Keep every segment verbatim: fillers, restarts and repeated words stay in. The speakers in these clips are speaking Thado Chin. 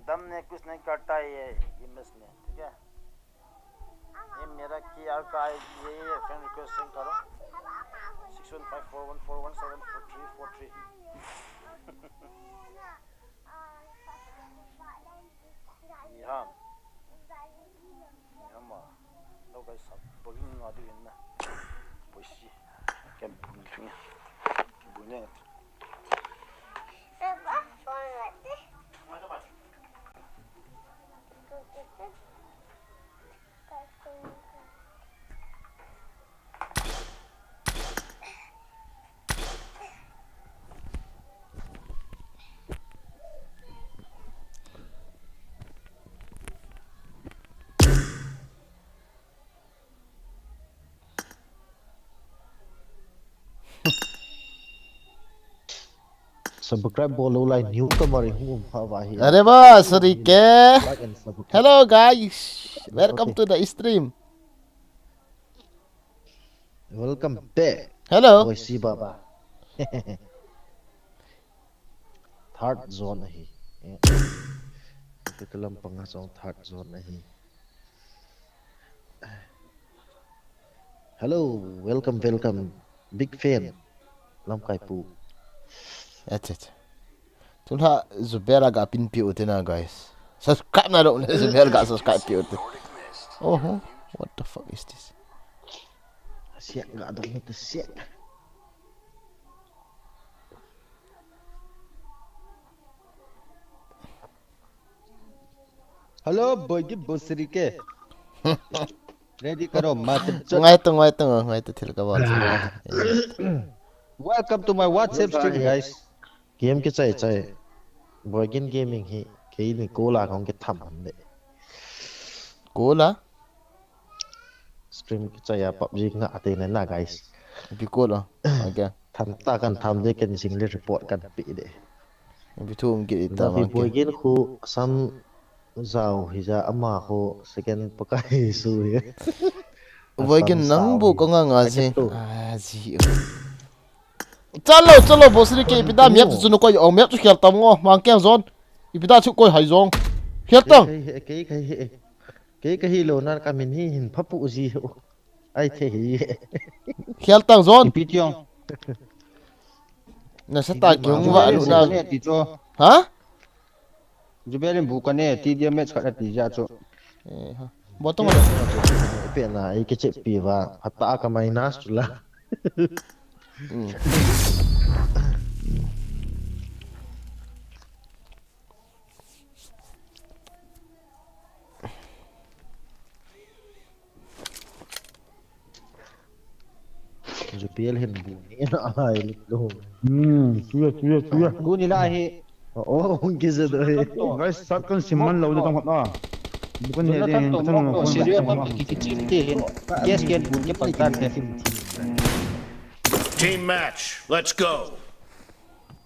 दम ने कुछ नहीं करता है ये गेमर्स में, ठीक है? ये मेरा क्यूआर का आईडी है, ये फ्रेंड रिक्वेस्ट सेंड करो। Six one five four one four one seven four three four three. Miham. Miham ah. Hello guys, sab bagi nga di na. Boisi. Kem bun thing. Bun ne. Subscribe bol lou lai newcomer hung um kha va hi. अरे वाह, सरीके। Like and subscribe. Hello guys, welcome to the stream. Welcome back. Hello. Boisi Baba. Third zone ahi. Ka kalam panga song third zone ahi. Hello, welcome, welcome. Big fan. Lamkai pu. Acha, acha. Tula Zubela ga pin pi utina, guys. Subscribe na lo na Zubela ga subscribe pi utina. Oh, what the fuck is this? Siak ga dong ta siak. Hello, boy, give boss ke. Ready karo, mat. Ngai to, ngai to, ngai to, thil ka bol. Welcome to my WhatsApp stream, guys. Game kichai chai. Boy, game gaming hi. Kei ni kola kong ke tham ham de. Kola? Stream kichai a PUBG nga ate na na, guys. Ipi kola? Okay. Tham ta kan tham de, kan jing le report kan pe de. Ipi thum ki ta. Boy gen khu sam zau hi ja ama khu second pakai su hi. Boy gen nang bu ko nga nga ji. A ji. Chalo, chalo, boss ni ke ipi da miap chu nu koi, o miap chu khel tam ngo, mang keng zon. Ipi da chu koi hai zong. Khel tang. Kei, kei, kei, kei, kei, kei hi lo na ka min hi hin phapu ji. Ai the hi. Khel tang zon. Ipi tiong. Na sa ta ki hung va lu na. Ti cho. Ha? Jubelin bu ka ne, T D M match khat ati ja chu. Eh, ha. Bottom le. Pe na, i ke che pi va. Hata ka minus chu la. Hmm. Jupel hin bu ni na ai lo. Hmm, suya, suya, suya. Tuni la hi. Oh, hung ki je do hi. Guys, sat kan sim man lo de tong na. Bukan ne de hin tong ko. Serious to ki ki chim te hin. Yes, ken bu ke pang tan te. Team match. Let's go.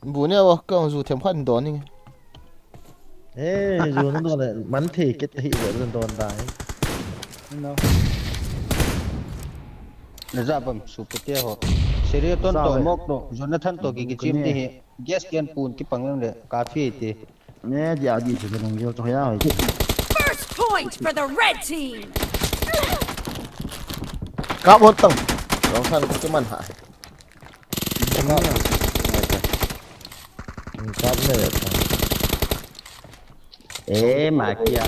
Bu ne wa ka zu them khan don ni. Eh, zu na don le man the ke te hi wa don dai. No. Na za bam su pu te ho. Serious ton to mok no, Jonathan to ki ki chim te hi. Gas can pun ki pang le ka phi te. Ne dia di se nong yo to ya. First point for the red team. Ka bon tang. Long san ki man ha. Kap ne ta. Eh, ma kia.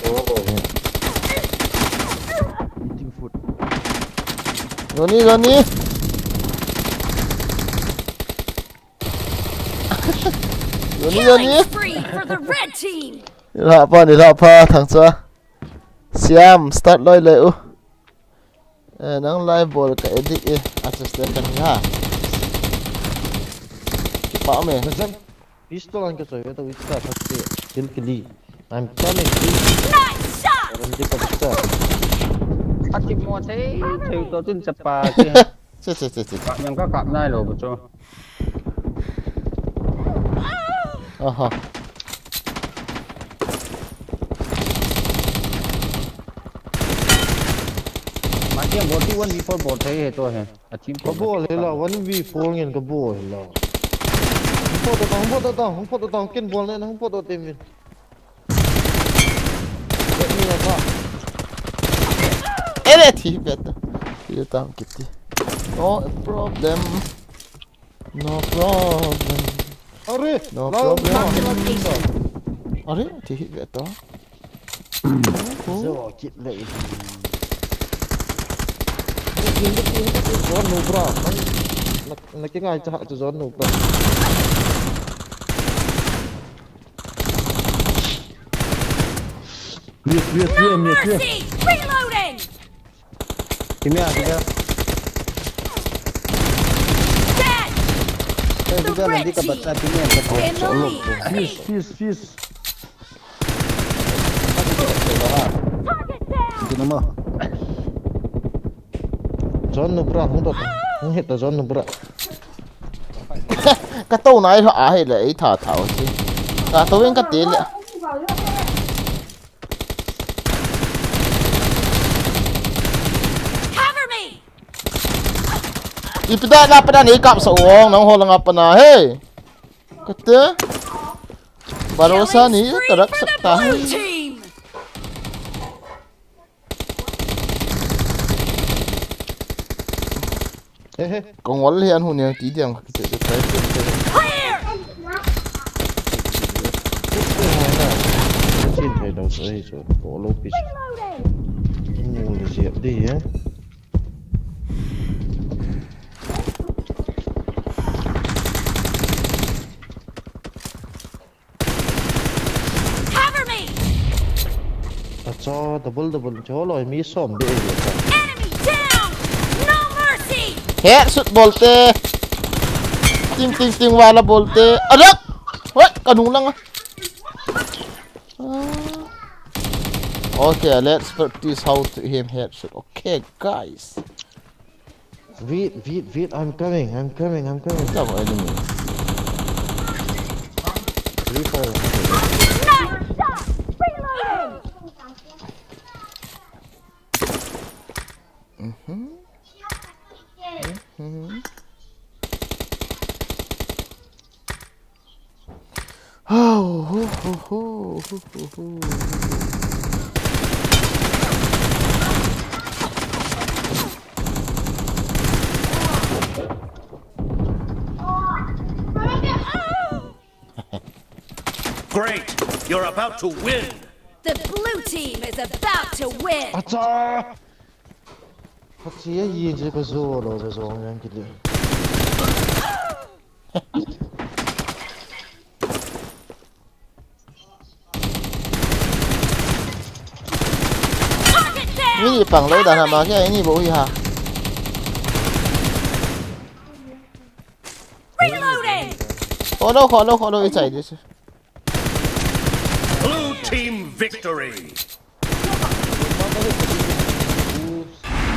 Eating food. Johnny, Johnny. Johnny, Johnny. Killing spree for the red team. Ni la pa, ni la pa, thang cha. Siam, start loi le u. Eh, nang live bol ka edit e. Assistant kan ha. Kipa me. Pistol an ka choi ve to, it's a thak te. Kill kili. I'm coming, please. Nice shot. Ram di pa cha. Ati mo thei, thei to tin chapa ke. Che, che, che, che. Ka yang ka kap nai lo bu cho. Aha. Ma tiang bol tu one v four bol thei he to he. A team ka bol he la, one v four ngen ka bol he la. Hung pot ta, hung pot ta, hung pot ta, ken bol ne, hung pot ta team win. Ere thi beto. Thi tam kiti. No problem. No problem. Are, no problem. Are, thi beto. Zo kit le. Zone nu bra. Na, na kingai cha chu zone nu bra. Yes, yes, yes, yes, yes. Reloading! Kimia, kimia. Dead! Eh, the red team. Fuse, fuse, fuse. Target down! Dina ma. Zone nu bra, hung to. Hung hit ta zone nu bra. Ka to nai lo a hi le, ei tha tha si. Ka to in ka ti le. Cover me! Ipi da na pa da nei kap sa ong nang ho langa pa na he. Kate. Bharosa nahi karak sakta hai. Kong wal hian hun yang ti diang ka kiche se tai. Clear! Chin thei dau se chu ko lo pi. Reloading! Mu le je di he. Cover me! Acha, double, double. Cholo, mi som de. Enemy down! No mercy! Headshot bolte. Ting, ting, ting wala bolte. Adak! Hoi, kanung lang ah. Ah. Okay, let's practice how to aim headshot. Okay, guys. Wait, wait, wait, I'm coming, I'm coming, I'm coming. Double enemy. Three, four. Nice shot! Reloading! Mm-hmm. Mm-hmm. Great! You're about to win! The blue team is about to win! Acha! Acha, ye je ka zo lo, zo yang kili. Target down! Ni pang lo dan ha ma kya ni bo hi ha. Reloading! Kholo, kholo, kholo, ichai dis. Blue team victory!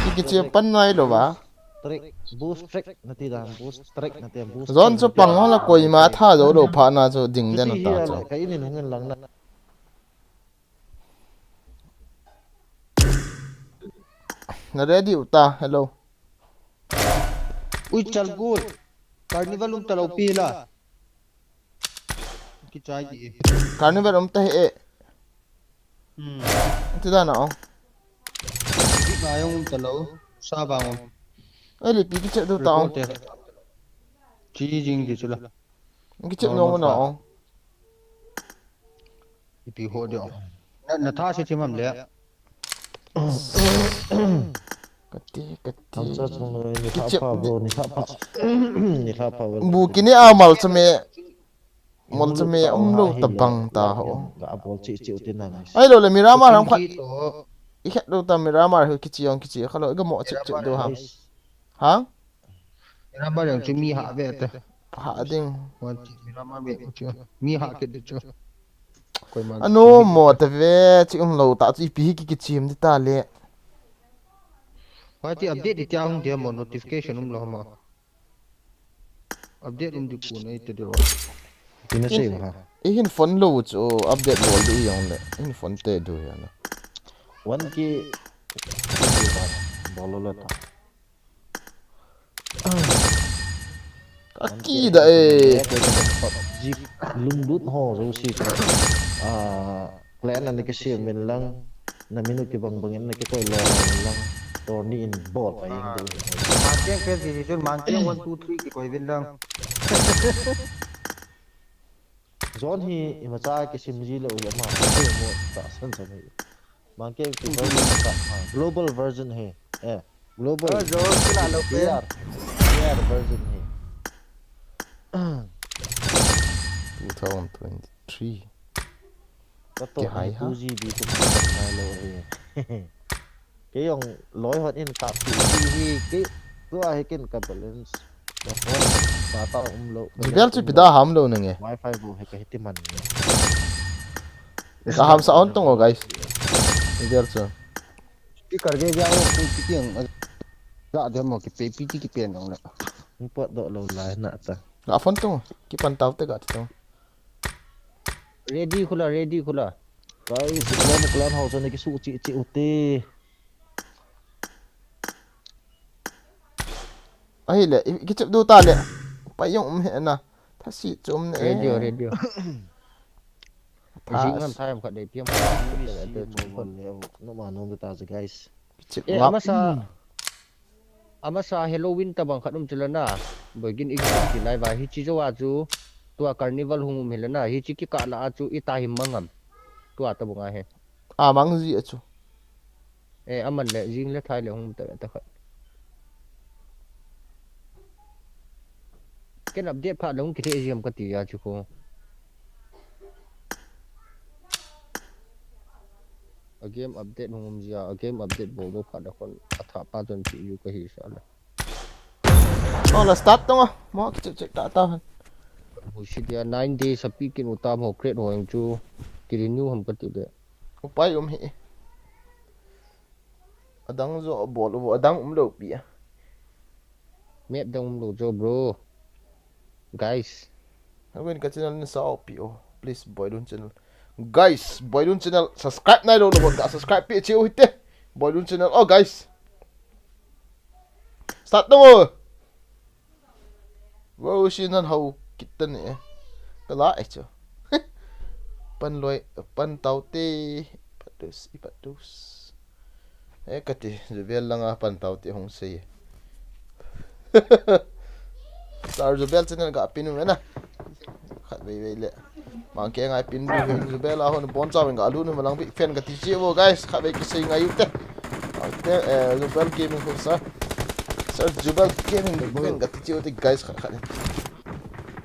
Ki, kiche pan nai lo ba? Trick, boost trick, nati dan, boost trick, nati dan, boost trick. Zone chu pang ho la koima tha zo lo pha na chu ding den ta chu. Ka inin hung in lang na. Na ready u ta, hello. Ui, chal good. Carnival um ta lo pi la. Kichai di. Carnival um ta he e. Hmm. Ti dan a ong. Di ba ong um ta lo. Sa ba ong. Ai, lipi kiche do ta ong. Chi jing di chula. Kiche no na ong. Ipi ho de ong. Na, na tha se chi mam le. Kati, kati. Hamsa chung ni tha pha bro, ni tha pha. Ni tha pha bro. Bu kini a mal chame. Mol chame um lo ta bang ta ho. Ga bol chi chi u tin na. Ai lo le Miramar ham khat. I khat lo ta Miramar ho kichi ong kichi kha lo ga mo chi chi do ha. Ha? Miramar yang chu mi ha ve te. Ha ding. Wan chi Miramar ve chu. Mi ha ke de chu. Koi man. Anu mo te ve chi um lo ta chu ipi hi ki kichim di ta le. Wa ti update di tia hung dia mo notification um lo ma. Update um di ku nei te de wa. Tina sei ha. I hin phone lo chu update bol di yong le. I hin phone te du ya na. One K bol lo ta. Ka kida e. Lunglut ho jouse. Ah, clan ani ka siam in lang. Na minute kibang bang in na kikoi lo lo lang. Tournament bol pa jeng ding. Mangkeng fans hi chun Mangkeng one two three kikoi vin lang. Zone hi imacha kisim ji lou hi ama, mo ta san san hi. Mangkeng ki version ta, ah, global version hi. Eh, global. Ah, zone kila lou pen. K R, K R version hi. Two thousand twenty-three. Ka to kihai ha. Two G B ko na lo hi. Kei jong loi hon in kap pi pi hi, kei tua hi ken ka balance. Ka phone data um lou, balance Jubel chu um pida lou. Ham lou na nge. Wi-Fi bou hi ka hiti man. Ka ham sa on tung o, guys. Jubel chu. Speaker ge ja o, pu pi tiang. Ja de mo ki pe pi ti ki pen dong le. Ni pot do lo lai na ta. Ka phone tung, ki pan tau te ka ti tung. Ready khula, ready khula. Guys, clan, clan ho chun ki su chi chi u te. Ahile, i, kichep du ta le. Pa jong um he na. Thasi chu um ne. Radio, radio. Thas. Jing ngan thai am khat dei piam. T V C mobile le, no ma nom ta, guys. Kichep. Eh, ngap. Amasa. Amasa Halloween tabang khat um chula na. Boigin i ki lai va hi chi jo a chu. Tua carnival hung um hila na. Hi chi ki ka la a chu i ta him mangam. Tua tabang a he. A mang ji a chu. Eh, aman le, jing le thai le hung ta, ta khat. Ken update pha le hung ki the ji am ka ti ya chu ko. A game update hung um ji a, a game update bol bol pha le kon a tha pa chun chi ju ka hi sa le. Oh, la start tonga. Mo ki check check ta ta han. Husi dia nine days a pi kin u ta mo create ho jong chu. Ki renew ham ka ti le. Upai um hi. Adang jo bol u, adang um lou pi a. Map dang um lou jo, bro. Guys. Hangin ka channel ni sao pi o. Please, Boilun channel. Guys, Boilun channel subscribe nai lou lou ka subscribe pi cheu hite. Boilun channel. Oh, guys. Start tongo. Wow, si nan hau kit tan e. Kala e chu. Pan loi, pan tau te. Patus, i patus. E kati, Jubel langa pan tau te hung sei. Sir Jubel channel ka pin u na. Khat vei vei le. Mang ke ngai pin du hin Jubel a hon bon chauvin ka lu nu malang big fan ka ti chi vo, guys. Khat vei ki sei ngai u te. Te, eh, Jubel Gaming ko sir. Sir Jubel Gaming big fan ka ti chi u te, guys, khat khat.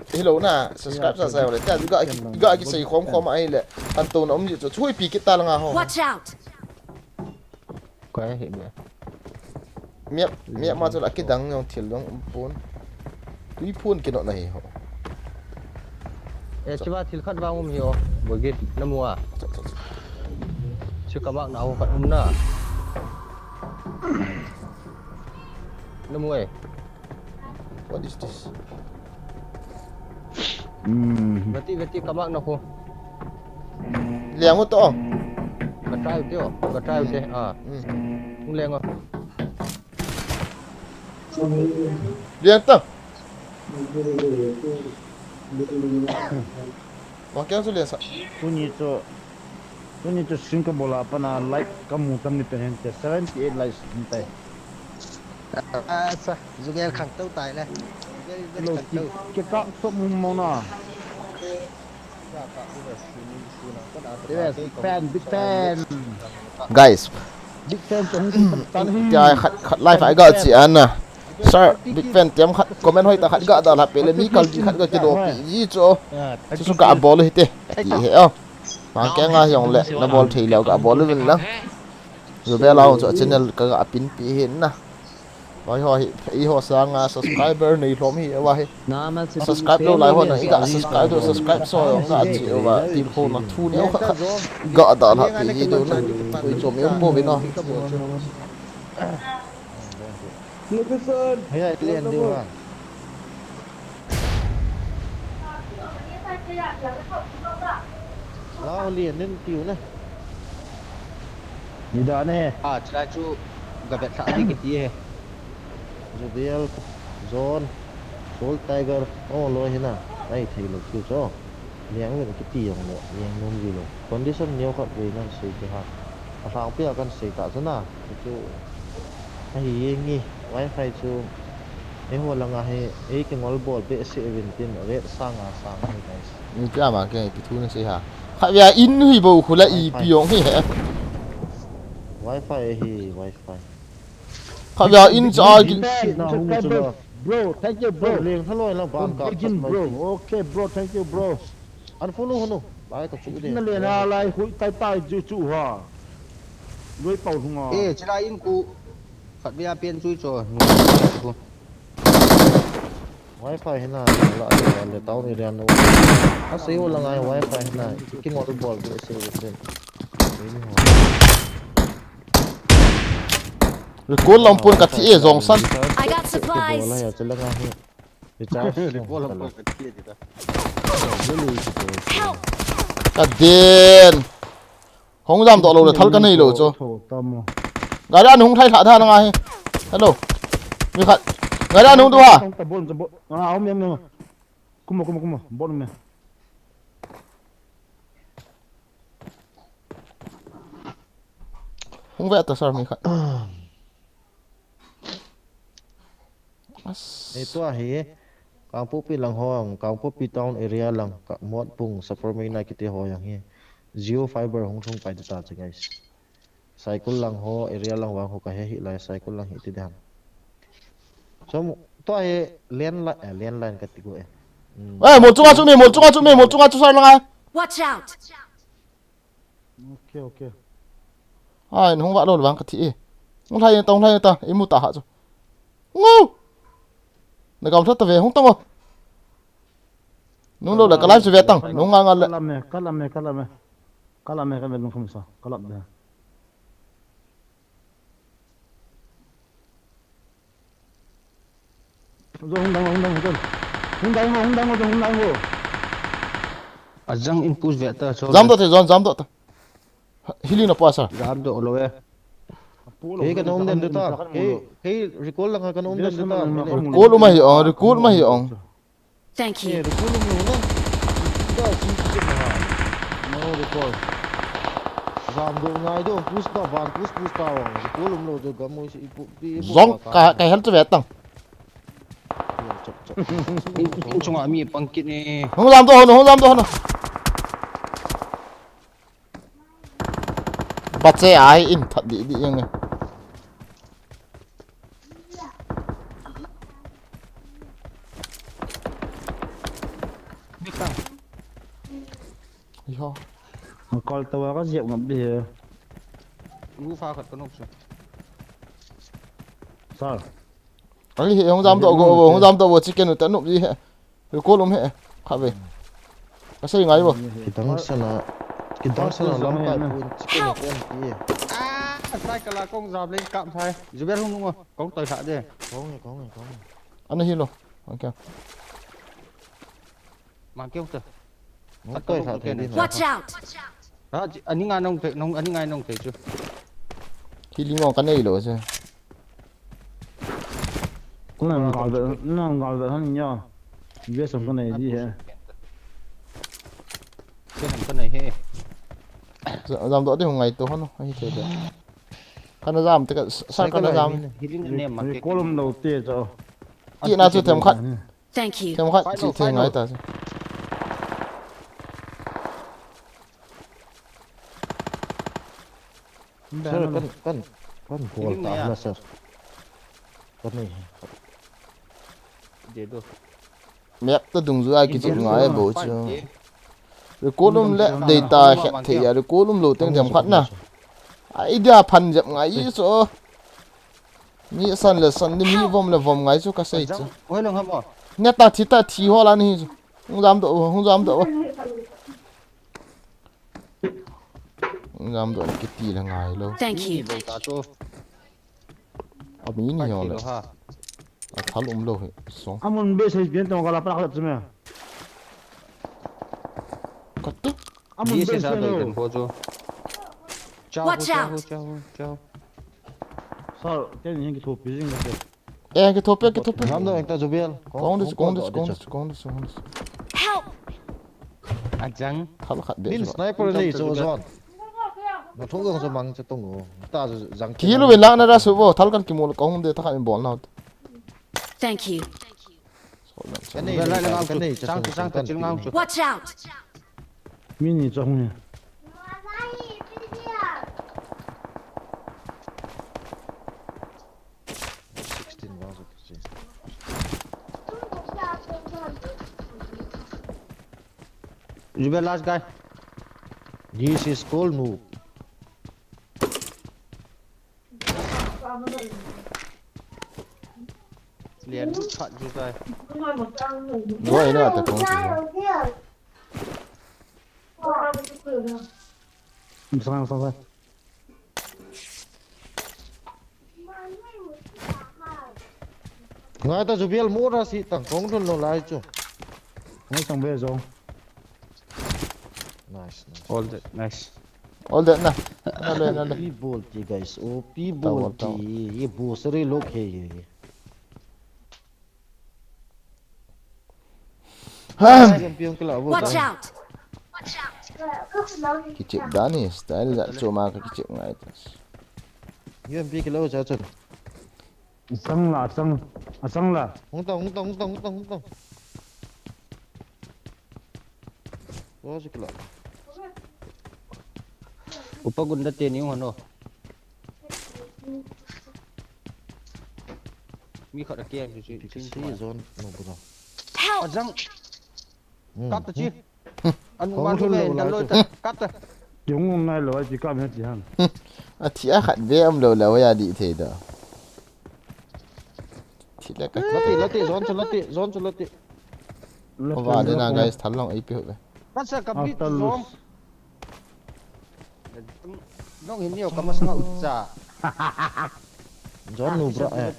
Hello na, subscribe sa sa le. Te ga ga ki sei khom khom ai le. An to na um ji chu chui pi kit ta langa ho. Watch out! Koi hi be. Miap, miap ma chu la kidang jong thil jong um pon. Tui phun kinot na hi ho. Eh, chiva thil khat vang um hi o. Bogit na mu a. Chu, chu, chu. Chu ka mak na ho khat um na. Na mu e. What is this? Hmm. Veti, veti, ka mak na ko. Leng u to. Ka try u te o, ka try u te, ah. Hmm. Hung leng o. Leng ta. Wa kya chu leng sa. Tuni chu, tuni chu stream ka bol a pat na like ka mu tam ni pen hen te, seventy eight likes hin tai. Asa, Jubel khang tou tai le. Jubel, Jubel lo khang ki, tou. Ki kak sop mong mong na. Yes, big fan, big fan. Guys. Big fan chu hung tan. Tia khat, khat live ai ga chi ana. Sir, big fan tiam khat comment hoi ta khat ga da la pe le mi kal ji khat ga ki do pi ji chu. Chu su ka bol hi te. Ti he o. Ma ke nga jong le na bol thei leo ka bol vin lang. Jubel a chu channel ka ga pin pi hin na. Hoi hoi, i ho sanga subscriber nei lom hi wa hi. Subscribe lo lai ho na i ga subscribe do, subscribe so jong ga chi wa til ho na thu neo kha ga da la pi ji do na. Koi chom yom po vin o. Hey, I play and do ha. Lao lian nin tiu na. Ni da ne. Ah, chulai chu ga vet thah ti kiti he. Jubel, Zone, Soul Tiger, oh, loi hi na. Ai thei lo tiu cho. Liang ven kiti jong lo, liang nom ji lo. Condition neo khat vei nan sei ti ha. Alhangpia kan sei ta chu na. Chu ahi e nge, wifi chu eiho langa hi ei kingol bol behseh uvin tin rate sanga sang ahi guys. Ni pia ma ke kithu na sei ha. Khatvei a in hi bou khu la ipi jong hi he. Wifi hi, wifi. Khatvei a in cha ki. Bro, thank you, bro. Leng thaloi la ban ka. Begin, bro. Okay, bro, thank you, bro. An phone hunu. Lai ka chu de. Na le na lai hui tai tai chu chu ha. Loi pau hung a. Eh, chila in khu. Khatvei a pen chu cho. Wifi hina la le town area no. Asei ho la ngai wifi hina. Kingol bol behseh uvin tin. Recall lampun ka thi e jong san. I got supplies. Recall lampun ka thi e ti ta. Help! Ka den. Hung jam doh lou le thal ka nei lou chu. Gari a hung thai thla tha na ngai. Hello. Mi khat. Gari a hung tu ha. Tong ta bon, ta bon. Ah, um, um, um. Kumo, kumo, kumo. Bon me. Hung ve ta sir mi khat. As. Ei, tua hi Kangpokpi lang ho, Kangpokpi town area lang, ka Motbung, Sapormeina kiti ho jong hi. Jio fiber hung thung pai ta cha guys. Saikul lang ho, area lang vang ho ka he hi lai, Saikul lang hi ti dan. So, tua hi landline, eh, landline ka ti go e. Hmm. Eh, mol chunga chu me, mol chunga chu me, mol chunga chu sir langa. Watch out! Okay, okay. Ai, nung va lo vang ka thi e. Nung lai ta, nung lai ta, i mu ta ha chu. Ngu! Na gam thot ta ve, hung tang o. Nung lo la, ka live chu ve tang, nung nga nga le. Ka lam me, ka lam me, ka lam me. Ka lam me, ka me nung khum sa, ka lam de. Zo hung dang, hung dang, hung dang. Hung dang, hung dang, hung dang, hung dang. Ajang in push ve ta, so. Jam doh te, John, jam doh ta. Healing na pua sa. Jam doh lo e. Kei ka nom den ta. Kei, kei recall langa ka nom den ta. Recall ma hi ong, recall ma hi ong. Thank you. Eh, recall um lo na. Da, si, si, si, na. No recall. Jam doh ngai doh, push ta, van push, push ta ong. Recall um lo doh, gam mo si, ipu, ipu. Jong, ka, ka hel tu ve tang. Chok, chok. In, in chunga mi pang kit ni. Hung jam doh, hung jam doh, hung. Bache ai in that di di yang e. Iho. Kol tawa ka jep ngap di he. Gu fa khat ka nok chu. Sir. Ani hi hung jam doh go, hung jam doh go chicken u ta nup ji he. Recall um he. Kha ve. Ka sei ngai bo. Kidang sana, kidang sana lam kai pun chicken u kon ti. Ah, sai kala kong jam le kam sai. Juber hung nung kong toi sa de. Kong e, kong e, kong e. Ana hi lo. Okay. Mang keu ta. Nung toi sa thei di na. Watch out! Ha, ani nga nong thei, nong, ani nga nong thei chu. Healing ong ka nei lo chu. Nang gal ve, nang gal ve han nia. Ve som ka nei di he. Ve som ka nei he. Jam doh di hung ngai to hon, ahi thei de. Kana jam te ka, sa kana jam. Healing ne ma ke. Recall um lo te cho. Ti na chu them khat. Thank you. Them khat chi thei ngai ta. Sir, kan, kan, kan bol ta na, sir. Kan nei. De do. Map ta dungjuia kichep ngai bo chu. Recall um le data khet thei a, recall um lo teng them khat na. Idea phan jep ngai i so. Mi san le san di, mi vom le vom ngai chu ka sei chu. Oi, long ham o. Ne ta thi ta thi ho la ni chu. Hung jam doh, hung jam doh. Hung jam doh kiti le ngai lo. Thank you. Bo ta chu. A mi ni ho le. A thal um lo he. So. Amun be sei bien tong ka la pa la chu me. Ka tu. Amun be sei lo. Watch out. Sir, kei ni kithopi jing ka te. Eh, kithopi, kithopi. Jam doh ekta Jubel. Kong dis, kong dis, kong dis, kong dis, kong dis. Help! Ajang. Thal khat de. Min sniper nei chu John. Na thong gong sa mang cha tong o. Ta jang. Kilu ve lang na ra su bo, thal kan kimu ka hung de ta khan bol na. Thank you. Ka nei, ka nei, ka nei, chang, chang, chang, chang. Watch out! Mini chang ni. Sixteen rounds of the You be last guy. This is called noob. Lian lut phat ju tai. Go ina ta kong si. Sang sang sang. Ngai ta Jubiel mura si tang kong dun lo lai chu. Ngai sang be jong. Nice, nice. All that nice. All that na. Na le na le. Pi bol ti guys. O pi bol ti. Ye bo sari lok he ye. Piang kila bo. Watch out! Kichip dani style ja chuma ka kichip ngai ta. Yun pi kila cha cha. Asang la, asang, asang la. Hung ta, hung ta, hung ta, hung ta, hung ta. Wa si kila. Upa gunda te ni hono. Mi khat a kiang chu chu Pi chin si chu. Zone no bro. Help! Ajang Hmm. Kap ta chi. Anu Kong ma thun me lo dan lai lo chu. Ta. Kap ta. Yung um nai lo ai ti ka me ti han. A thi a khat be am lo la wa ya di thei da. Thi la ka. Lati, lati, Zone chu lati, Zone chu lati. Ko va de na guys, thal long ai pe ho be. Kasa ka bit After zong. lose. Nong hin nio ka masanga utsa. Zone no bro eh.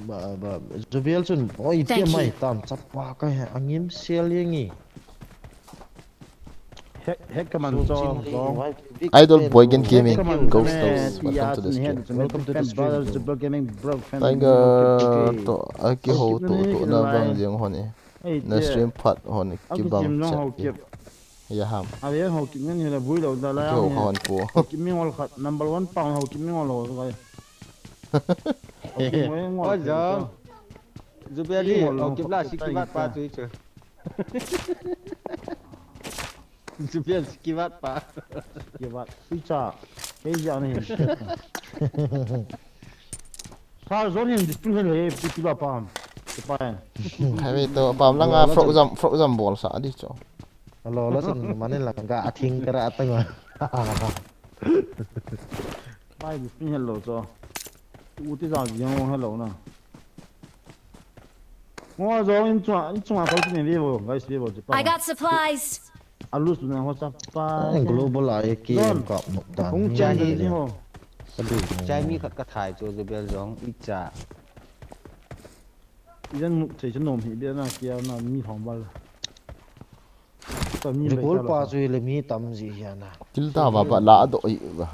Ba ba Jubiel chun oi te Thank you. Mai tam chapa ka he angim sel yengi. Hek hek ka man cho zong. Idol Boy Gen Gaming, Ghost House, welcome to the stream. Welcome to the stream, bro. Gaming bro. Tiger to a ki ho to to na bang jeng hon e. Na stream phat hon e ki bang chat. Ya ham. A ve ho ki ngen hela bui lo da la. Ki ho hon po. Ki mi ngol khat number one pound ho ki mi ngol lo. Oi zong. Zubeli, oh, kibla si kibat pa tu chu. Zubeli si kibat pa. Kibat. Ui cha. Kei ja ni. Sa zon hin discipline he pi pi ba pam. Ki pa. Hai ve to pam langa frog jam, frog jam bol sa di cho. Alo la san manin la ka athing kara atanga. Pai discipline hello cho. U ti ja jong hello na. Ngo zong in chunga, in chunga kal tin ve bo, guys ve bo. I got supplies! Alu su na ho sa pa. Global a ki kap nok ta. Hung chan ni ho. Chai mi khat ka thai chu Zubel zong i cha. Idan mu thei chu nom hi bia na kia na mi phong bal. Ta mi Recall pa chu le mi tam ji hiana. Til ta ba ba la do i ba.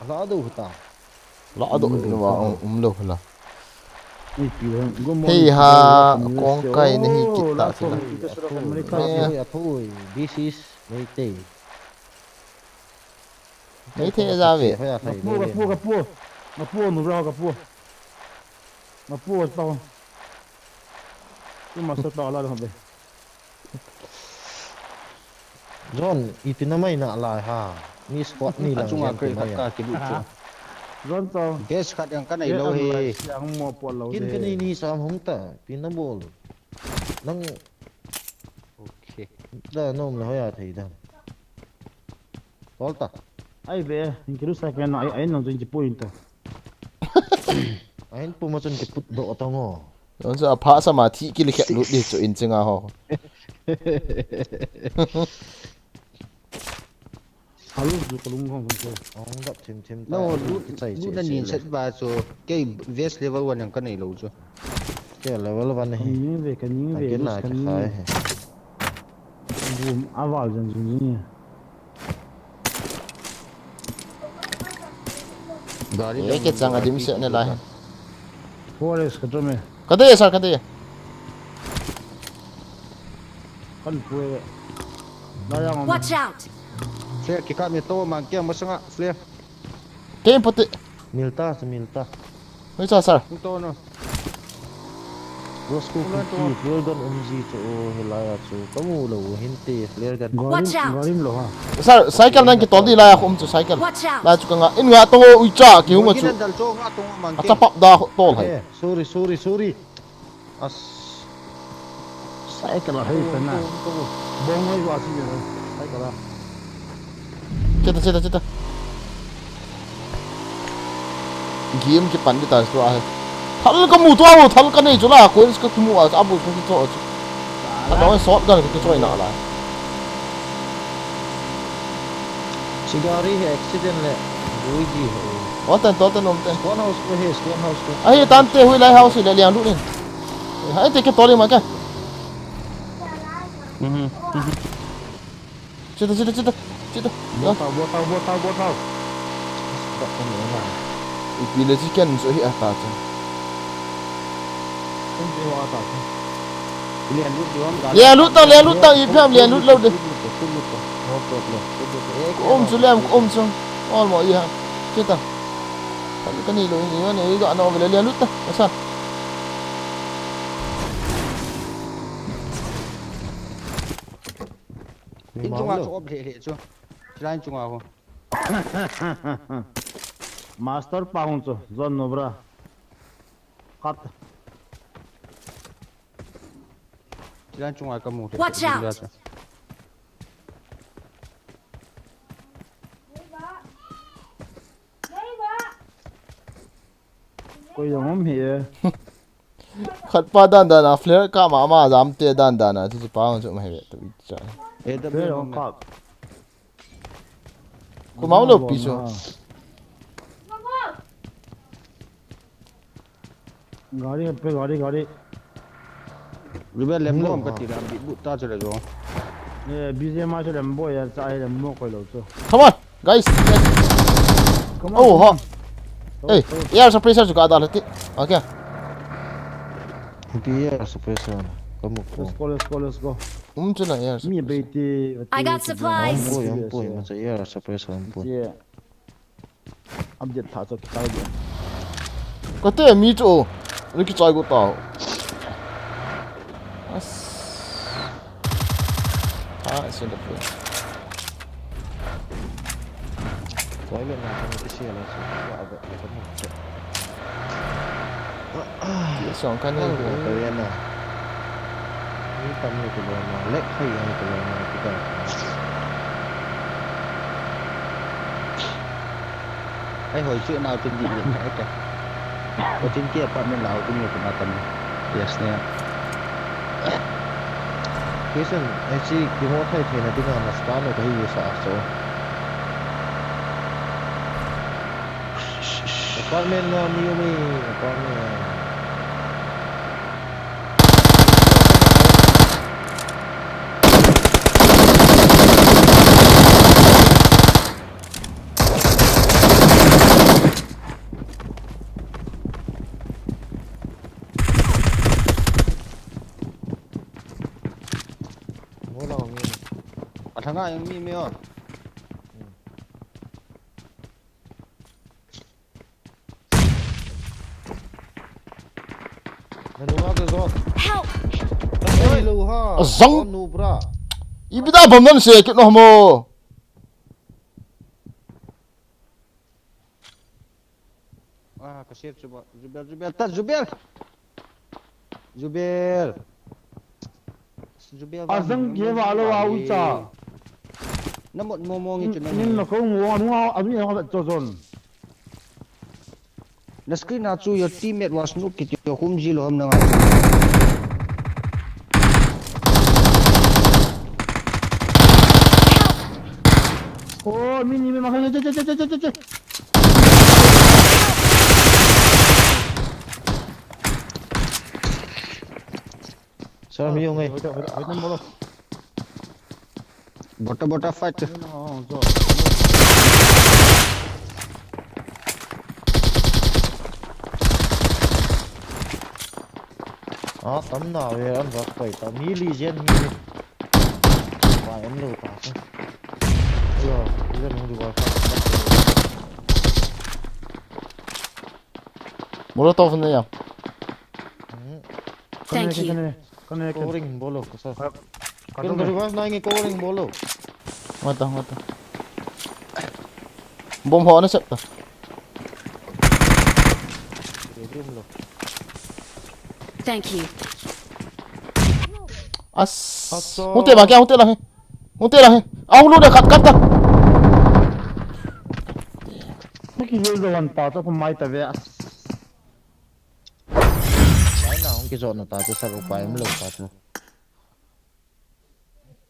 La do ta. La do i ba um lo la. Ni pi hon. Go mo. Hei ha kong kai ni hi kit ta chu. Athui, athui. This is Meitei. Meitei ja ve. Hoya thai. Pu ka pu ka pu. Ma pu nu ra ka pu. Ma pu ta. Tu ma sa ta la de. John, ipi na mai na lai ha. Mi squad ni lang Achunga yang kre ki mai. Khat ka kibu chu. John ta. Base khat yang ka nei lo hi. Yang mo po lo. Kin ka nei ni sam hung ta. Pi na bol. Nang Okay. da nom la hoya thei da. Tol ta. Ai ve, in kilu sa ka na ai ai nang jin ki point ta. Ain pu ma chun ki put do ta ngo. Don sa pha sa ma thi ki le khe lut di chu in chinga ho. Alu du ka lung khong khong. Ong dap thim thim ta. No, lu Ki chai lu chai na chai nin le. Set ba chu. Kei base level one yang ka nei lo chu. Ke level one Ka hi. ning ve, ka ning ve, Again lus na ka ki ning khai ve. he. Gari Ye ke chang a dim se ne lai. Forest ka tome. Ka de sir, ka de. Kan pue. Na yang. Watch out! Flare kikap mi to, mang keng masanga, flare. Keng pati. Milta, sa milta. Hoi sa, sir. Tung to no. Roscoe Tung to. Fifty, flare gun um ji chu, o, hilai a chu. Kamu lou, hinte, flare gun. Watch out! Garim lo ha. Sir, cycle nang kitol di lai a khum chu cycle. Watch out! Lai chu ka nga, in nga to, ui cha, ki hung chu. Dal cho, nga to, mang keng. Achapap da tol hai. Eh, sorry, sorry, sorry. As. Cycle a hei pen na. Bong hoi wa si ya. Cycle a. Cheta, cheta, cheta. Game kipan di ta tua he. Thal kamu tua, thal kanei chu la, coins kamu a, abu chu chu chu. Ka dong shotgun ka chu na la. Chigari hi accident le. Luigi he. Toten, toten, om ten. Stone house ko he, stone house ko. Ahi, tante hui lai house le liang lut in. Hai te ke toli ma ke. Mhm. Chita, chita, chita. Chita. Bota, bota, bota, bota. Ipi le chicken so hi ata cha. Lian lut diu am ga. Lian lut ta, lian lut ta, ipi ham lian lut lou de. Lut lut lut lut. No problem. Lut lut. Eh, um chu liam, um chu. All mo iha. Chita. Kan, kan ni lo ni, ni ga no ga lian lut ta. Asa. In chunga chu op lheh lheh chu. Chilai in chunga ho. Master pa hung chu, John Nobra. Cut. Chilai in chunga kamu lheh. Watch out! Koi jong um hi e. Khat pa dan dan a flare kap ma ma jam te dan dan a chu pa chu ma he tu cha. Flare kap. Ko mau lo pi chu. Gari pe gari gari. Ribe lem bom ka ti la bit but ta chu le jo. Eh, B G M a chu lem bo ya cha ai lem mo koi lo chu. Come on. Guys, guys. Come on, oh, come on. Hey, air suppressor chu ka dal ti. Okay. Ipi air suppressor. Kamu ko. Let's go, let's go, let's go. Um chu na air suppressor. Mi bei ti. I got supplies. Ampoi, ampoi, ma cha air suppressor ampoi. Update tha chu kitai dia. Kate mi chu. Ri kichai go ta. As. Ah, it's in the field. Toilet na kan isi ala su. Wa ba kan ni. Ti song kan ni. Toilet na. Ni tam ni toilet na. Lek hai ni toilet na kita. Ai hoi chu nau tin di ni ai ka. Ko tin ki apartment lau tin ni ko na tam. Yes ne. Kisan, eh, si kimo thai thai na dinga na spa no kahi sa so. Apartment na mi mi apartment. Mo la mi. Athanga yang mi mi o. Hello ha. Azang. Ibida bom nan se kit no mo. Ah, ka save chu ba. Zubair, Zubair, ta Zubair. Zubair. Zubair. Azang ke va lo wa u cha. Na mot mo mo ngi chu na. Nin na ko ngo anu a anu ya va cho zon. Na screen a chu your teammate was noob kiti chu khum ji lo ham na ngai. Oh, mi ni mi ma che che che che che. Sir, mi yung eh. Wait, wait, wait, wait, wait, wait. Bota, bota, fight. Ah, tam na ve, an rak pai ta. Mi li jen hi. Ba en lo ta. Yo, ilan hung di wall. Molotov na ya. Hmm. Thank you. Kane, kane, kane. Covering bolo, kasa. Ka, ka Kung dum. Revive na ngi covering bolo. Ngata, ngata. Bomb ho na sep ta. Revive lo. Thank you. As. Aso. Hung te ba kya, hung te lang he. Hung te lang he. Ahung lu de kat, kat ta. Naki yul do wan pa to ko mai ta ve as. Mai na hung ki jo na ta to sa ko pai mi lo ta to.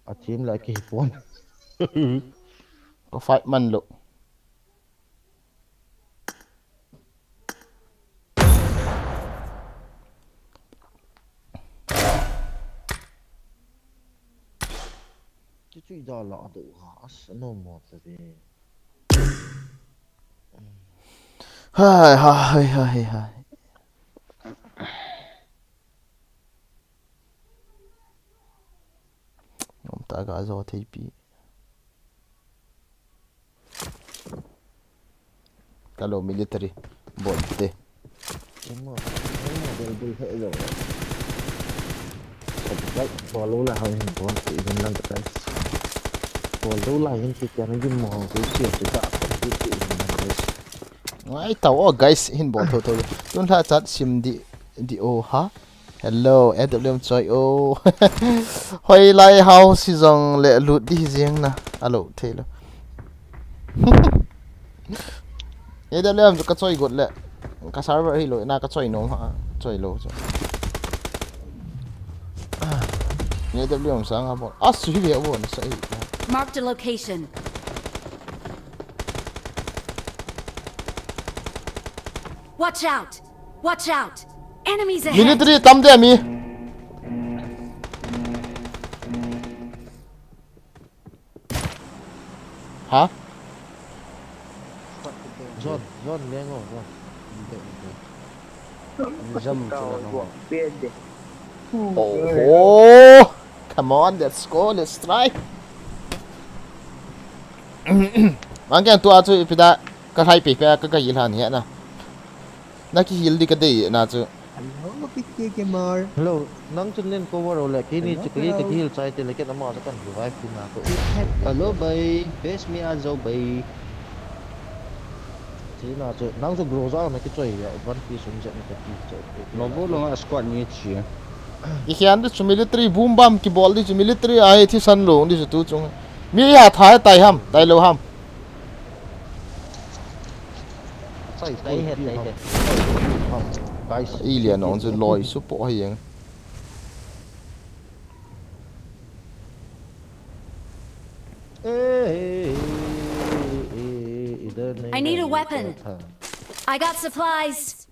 A team la ki pon. Ko fight man lo. Ti chui da la do ha as no mo ta de. Hai, hai, hai, hai, hai. Ngom ta ga zo thei pi. Kalo military. Bol te. Emo, emo, bol, bol, he, lo. Subscribe, follow la, hau hin, bol, te, hin lang, te, bol, do la, hin, te, te, hin, mo, te, te, te, te, te, hin, lang, te. Ngai tau, oh, guys, hin, bol, tho, tho. Tun la chat sim di, di, oh, ha? Hello, A W M choi o. Hoilai hao si jong le lut di hi jeng na. Alo, thei lo. A W M chu ka choi got le. Ka server hi lo, na ka choi nom ha. Choi lo chu. A W M sang ha bon. A su hi ve bon sa hi. Marked a location. Watch out! Watch out! Enemies ahead! Military tam de mi. Ha? Zone, zone, lengo, zone. Jump, jump, jump. Oh, come on, let's go, let's try. Mang keng tua chu ipi da ka hai pe pe ka ka yil han he na. Na ki heal di ka dei na chu. Hello, P K K Mar. Hello, nang chun len cover o le, kini chu ka heal chai te le, ken ama chu kan revive pi na ko. Hello, bai. Best mi a zo, bai. Chi na chu, nang chu grow za na ki choi ya, one piece um jet na ka ti choi. No bo lo nga squad ni chi. I khian di chu military boom bam ki bol di chu military a he thi san lo di chu tu chung. Mi ya tha tai ham, tai lo ham. Sai, tai he, tai he. Guys. I lian ong chu loi su po hi eng. I need a weapon. I got supplies.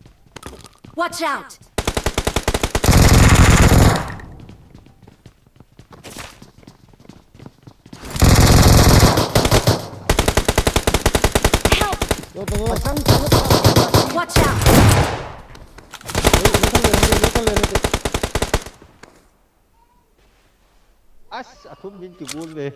Watch out. Help! Watch out! As, athum min kibul ve.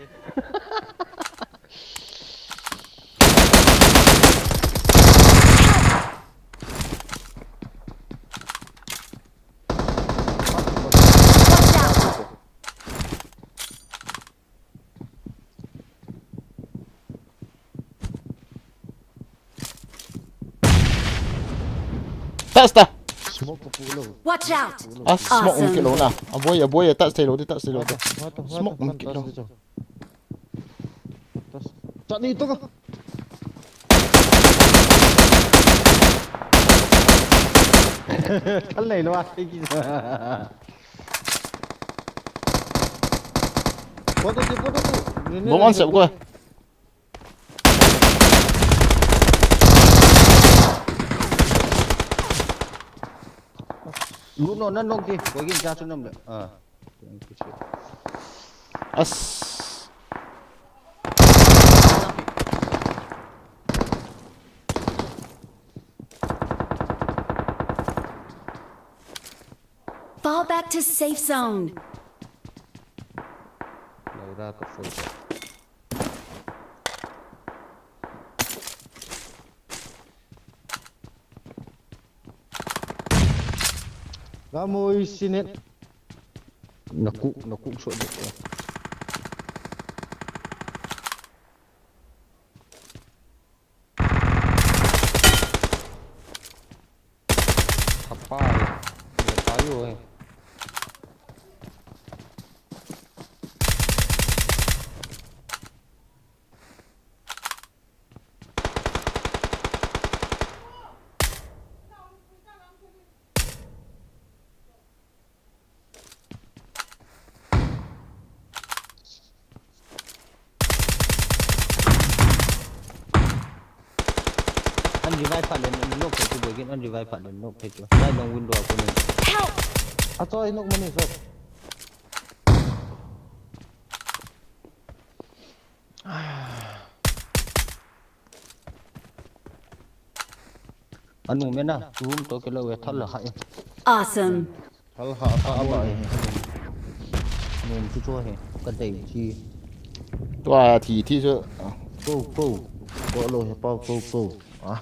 Touch ta. Smoke ko pulo. Watch out! A smoke um kilo na. A boy, a boy, touch thei lo di, touch thei lo di. Smoke um kilo. Chani to ka. Kal nei lo a ki. Photo ti, photo ti. Bomb on sep ko. Luno na nok di, ko gin ja chu nom le. Ah. Thank you, sir. As. Fall back to safe zone. Laura ka full. Gamoi sinet. Nakuk, nakuk so de. Apa, apa yo eh. An revive phat le nok phei chu begin, an revive phat le nok phei chu. Lai dong window a ko ni. Help! A choi nok mani so. Anu mena, room to ke lo ve thal hai. Awesome. Thal ha ka ama he. Num chu chu he, ka dei chi. Tua thi thi chu. Go, go. Go lo he pau, go, go. Ah.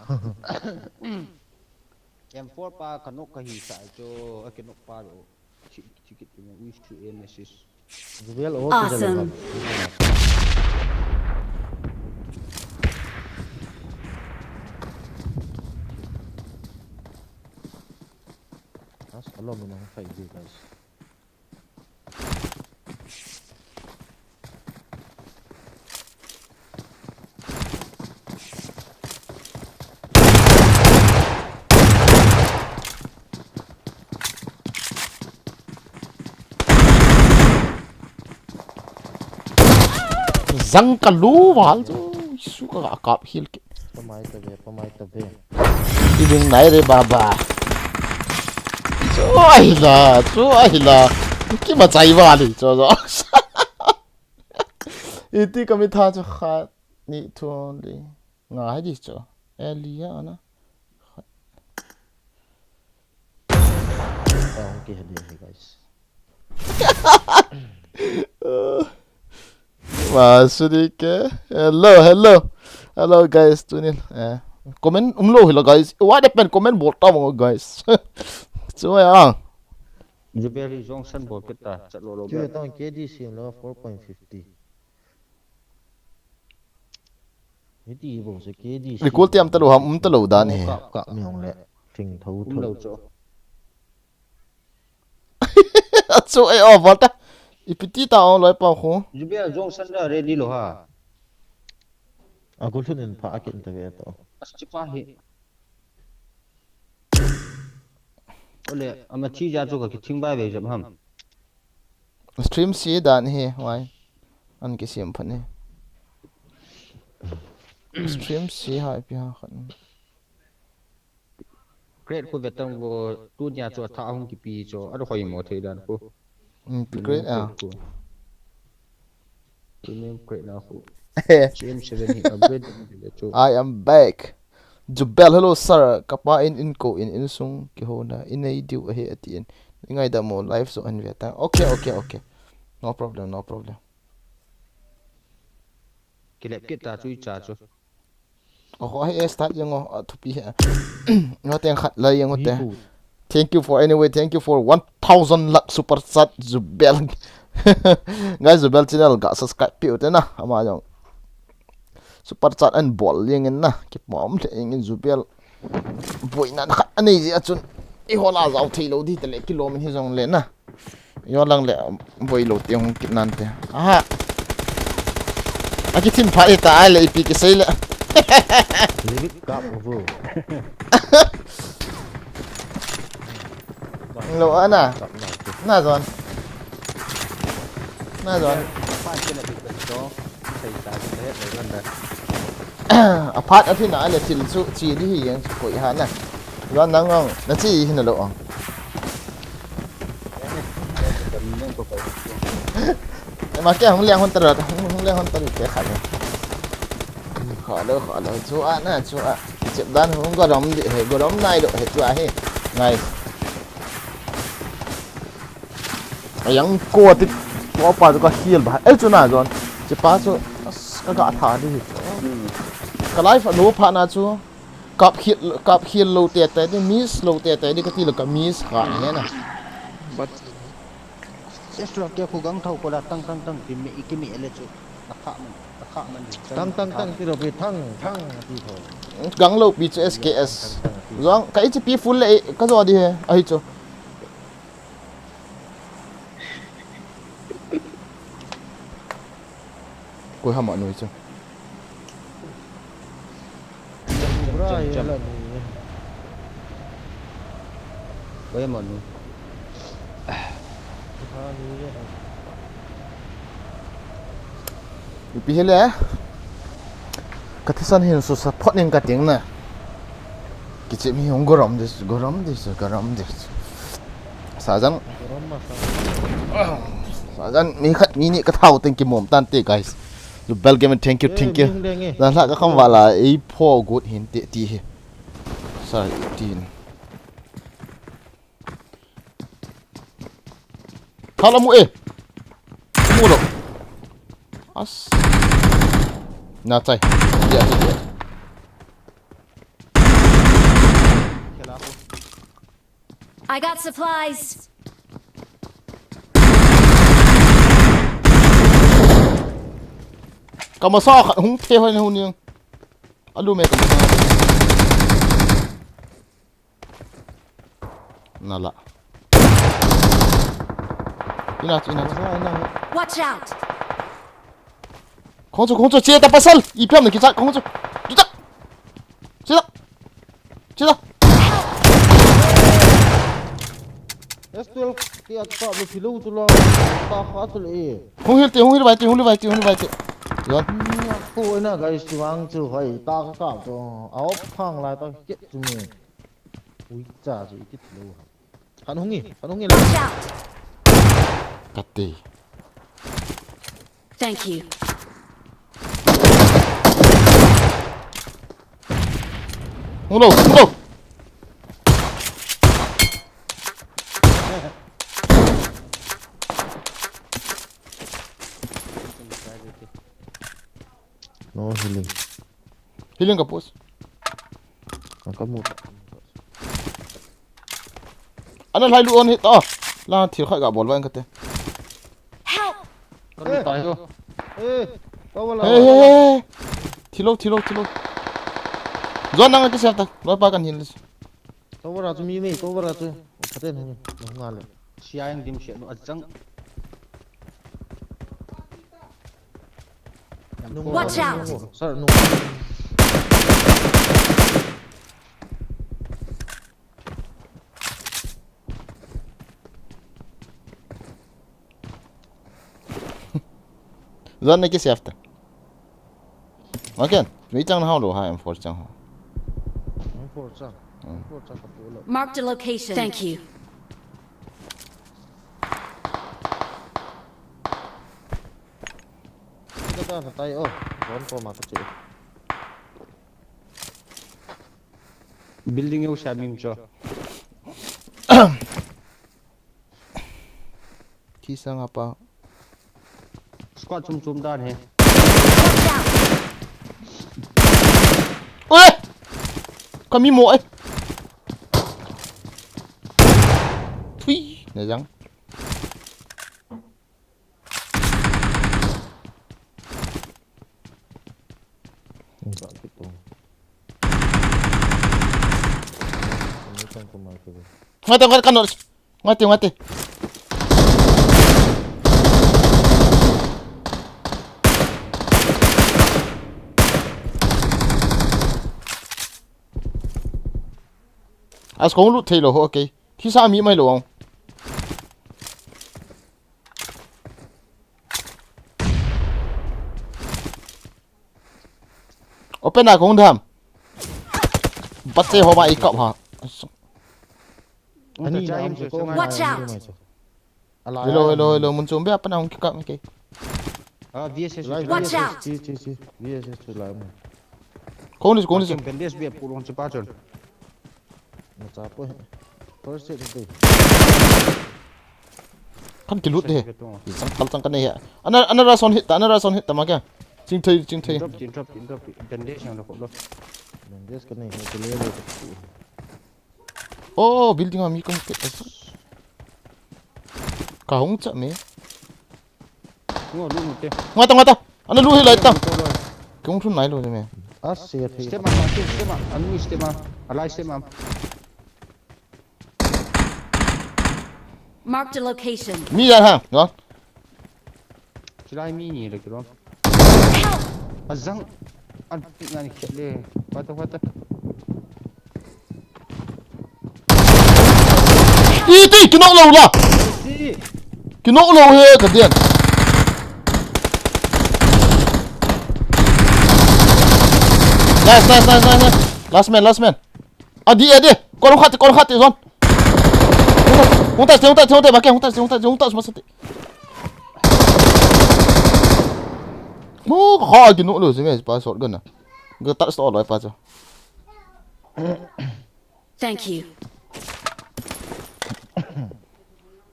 M four pa ka nok ka hi sa chu, a ke nok pa lo. Chi, chi kit tu me, wish to a message. Jubel o, Awesome. That's a lot of fight, guys. Zang ka lu val chu, su ka kap hil ke. Pamai ta ve, pamai ta ve. Ibing nai re baba. Chu ai la, chu ai la. Ki ma chai val hi chu. Iti ka mi tha chu khat, ni, thum, li. Nga hai di chu. Elia na. Khat. Ah, okay, hadi, hey, guys. Masudi ke. Hello, hello. Hello, guys, tune in. Eh, comment umlo hilo, guys. What happened? Comment bol ta mo, guys. Chu ya. Jubel hi Johnson bol kita, chat lo lo. Chu ya tang K D C lo four point fifty. Hiti bol se K D C. Recall tiam ta lo ham, um ta lo dan he. Ka, ka mi hong le. Thing tho tho. Um lo chu. Chu ai o bol ta. Ipiti ta ong loi pa khu. Jubel Johnson da ready lo ha. A ko thun in pha a kin ta ve to. As chi pa hi. Ole, ama thi ja chu ka kithing bai ve jam ham. Stream si dan hi, why? An kisem phat ni. Stream si hai pi ha khat. Great khu vetang vo, tunia chu atha hung kipi chu, a hoi mo thei dan khu. Mm, pi great a. Premium crate na khu. G M seven hi upgrade le chu. I am back. Jubel, hello sir. Kapa in in ko in in sung kihona. In ei diu ahi ati in. Ingai da mo live so an ve ta. Okay, okay, okay. No problem, no problem. Kilep kit ta chu i cha chu. Oho, hai, eh, start jeng o, a, thupi he. Nga teng khat la jeng o te. Thank you for, anyway, thank you for one thousand lakh super chat, Jubel. Guys, Jubel channel ga subscribe piu te na, ama jong. Super chat an bol jeng in na, kipom le jeng in Jubel. Boina khat anei jeh a chun. I hola jao thei lo di te le kilom in hi jong le na. Yo lang le, boi lo te hung kit nan te. Aha. Aki thin pha e ta ai le ipi kisei le. Limit kap vo. Lo ana. Kap na te. Na zon. Na zon. Pa ke le bi to. Sei ta ke le lo ran da. A phat a thin a le thil chu chi di hi yang chu koi ha na. Zon nang ong, na chi hi na lo ong. Ema ke hung leng hon tarat, hung, hung leng hon tarat ke kha le. Kha lo, kha lo, chu a na, chu a. Chep dan hung gorom di, he, gorom nai lo, he, chu a, he. Nai. Ayang ko ti, ko pa chu ka heal ba. Eh, chu na zon. Che pa chu, as, ka ga tha di. Ka life a lo pha na chu. Kap heal, kap heal lo te te di, miss lo te te di, ka ti lo ka miss ka ni na. Pat. Yes, lo ke khu gang thau ko la tang tang tang ki me ki me le chu. Na kha man, na kha man. Tang tang tang ti lo pi thang thang ti tho. Gang lo pi chu S K S. Zong ka ichi pi full le ka zo di he. Ahi chu. Koi ham a nui chu. Bra ye la ni. Koi ham a nui. Ha ni ye. Ipi hile. Ka thisan hin su sa phot ning ka ting na. Kichi mi hung gorom dis, gorom dis, gorom dis. Sajan. Gorom ma sa. Sajan mi khat mi ni ka thau teng ki mom tan te, guys. Lu bel game, thank you, thank you. Dan la ka kham wala ei pho good hin te ti hi. Sa ti hin. Thala mu e. Mu lo. As. Na chai. Dia, dia, dia. I got supplies. Kamasa khat hung the hoi hung niang. Alu me kamasa. Nala. Ina, ina. Watch out! Khong chu, khong chu, che ta pasal. I piam na kicha, khong chu. Kicha. Che ta. Che ta. S twelve ti a ta lu philo chu lo. Ta kha chu le. Hung hil te, hung hil vai te, hung hil vai te, hung hil vai te. Yon. Ko na guys, chuang chu hoi ta ka ka chu. A op phang lai ta ke chu mi. Ui cha chu i kit lo. Khan hung i, khan hung i la. Watch out! Kati. Thank you. Hung lo, hung lo. No healing. Healing ka post. Ang kamut. Ana lai lu on hit. Oh. La thil khat ga bol va ang kate. Help! Kami tayo. Eh, kawala. Hey, hey, hey. Thilo, thilo, thilo. Zon nang ki safta. Lo pa kan hin. Kawala chu mi me, kawala chu. Khaten hung, hung ale. Siya yang dim siya no ajang. Watch out! Sir, no. Zan na ki safta. Makan, mi chang hao lo ha, M four chang hao. M four chang. M four chang ka polo. Marked a location. Thank you. Kita ta sa tayo. Zon ko ma ko che. Building yo siya mim cho. Thi sang apa. Squad chum chum dan he. Watch out! Oi! Kami mo eh. Thui, na jang. Ngati, ngati, kano. Ngati, ngati. As kong lut thei lo ho, okay. Thisa mi mai lo ang. Open a kong dham. Bat se ho ma i kap ha. Ani na am se ko. Watch out! Ala. Hello, hello, hello. Mun chum be apna hung kikap me ke. Ah, V S S. Watch out! Chi chi chi. V S S chu la mo. Kong ni, kong ni. Bandage be pulong chu pa chun. Na cha po. First aid de. Kan kilut de. Sang kal sang kan he. Ana, ana ra son hit ta, ana ra son hit ta ma kya. Ching thei, ching thei. Drop, chin drop, chin drop. Bandage yang lo ko lo. Bandage kan he ke le le. Oh, building a mi kong kit. Ka hung cha me. Ngo lu nu te. Nga ta, nga ta. Ana lu hi lai ta. Ko lo. Kung thun nai lo me. A se the. Step ma, step ma. Anu step ma. Alai step ma. Marked a location. Mi ya ha. Nga. Chilai mi ni le kilo. Help! Azang. An pi nga ni khet le. What the, what the? Iti, kinok lo la. Kinok lo he, ka dian. Nice, nice, nice, nice, nice. Last man, last man. Adi, adi. Kon khat, kon khat, zon. Hung ta, hung ta, hung ta, ba ke, hung ta, hung ta, hung ta, sma sati. Mu, ha, kinok lo, zing, pa, shotgun na. Ga ta, stop, lo, pa, cho. Thank you.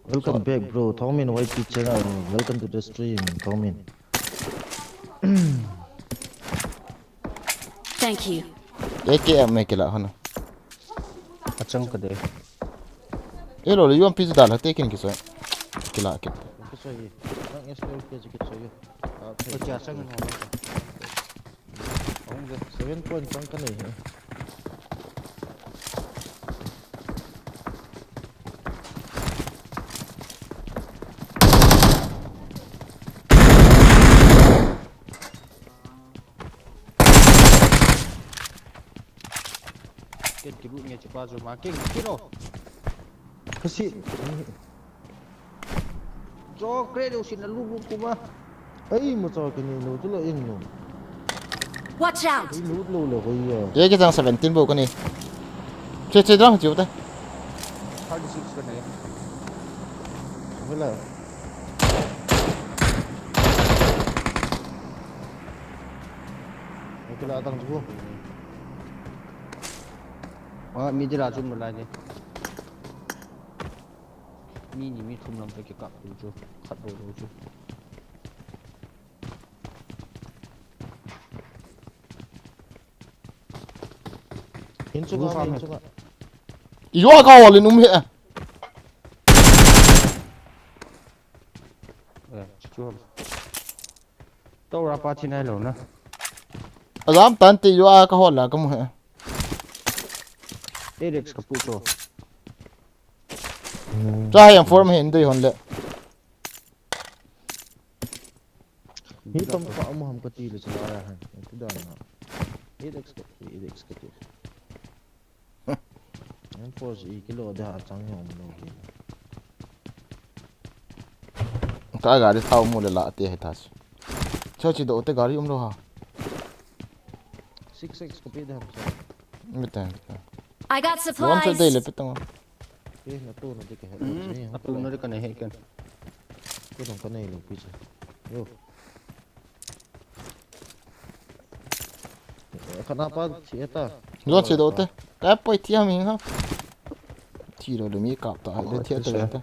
Welcome back, bro. Thongmin Y T channel. Welcome to the stream, Thongmin. Thank you. A K M me kila hana. Achang ka de. E lo le yuan pi dal ha te kin kisoi. Kila kit. Kisoi. Nang S L K kisoi. Okay, achang no. Seven point chang ka nei he. Ken kilut nge chipa jo ma ken kilo. Kasi. Cho kre deu sin alu bu kuma. Ai, mo cho kini lo tu lo in lo. Watch out! Ai, lut lo le koi ya. Ye ke jang seventeen bo kani. Che, che, jang chiu ta. Thirty six kani. Wala. Ai, kila tang chu. Ah, mi dila chum lai ni. Mi ni mi thum lam pe ke kap tu chu. Khat bo lo chu. In chu ga, in chu ga. Yo ka hol in um he. Eh, chu. To ra pa thi nai lo na. Alam tan ti yo a ka hol la ka mu he. Alex ka pu cho. Cha yang form he in dei hon le. Hi tam ka amu ham ka ti le chala ya han. Ku da na. Alex ka ti, Alex ka ti. Em force i kilo da chang yom lo ki. Ka gari thau mu le la te he tas. Cho chi do te gari um lo ha. Six X ka pe da ham sa. Mi ta. I got supplies. Wan cho dei le pe tang. Ke na to na de ke he. Na to na de ka ne he ken. Ko tong ka nei lo pi che. Yo. Kana pa chi ta. Yo che do te. Ka poi thi ham ha. Thi lo le mi kap ta le thi ta le ta.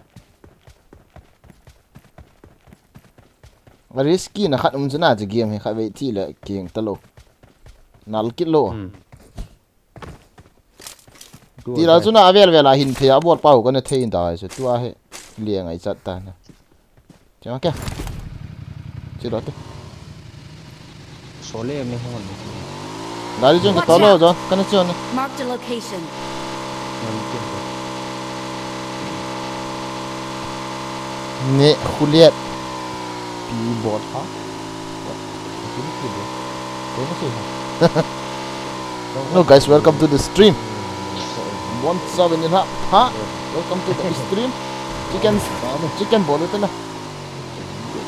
Risky na khat um chu na chu game hi kha ve thi le king ta lo. Nal kit lo. Ti la chu na avel vel a hin thei a bol pau ka na thei in ta chu tua he le ngai chat ta na. Chang ke. Chi lo te. Sole me hon. Gari jong ka to lo jo ka na chu na. Marked a location. Ne Juliet. Pi bol ha. Hello guys, welcome to the stream. Bon seven in ha. Ha. Welcome to the stream. Chicken, chicken bol te na.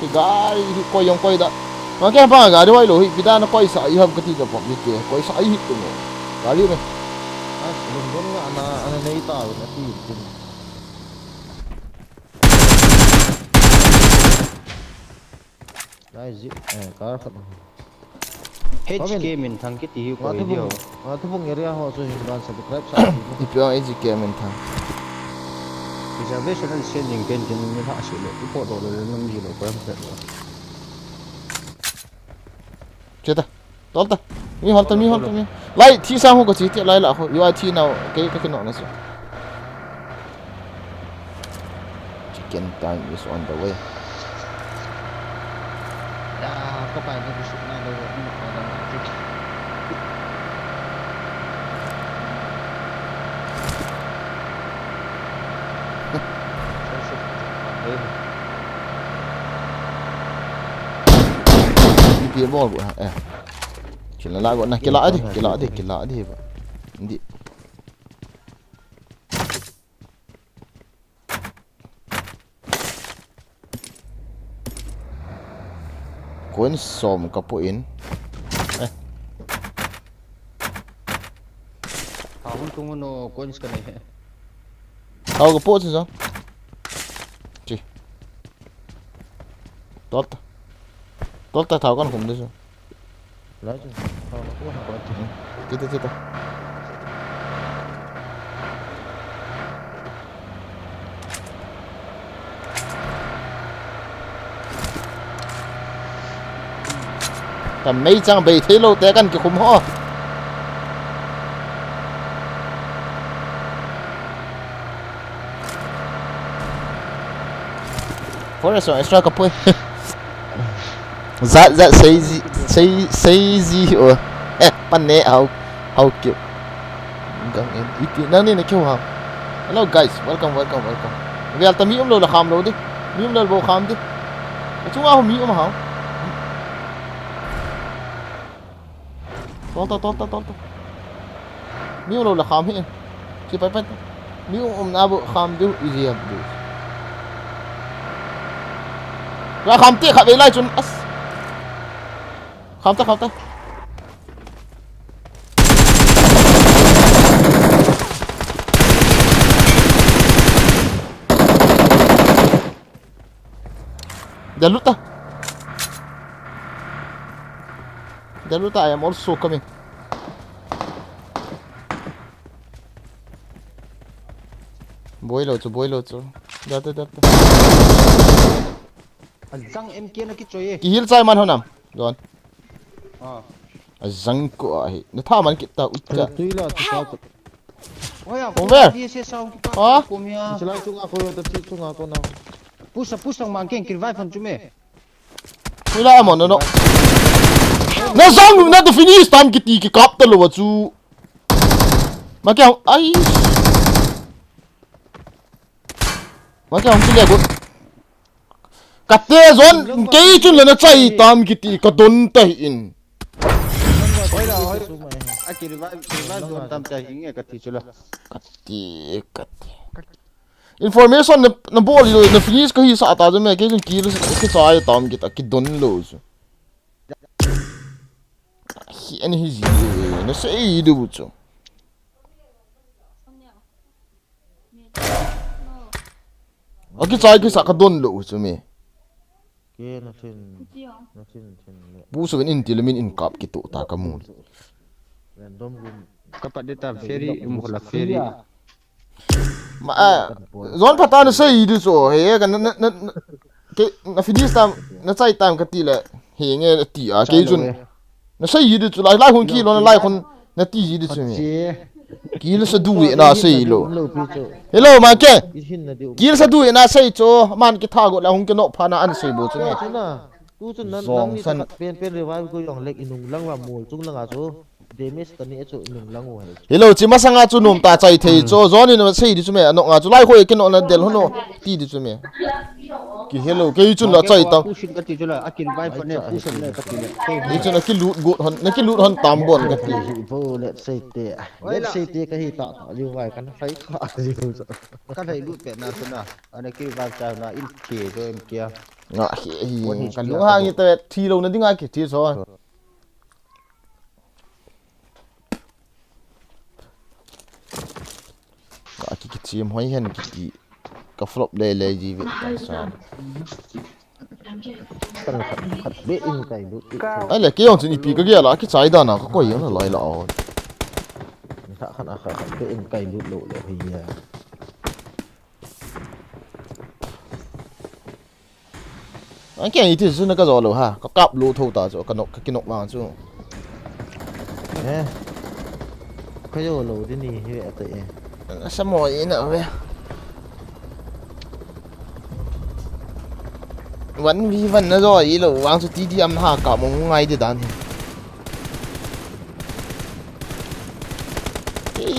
Ki gari hi koi jong koi da. Ma ke pa gari wai lo hi pida na koi sa i ham ka ti ka pom ni te. Koi sa i hi tu mo. Gari me. Ai, lung bon nga ana, ana nei ta na ti tin. Lai zi, eh, car khat. H K Minthang kiti hi koi dio. Nga thubung area ho chu hin ban subscribe sa. Ipi ang H K Minthang. Reservation an sending ken ken ni ha su le. Ipo do le nam ji lo ko am pe lo. Che ta. Tol ta. Mi hol ta, mi hol ta, mi. Lai, thi sang ho ka chi ti lai la ho. Yo, ai thi nau, ke, ka ki no na si. Weekend time is on the way. Ya, Pakai ni busuk na lo, ni ko da na. Ipi bol ko, eh. Kila la ko na, kila di, kila di, kila di ba. Di. Coin som ka po in. Eh. Thao hung tung no coins ka nei he. Thao ka po chu sa. Chi. Tol ta. Tol ta thao kan khum de chu. Lai chu. Thao ka po ha ko chi. Ti ti ti ta. Ka mei chang bei thei lou te kan kikhum ho. Forest extra ka pui. Zat zat sei ji, sei, sei ji o. Eh, pan ne au. Hau keu. Gang in, iti, nang ni na keu ha. Hello guys, welcome, welcome, welcome. Vel ta mi um lou le kham lou di. Mi um lou le bou kham di. Achunga ho mi um ha. Tol ta, tol ta, tol ta. Mi um lou le kham hi. Chi pai pai. Mi um, um na bou kham diu, easy ha bou. Ra kham te kha ve lai chun as. Kham ta, kham ta. Daluta. Daluta, I am also coming. Boi lou chu, boi lou chu. Daluta, daluta. Ajang M K na kichoi e. Ki heal chai man ho nam. Don. Ah. Ajang ko ahi. Na tha man kit ta ut ka. Tui la, tui la. Oi ya, over. Dia se sound kita. Ha? Kum ya. Sila chunga ko, ta chi chunga ko na. Push, push lang mang keng, ki revive hon chu me. Pui la mo no no. Na jang na to finish tam kiti ki kap ta lou chu. Ma kya ai. Ma kya hung kile go. Kate John, kei chun le na chai tam kiti ka don ta hi in. Hoi la, hoi. A ki revive, revive don tam ta hi nge kati chu la. Kati, kati. Information na, na bol lo, na finish ka hi sa ta chu me, kei chun ki le, ki chai tam kita, ki don lo chu. Hi ani hi ji, na sei du chu. Aki chai kisa ka don lo chu me. Ke na thin, na thin, thin le. Bu su in ti le min in kap ki tu ta ka mu. Random room. Ka pat de ta ferry, um, hola ferry. Ma, ah, John pata na sei du chu, he, ka na, na, na, na, ke, na finish tam, na chai tam ka ti le, he nge ti a, ke chun. Na sei ji di chu lai, lai khun ki lo, na lai khun na ti ji di chu me. Kill sa du e na sei lo. Hello, ma ke. Kill sa du e na sei chu, man ki tha go la hung ke no pha na an sei bo chu me. Tu chun nan, nang ni khat pen pen revive ko jong lek inung lang wa mol chung langa chu. Damage ka ni chu inung lang u hai. Hello, chi masanga chu nom ta chai thei chu. John in sei di chu me, ano nga chu lai khoi ke no na del hono ti di chu me. Ki hello, kei chun la chai tam. Push in ka ti chu la, a kin vai pa ne, push in le ka ti le. Ni chun a ki lut got hon, na ki lut hon tam bon ka ti. Bo, let's say te. Let's say te ka hi ta ta, liu vai kan fai kha, liu. Ka lai lut pe na chu na, ana ki vai cha na in ke do em kia. Nga hi hi, ka lu ha ngi te thi lo na ding a ki thi so. Ka ki, ki chim hoi hen ki, ki, ka flop le le ji ve ta sa. Kan khat, khat be in kai lut. Ai le, ke jong chun ipi ka gel a, ki chai dan a, ka koi jong lai la o. Khat, khat, khat, khat be in kai lut lo, lo hi ya. An keng iti chu na ka jo lo ha, ka kap lo tho ta chu, ka nok, ka kinok vang chu. Eh. Ka jo lo di ni hi ve ta e. Sa mo i na ve. One v one na jo i lo, vang chu T D M ha ka mo ngai de dan hi.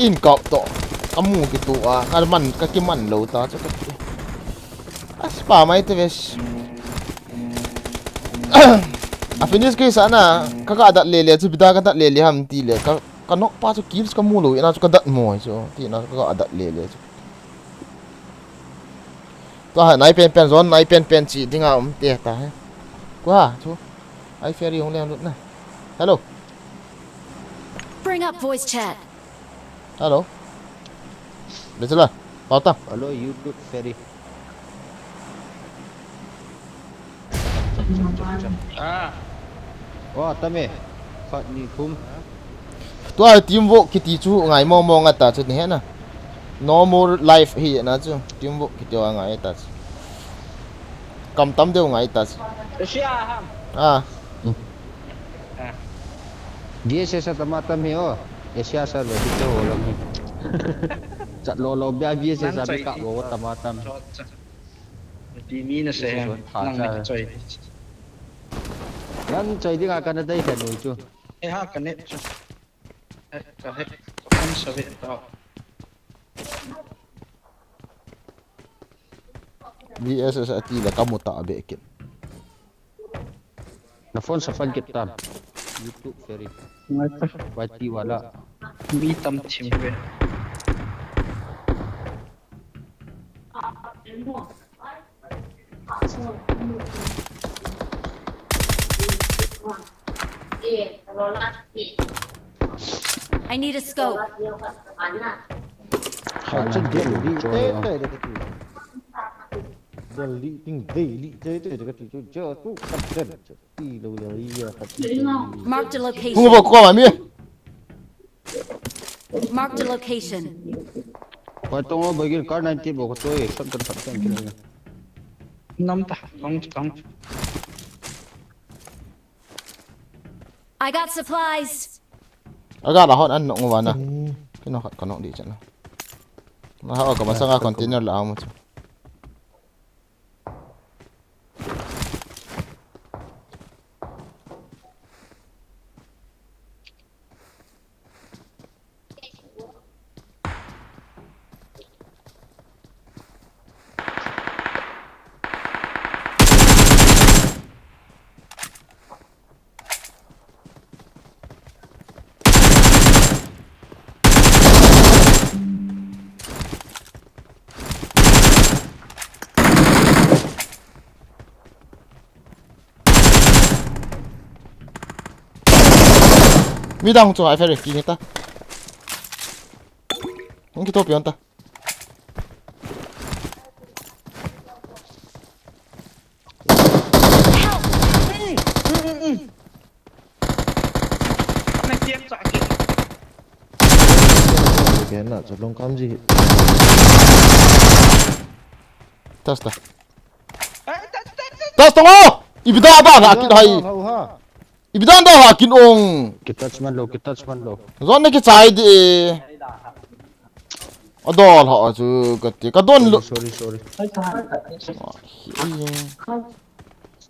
In kap to. Ka mu ki tu a, ka man, ka ki man lo ta chu ka ti. As pa mai te ves. A finish ke sa na, ka ka dat le le chu bida ka dat le le ham ti le, ka, ka nok pa chu kills ka mu lo, ina chu ka dat mo chu, ti na ka ka dat le le chu. Tua ha, nai pen pen zon, nai pen pen chi dinga um te ta he. Kua, chu. Ai Ferry hung le lut na. Hello. Bring up voice chat. Hello. Bachelor, pau ta. Hello, YouTube Ferry. Ah. Wa, tame. Khat ni thum. Tua teamwork kiti chu ngai mo mo nga ta chu ni he na. No more life hi na chu. Teamwork kiti wa ngai ta chu. Kam tam deu ngai ta chu. Asia ham. Ah. Ah. V S S tama tam hi o. Asia server hi te ho lam hi. Chat lo lo bia V S S a bi ka lo tama tam. Pi mi na se. Nang na choi. Nang choi dinga kana dai kha noi chu. E ha ka net chu. E ka he. Ka phone sa ve ta. V S S ati la ka mu ta be kit. Na phone sa pan kit tam. YouTube Ferry. Ngai ta. Y T wala. Mi tam thim ve. I need a scope. Kha chu Delhi te te de kati. Delhi ting Delhi te te de kati chu jo tu ka den chu. Ti lo le ya ka ti. Marked a location. Hung ba ko ma mi. Marked a location. Pai tong o, bagin kar ninety bo ko toi, shotgun khat kan kila. Nam ta, tong, tong. I got supplies. Aga la hon an nok ngwa na. Hmm. Kino khat ka nok di chana. Na ha ka masanga container la amu chu. Mi dang chu ai Ferry kiti ta. Hung kitopi on ta. Kena chalong kamji. Tas ta. Tas ta ngo. Ibida ba na kit hai. Ibida da ha kin ong. Kitouch man lo, kitouch man lo. Zon ne kichai de. Adol ha chu kati. Ka don lo. Sorry, sorry.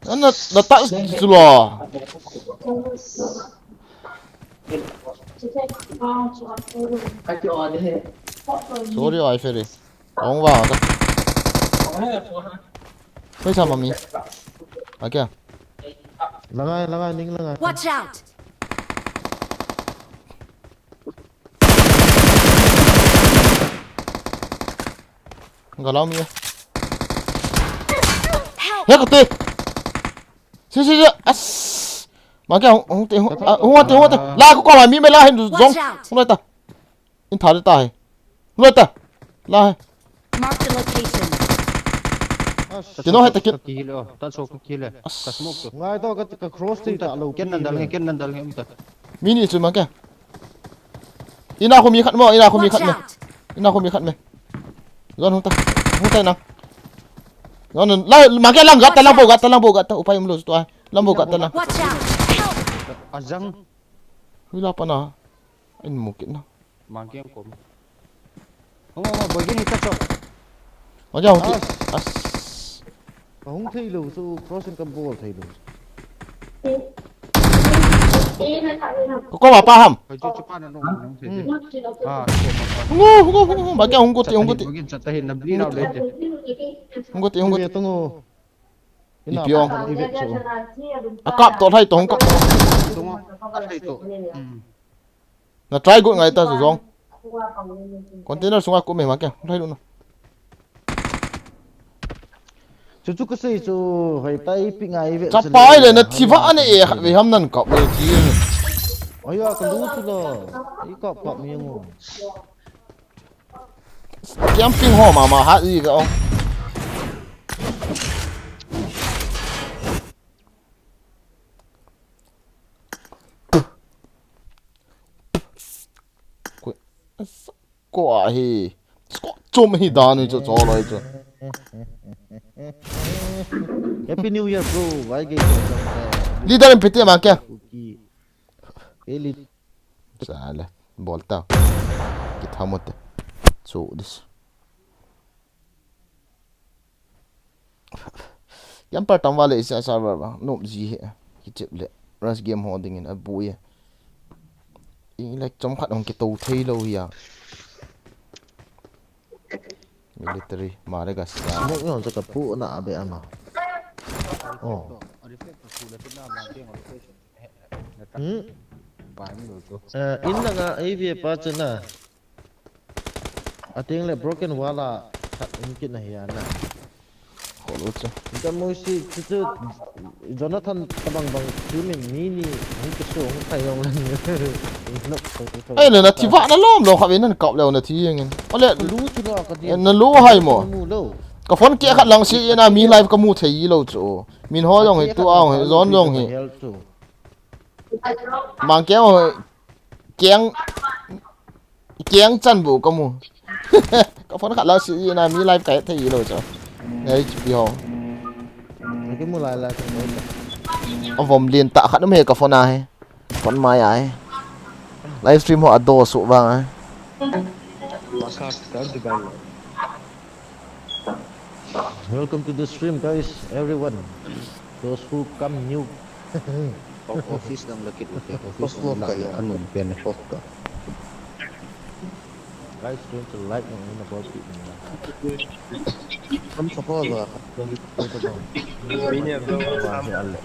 Ana da ta chu lo. Sorry, ai Ferry. Ong wa ta. Koi sa mami. Akia. Langai, langai, ning langai. Watch out! Galau mi. Help! He kate. Si si si. As. Maki hung hung te hung hung te hung te. La ko ko mi me la hin zong. Hung ta. In thar ta hai. Hung ta. La hai. Mark the location. Tino hai ta kit. Ki hilo. Ta so ki hile. Ka smoke to. Ngai to ka cross ti ta lo. Ken nan dal he ken nan dal he um ta. Mini chu maki. Ina khu mi khat mo, ina khu mi khat me. Ina khu mi khat me. Zon hung ta. Hung ta na. Zon la ma ke lang gat ta lang bo gat ta lang bo gat ta upai um lo tu ai. Lang bo gat ta lang. Watch out! Help! Ajang. Hui la pa na. In mu kit na. Ma ke ko. Hung ma bagin ita chok. Ma ke hung ti. As. Hung thei lou, so crossing ka bol thei lou. Ko ko pa ham. Hoi chu chu pa na nong nong thei. Ah, ko pa pa. Ngo, ngo, ngo, ngo, ba kya hung ko ti, hung ko ti. Hung ko ti, hung ko ti. Hung ko ti, hung ko ti. Pi ong. Ipi vet chu. A kap to hai to hung kap. Tung a. Hai to. Hmm. Na try got ngai ta chu jong. Container sunga kum e ma ke. Lai lu na. Chu chu ka sei chu hoi ta ipi ngai ve. Chapai le na thi va ane e khat ve ham nan kap le thi. Oi ya ka lu chu lo. I kap kap mi ngo. Camping ho ma ma ha i ve ong. Ko, ko a hi. Ko chom hi dan ni chu cho loi chu. Happy New Year, bro. Vai ge. Leader em pete ma kya? Elite. Sale. Bol ta. Ki thamote. So this. Camper tam vale isa server ba. Nop ji he. Ki chep le. Rush game ho dingin a bu ye. Ing lek chom khat hong ki to thei lo ya. Military. Mare ga sa. Smoke yon sa ka pu na abe ama. Oh. Hmm? Eh, in langa A V A pa chu na. Ateng le broken wall a khat um kit na hi a na. Holo chu. Ka mu si chu chu Jonathan tabang bang chu min mi ni hung ki su hung khai yong le. Nok so so. Ai le na thi va na lom lo kha ve nan kap le na thi yeng in. Ole lu chu lo ka di. Na lu hai mo. Mu lo. Ka phone ke khat lang si na mi live ka mu thei lo chu. Min ho jong hi tu a hong hi zon jong hi. Mang keng ho keng keng chan bu ka mu. Ka phone khat la si na mi live ka thei lo cho. Nei chu pi ho. Ki mu lai lai ka mu. A vom lien ta khat um he ka phone a he. Phone mai a he. Live stream ho a do su vang a he. Welcome to the stream, guys, everyone. Those who come new. O-, office dang la kit u te, office dang la kit u te. Anun pen. Guys, don't you like me in the ball pit? Come support la. Mini bro, wa he alle.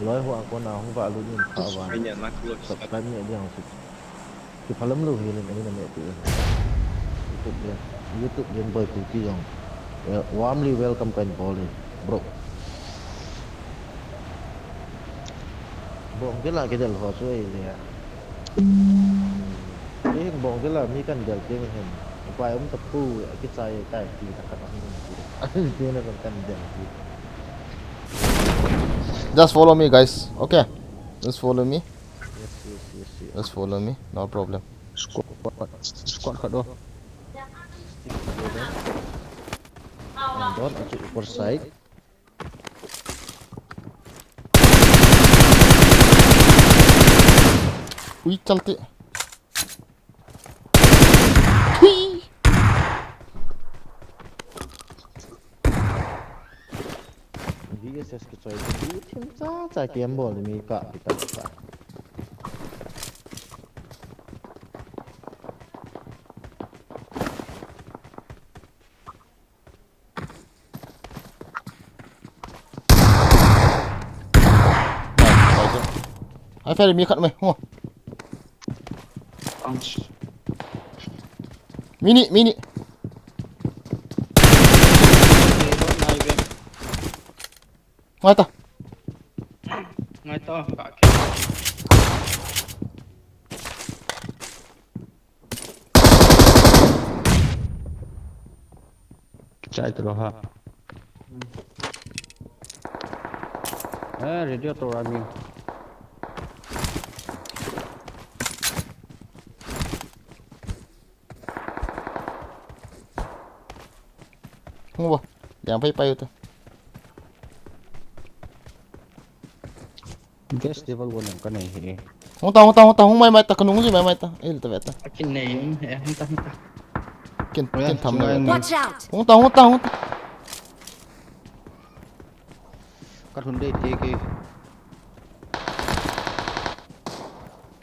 Loi ho a kona hung va lu nin pha wa. Mini na ku. Subscribe ni dia hung. Kiphalam lo hi len ahi na me tu. YouTube len, YouTube len boy Kuki jong. Well, warmly welcome kahin bol e, bro. Bong kila kidel ho chu ei le. Ei bong kila mi kan del ting hin. Pai um ta pu, kichai kai ti ta kan hin. Ti na kan kan del ti. Just follow me, guys. Okay. Just follow me. Yes, yes, yes, yes. Just follow me, no problem. Squad, squad khat do. Don't attack upper side. Ui, chalte. Thui. V S S kichoi te, bu thim cha cha kem bol mi ka kita ka. Hai, hai, hai. Hai, Ferry, mi khat mai. Ho. Ouch. Mini, mini. Ngai ta. Ngai ta, ka ke. Chai tu lo ha. Eh, radio to ra mi. Hung bo. Yang pai pai tu. Gas level one ang kanai hi. Hung ta, hung ta, hung ta, hung mai mai ta, kanung ji mai mai ta. Eh, ta ve ta. Akin nei, eh, hung ta, hung ta. Kin, kin tham na. Watch out! Hung ta, hung ta, hung ta. Ka lhun dei ti ki.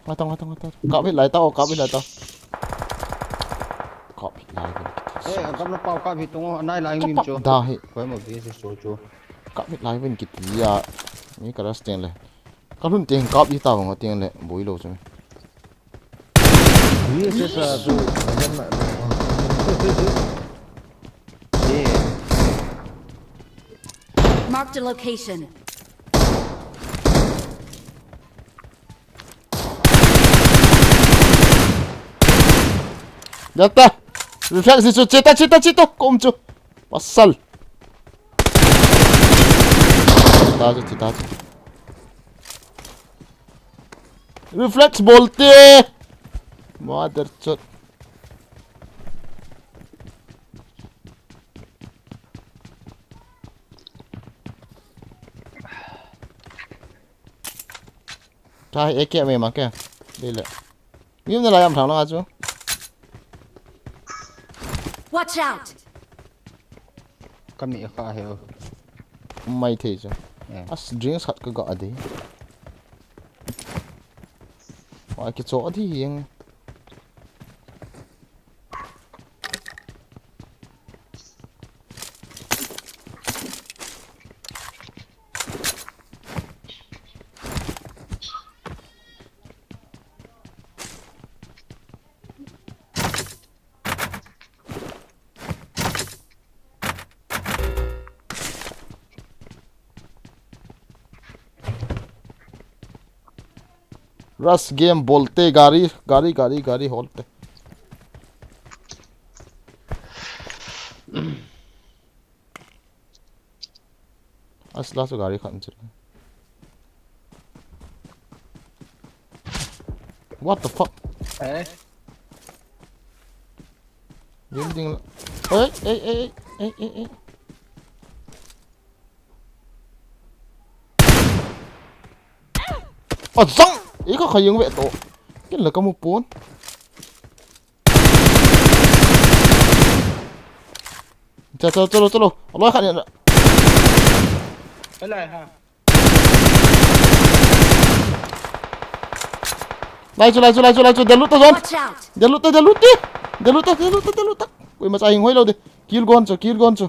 Ngatang, ngatang, ngatang. Kap hih lai tao, kap hih lai tao. Kap hih lai. Eh, kap na pau kap hih tung o, anai lai ngim chu. Da hi. Koi ma bi se so chu. Kap hih lai vin kiti ya. Ni ka ras teng le. Ka lhun teng kap hih tao nga teng le. Boi lo chu. Yes, yes, uh, so, Marked a location. Jata. Reflex ni chu, cheta, cheta, cheta. Kom chu. Pasal. Cheta chu, cheta chu. Reflex bolte. Mother chot. Cha, A K me ma ke. Dei le. Mi um na lai am thang na chu. Watch out! Ka mi kha he. Mai thei chu. Eh. As drinks khat ka ga a dei. Wa ki cho a dei yang. Rush game bolte gari, gari, gari, gari holte. Asla chu gari khat chu. What the fuck? Eh? Building la. Oi, ei, ei, ei, ei, ei. Azang! Ika khayang ve to. Kin la kamu pon. Chalo, chalo, chalo. Allah khat ni. Alai ha. Lai chu, lai chu, lai chu, lai chu. Dalut ta zon. Dalut ta, dalut ta. Dalut ta, dalut ta, dalut ta. Koi ma cha hing hoi lo de. Kill gon chu, kill gon chu.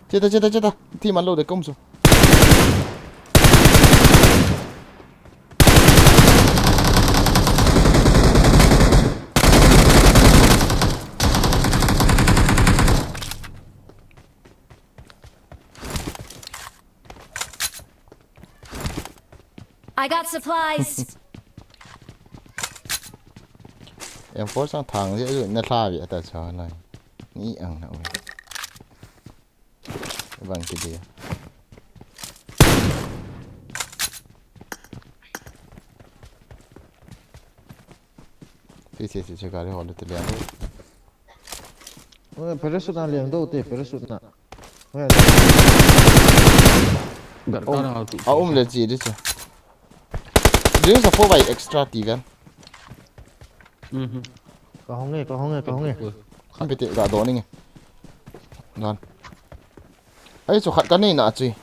Cheta, cheta, cheta. Thi man lo de kom chu. I got supplies. Em for sang thang je ju na thla vi ata cha lai. Ni ang na u. Vang ki dia. Ti ti ti gari hol te lian. Oi, parachute na liang do te, parachute na. A um le chi di chu. Ding sa four by extra ti gan. Ka hong e, ka hong e, ka hong e. Khampi te ga do ning e. Nan. Ai chu khat ka nei na chu.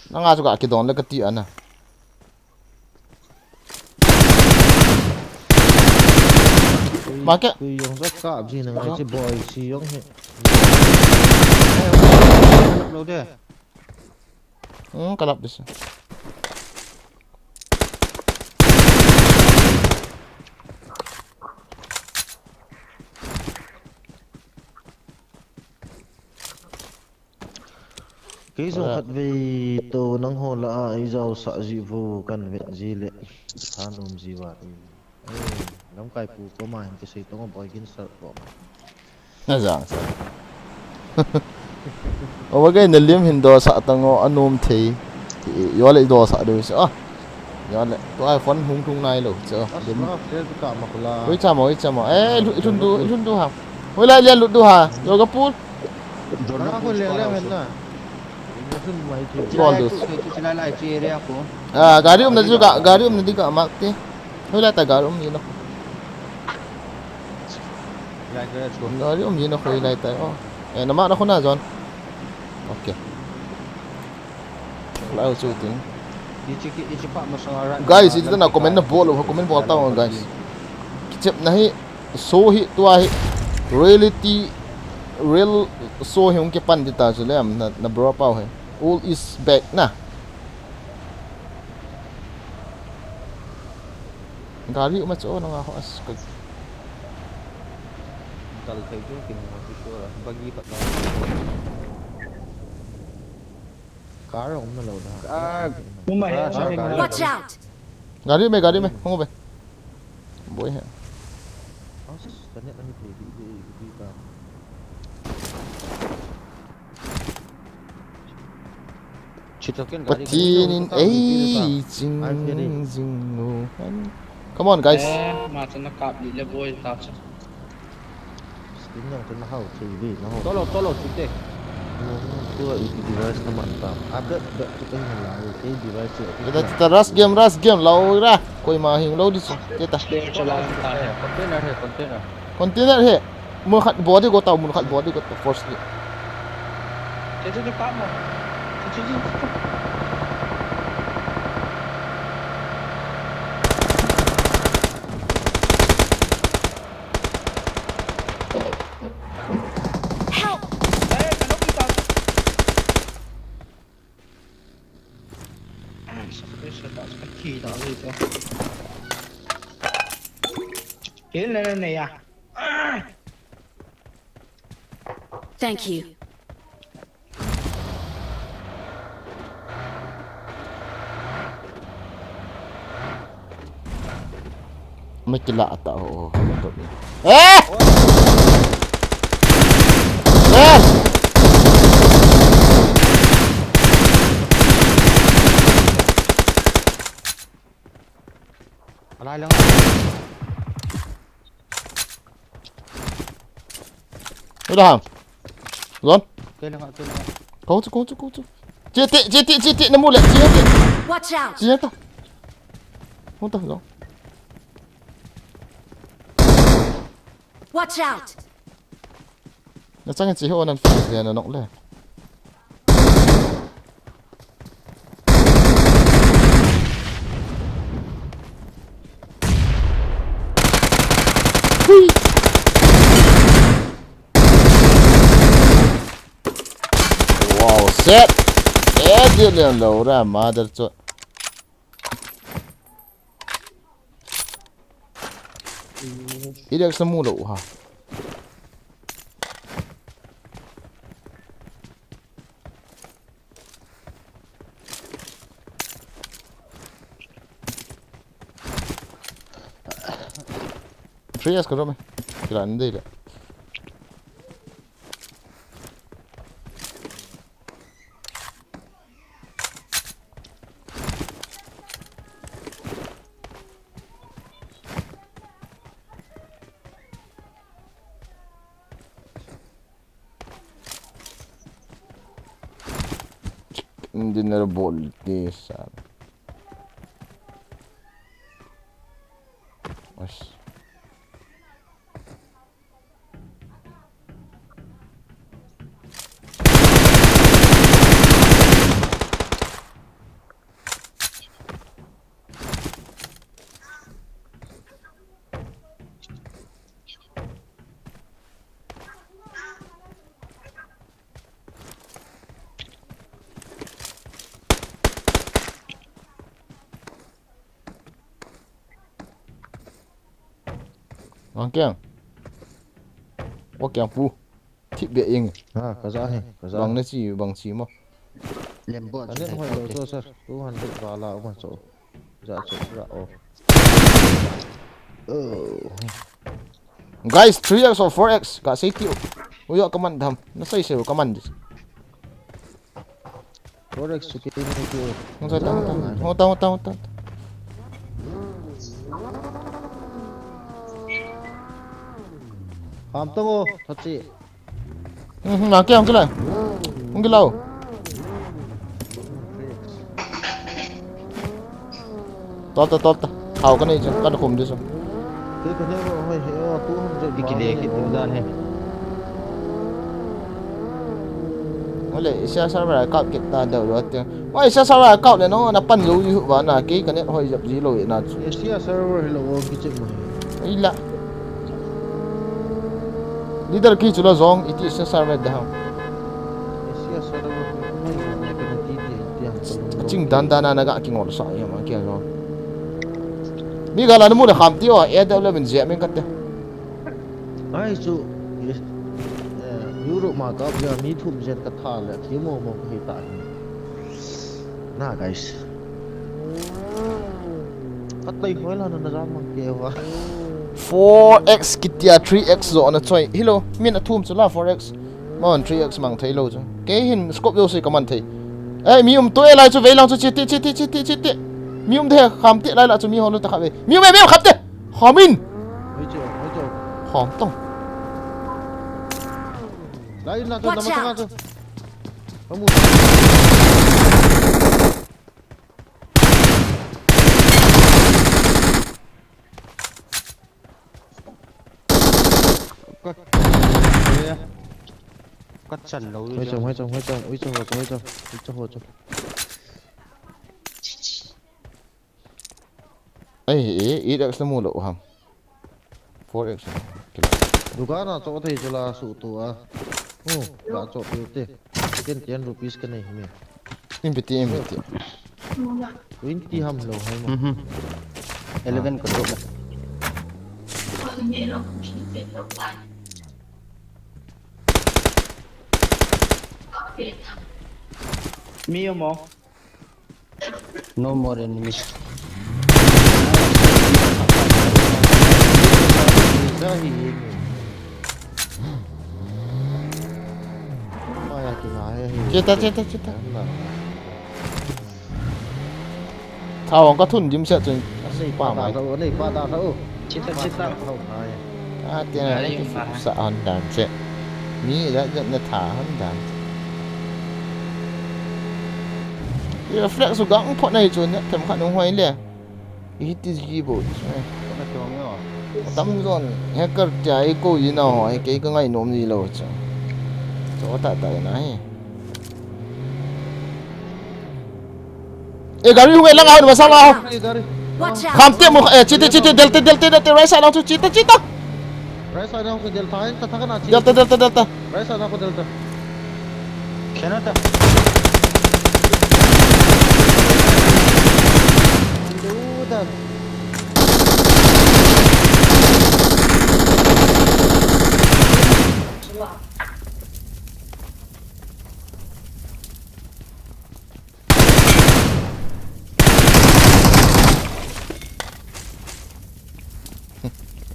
Nanga chu ga ki don le ka ti ana. Market. Kui yong sa ka ji na ngai chi boy chi yong he. Lo de. Hmm, kalap dise. Kei jong khatvei to nangho lah a ei jaosah ji vo kan vet ji le tha nom ji va ti. Lamkai pu koma hin kisei tong o boy gin sar koma. Na jang sa. O ba gei na lim hin dosah tang o anom thei. Yo le dosah do sa. Yo le to iPhone hung thung nai lo sa. Lim. Oi chamo, oi chamo. Eh, lhun du, lhun du ha. Oi lai lian lut du ha. Yo ka pu. Gol dus. Ah, gari umna chu ka, gari umna di ka mak te. Hoilai ta gari um ni lo. Gari um ni lo hoilai ta. Oh. Eh, nama na khuna John. Okay. Lau chu tin. Ichi ki, ichi pa masang ara. Guys, iti na comment na bol, comment bol tao, guys. Kichep na hi, so hi, tua hi, reality, real so hi hung kipan ding ta chu le am na, na bro pau hi. All is back na. Gari uma chu na nga ho as ko. Kal thei chu kin mo chu sure. Bagi khat na. Car um na lo da. Car. Uma he, car, car. Watch out! Gari me, gari me, hung be. Boi he. As, tanya na hi thei di, di, di ta. Chito ken gari, Pathen in ei ching jing u hen. Come on, guys. Eh, ma chu na kap li le boi ta chu. Skin jong chu na hao thei ve, na hao. Tolo, tolo, chute. Tua i device na man ta. A bet, bet chu ka hin la, i device chu. Tita, tita, rush game, rush game, lau ra. Koima hing lou di chu. Tita. Player chu la ta he. Container he, container. Container he. Mun khat body go tao, mun khat body go tao, force ni. Che, che, che, pa mo. Che, che, che, che. Help! Eh, ka lou kita. Ah, sa ko sa ta sa kita ulit. Kill na na ya. Thank you. Mekila ata o. Eh! Eh! Alai lang. Udah ham. Zon. Kei lang, kei lang. Kau tu, kau tu, kau tu. Citi, citi, citi, nemu le, citi. Watch out! Citi ta. Kau tu, zon. Watch out! Na chang chi ho nan fa le na nok le. Hui. Wow, set. Eh, dia le lo ra mother chot. Idiak sa mu lou ha. Three S ka rom e. Kila ni dei le. Dinner bol te sa. As. Ang kiang. Wa kiang pu. Thip be ing. Ha, ka ja he, ka ja. Bang na chi, bang chi mo. Lembot. Ka net hoi lo so, sir. Two hundred vala uma so. Ja so, ja o. Oh. Guys, three X or four X, ka sei ti. Uyo ka man dam. Na sei sei ka man dis. Forex chu kei nei kei. Hung ta, hung ta, hung ta. Hung ta, hung ta, hung ta. Ham tong o, thachi. Hmm, hmm, hung kei, hung kei lai. Hung kei lau. Top ta, top ta. Hao ka nei chu, ka na khum di chu. Kei ka nei ro, hoi, he, o, two hundred. Di kile ki tu dan he. Hole, Asia server a kap kit ta deu lo te. Oi, Asia server a kap le no, na pan lo ji hu ba na, kei ka net hoi jap ji lo na chu. Asia server hi lo o ki chim mo hi. Ai la. Leader ki chu la jong, iti Asia server da ha. Asia server hi mai mo na ka ti ti ti ha. Ka ching dan dan na ga ki ngol sa ya ma ki jong. Mi ga la na mu da kham ti o, A W eleven je men ka te. Ai chu, eh, Europe ma ka bia mi thum jen ka tha le, thi mo mo ka hi ta hi. Na, guys. Ka tai hoi la na na jam mang ke wa. Four X kitia three X jo na choi. Hello, min a thum chu la four X. Mon three X mang thei lo chu. Kei hin scope jo se ka man thei. Ei, mi um to e lai chu vei lang chu chi ti, chi ti, chi ti, chi ti. Mi um de kham ti lai la chu mi ho lo ta kha ve. Mi um e, mi um kham te. Kham in. Hoi chu, hoi chu. Kham tong. Lai na chu, Watch na ma out. Chu. Kamu. Ka, ka chan lo. Hoi chu, hoi chu, hoi chu, hoi chu, hoi chu, hoi chu, hoi chu. Ai, e, eight X la mu lo ham. Four X. Dukan a cho thei chu la su tu a. Hu, la cho tu te. Ten, ten rupees ka nei hi me. Inpiti, inpiti. Twenty ham lo hai mo. Mhm. Eleven ka drop la. Mi mo. No more enemies. Chita, chita, chita. Thao ka thun dim se chun. Nei pa ta thou, nei pa ta thou. Chita, chita. Thou hai. A, ti na, ai, ki ma. Sa han dan che. Mi la, la, na tha han dan. Reflex su gang phot nai chu, ne, them khat nung hoi le. I ti ji bo. Na to mi o. Tam zon, hacker tia i ko i na ho, i kei ka ngai nom ni lo chu. Cho ta ta na hi. E, gari hung e lang a, masang a. Gari, gari. Watch out! Kham te mo, e, chite, chite, delte, delte, delte, right side lang chu, chite, chite. Right side lang chu, delta, ta, ta, kana, chite. Delta, delta, delta. Right side lang chu, delta. Kena ta. Duda.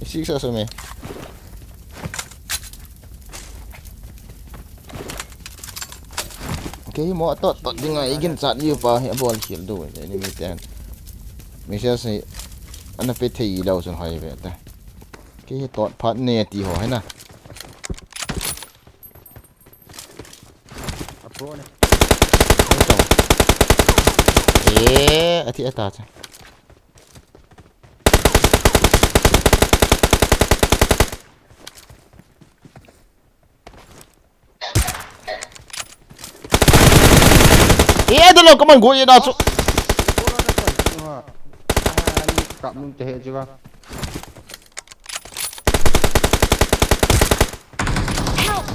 Six a sum e. Kei mo to to ding a igin chat yu pa hi bol khel do ni mi ten. Mi sia si ana pe thei lo sun hoi ve ta. Kei hi tot phat ne ti ho hai na. A pro ne. E, ati ata cha. E, ado lo, kaman go ye da chu. Kap nung te he chu ba. Help!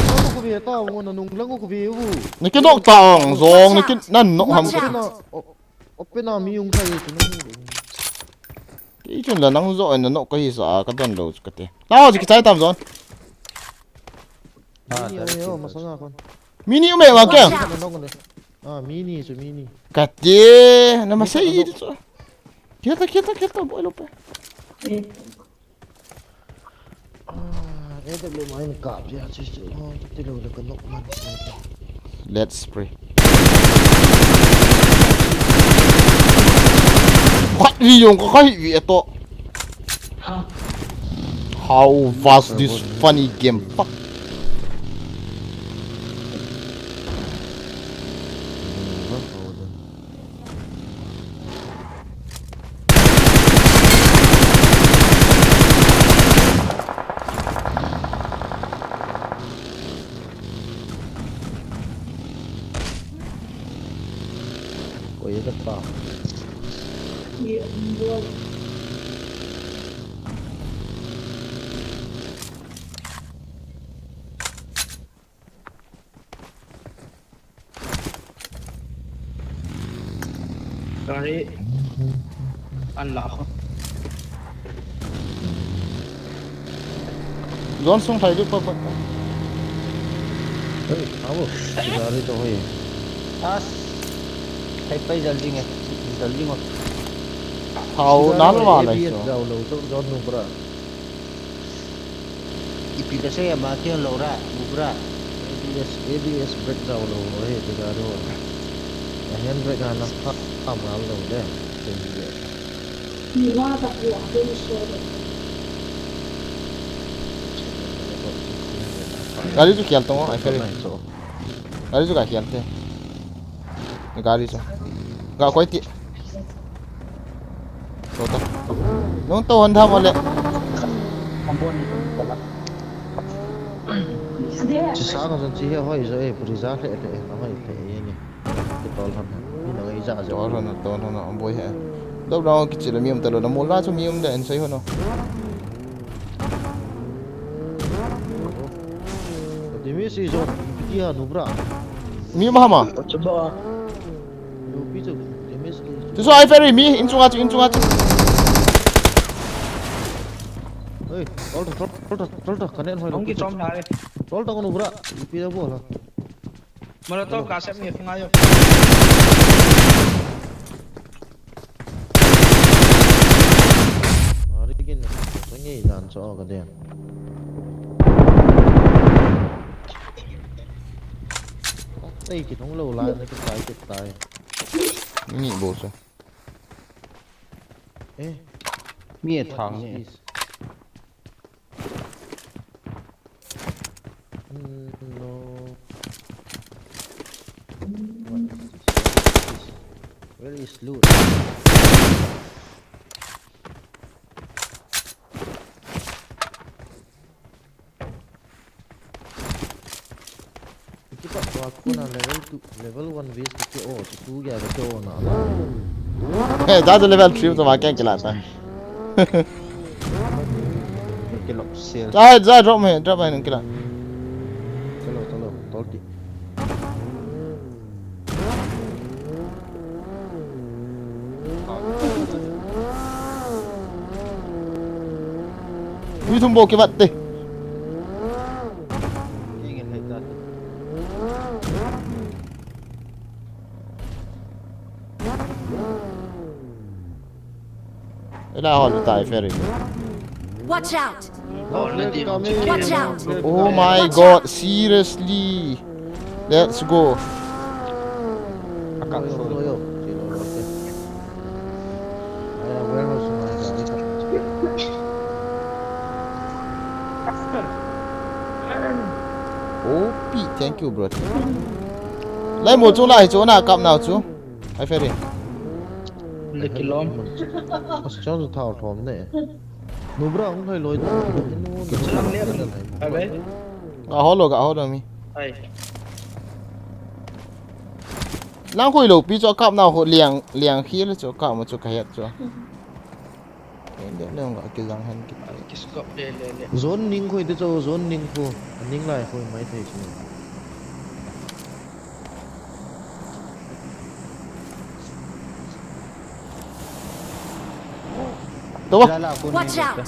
Lang u khu ve ta, u na nung lang u khu ve u. Ni ki nok ta ong, zong, ni ki nan nok ham. Open a, o-, open a mi ung sai tu nung. Ki chun la nang zo en nok ka hi sa ka don lo ka te. Na ho ki chai tam zon. Mini, o, masanga kon. Mini u me wa ke? Watch out! Ah, mini chu mini. Ka te, na ma sei di chu. Kieta, kieta, kieta, boi lo pe. Ah, A W M in kap ya chu chu. Oh, ti lo le ka nok man. Let's spray. Khat vi jong ka khai vi ato. How was this funny game? Fuck. Oi, ka ta. Gari an la kho. Zone sung thai du pa pa. Hei, abo, gari to hoi. As. Thai pai jal ding e. Jal ding o. Thao nan ma lai so. Jao lo to zone nu bra. Ipi kasei ama kihon lou ra, bubra. A B S, A B S brake jao lou ho he, ti gari ho. A hand brake a na pha, pha mal lou le. Gari chu khial tong, ai khel so. Gari chu ka khial te. Gari chu. Ga koi ti. Tou ta. Nung tou hon tham ole. Chi sa ka son chi he hoi jo e, puri ja hle hle, a hoi hle e ni. Ki tol hon. Ni na ngai ja jo. Tol hon, tol hon, a boi he. Dou rau ki chi le mi um ta lou na, mol la chu mi um de, en sei hon o. Dimi si jo, ipi ti ha nu bra. Mi um ham a? Acha ba. Lu pi chu, dimi si. Chu so ai ferry mi, in chunga chu, in chunga chu. Hey, tol ta, tol ta, tol ta, tol ta, kanen hoi lo. Hung ki chom na re. Tol ta ko nu bra, ipi da bol ha. Molotov ka sem ni khunga yo. Ari gin, ko ngi jan cho ka den. Ei, ki thong lo lai, na ki tai, ki tai. Ni bo so. Eh, mi e thang ni. Is. Mm, no. What is this? What is this? Where is loot? Kipa wa kona level two, level one base ki o, tu ya ka o na. Hey, that's a level three to wa kya kila ta. Kilo sel. Jai, jai, drop me, drop me, kila. Chalo, chalo, tolti. Mi thum bou kivat te. Ela hol tai ferry. Watch out! Watch out! Oh my God, seriously. Let's go. O P, thank you, bro. Lai mo chu lai chu na kap nau chu. Ai ferry. Le kilom. As chang thao thom ne. Nu bra hung thoi loi ta. Chalang le. Ave. Ga holo, ga holo mi. Ai. Lang khoi lo pi chu kap nau ho liang, liang khi le chu kap ma chu ka het chu. Ende le nga ki jang hen ki. Ki scope le le le. Zone ning khoi te chu, zone ning khu. Ning lai khoi mai thei chu. Toba. Watch out!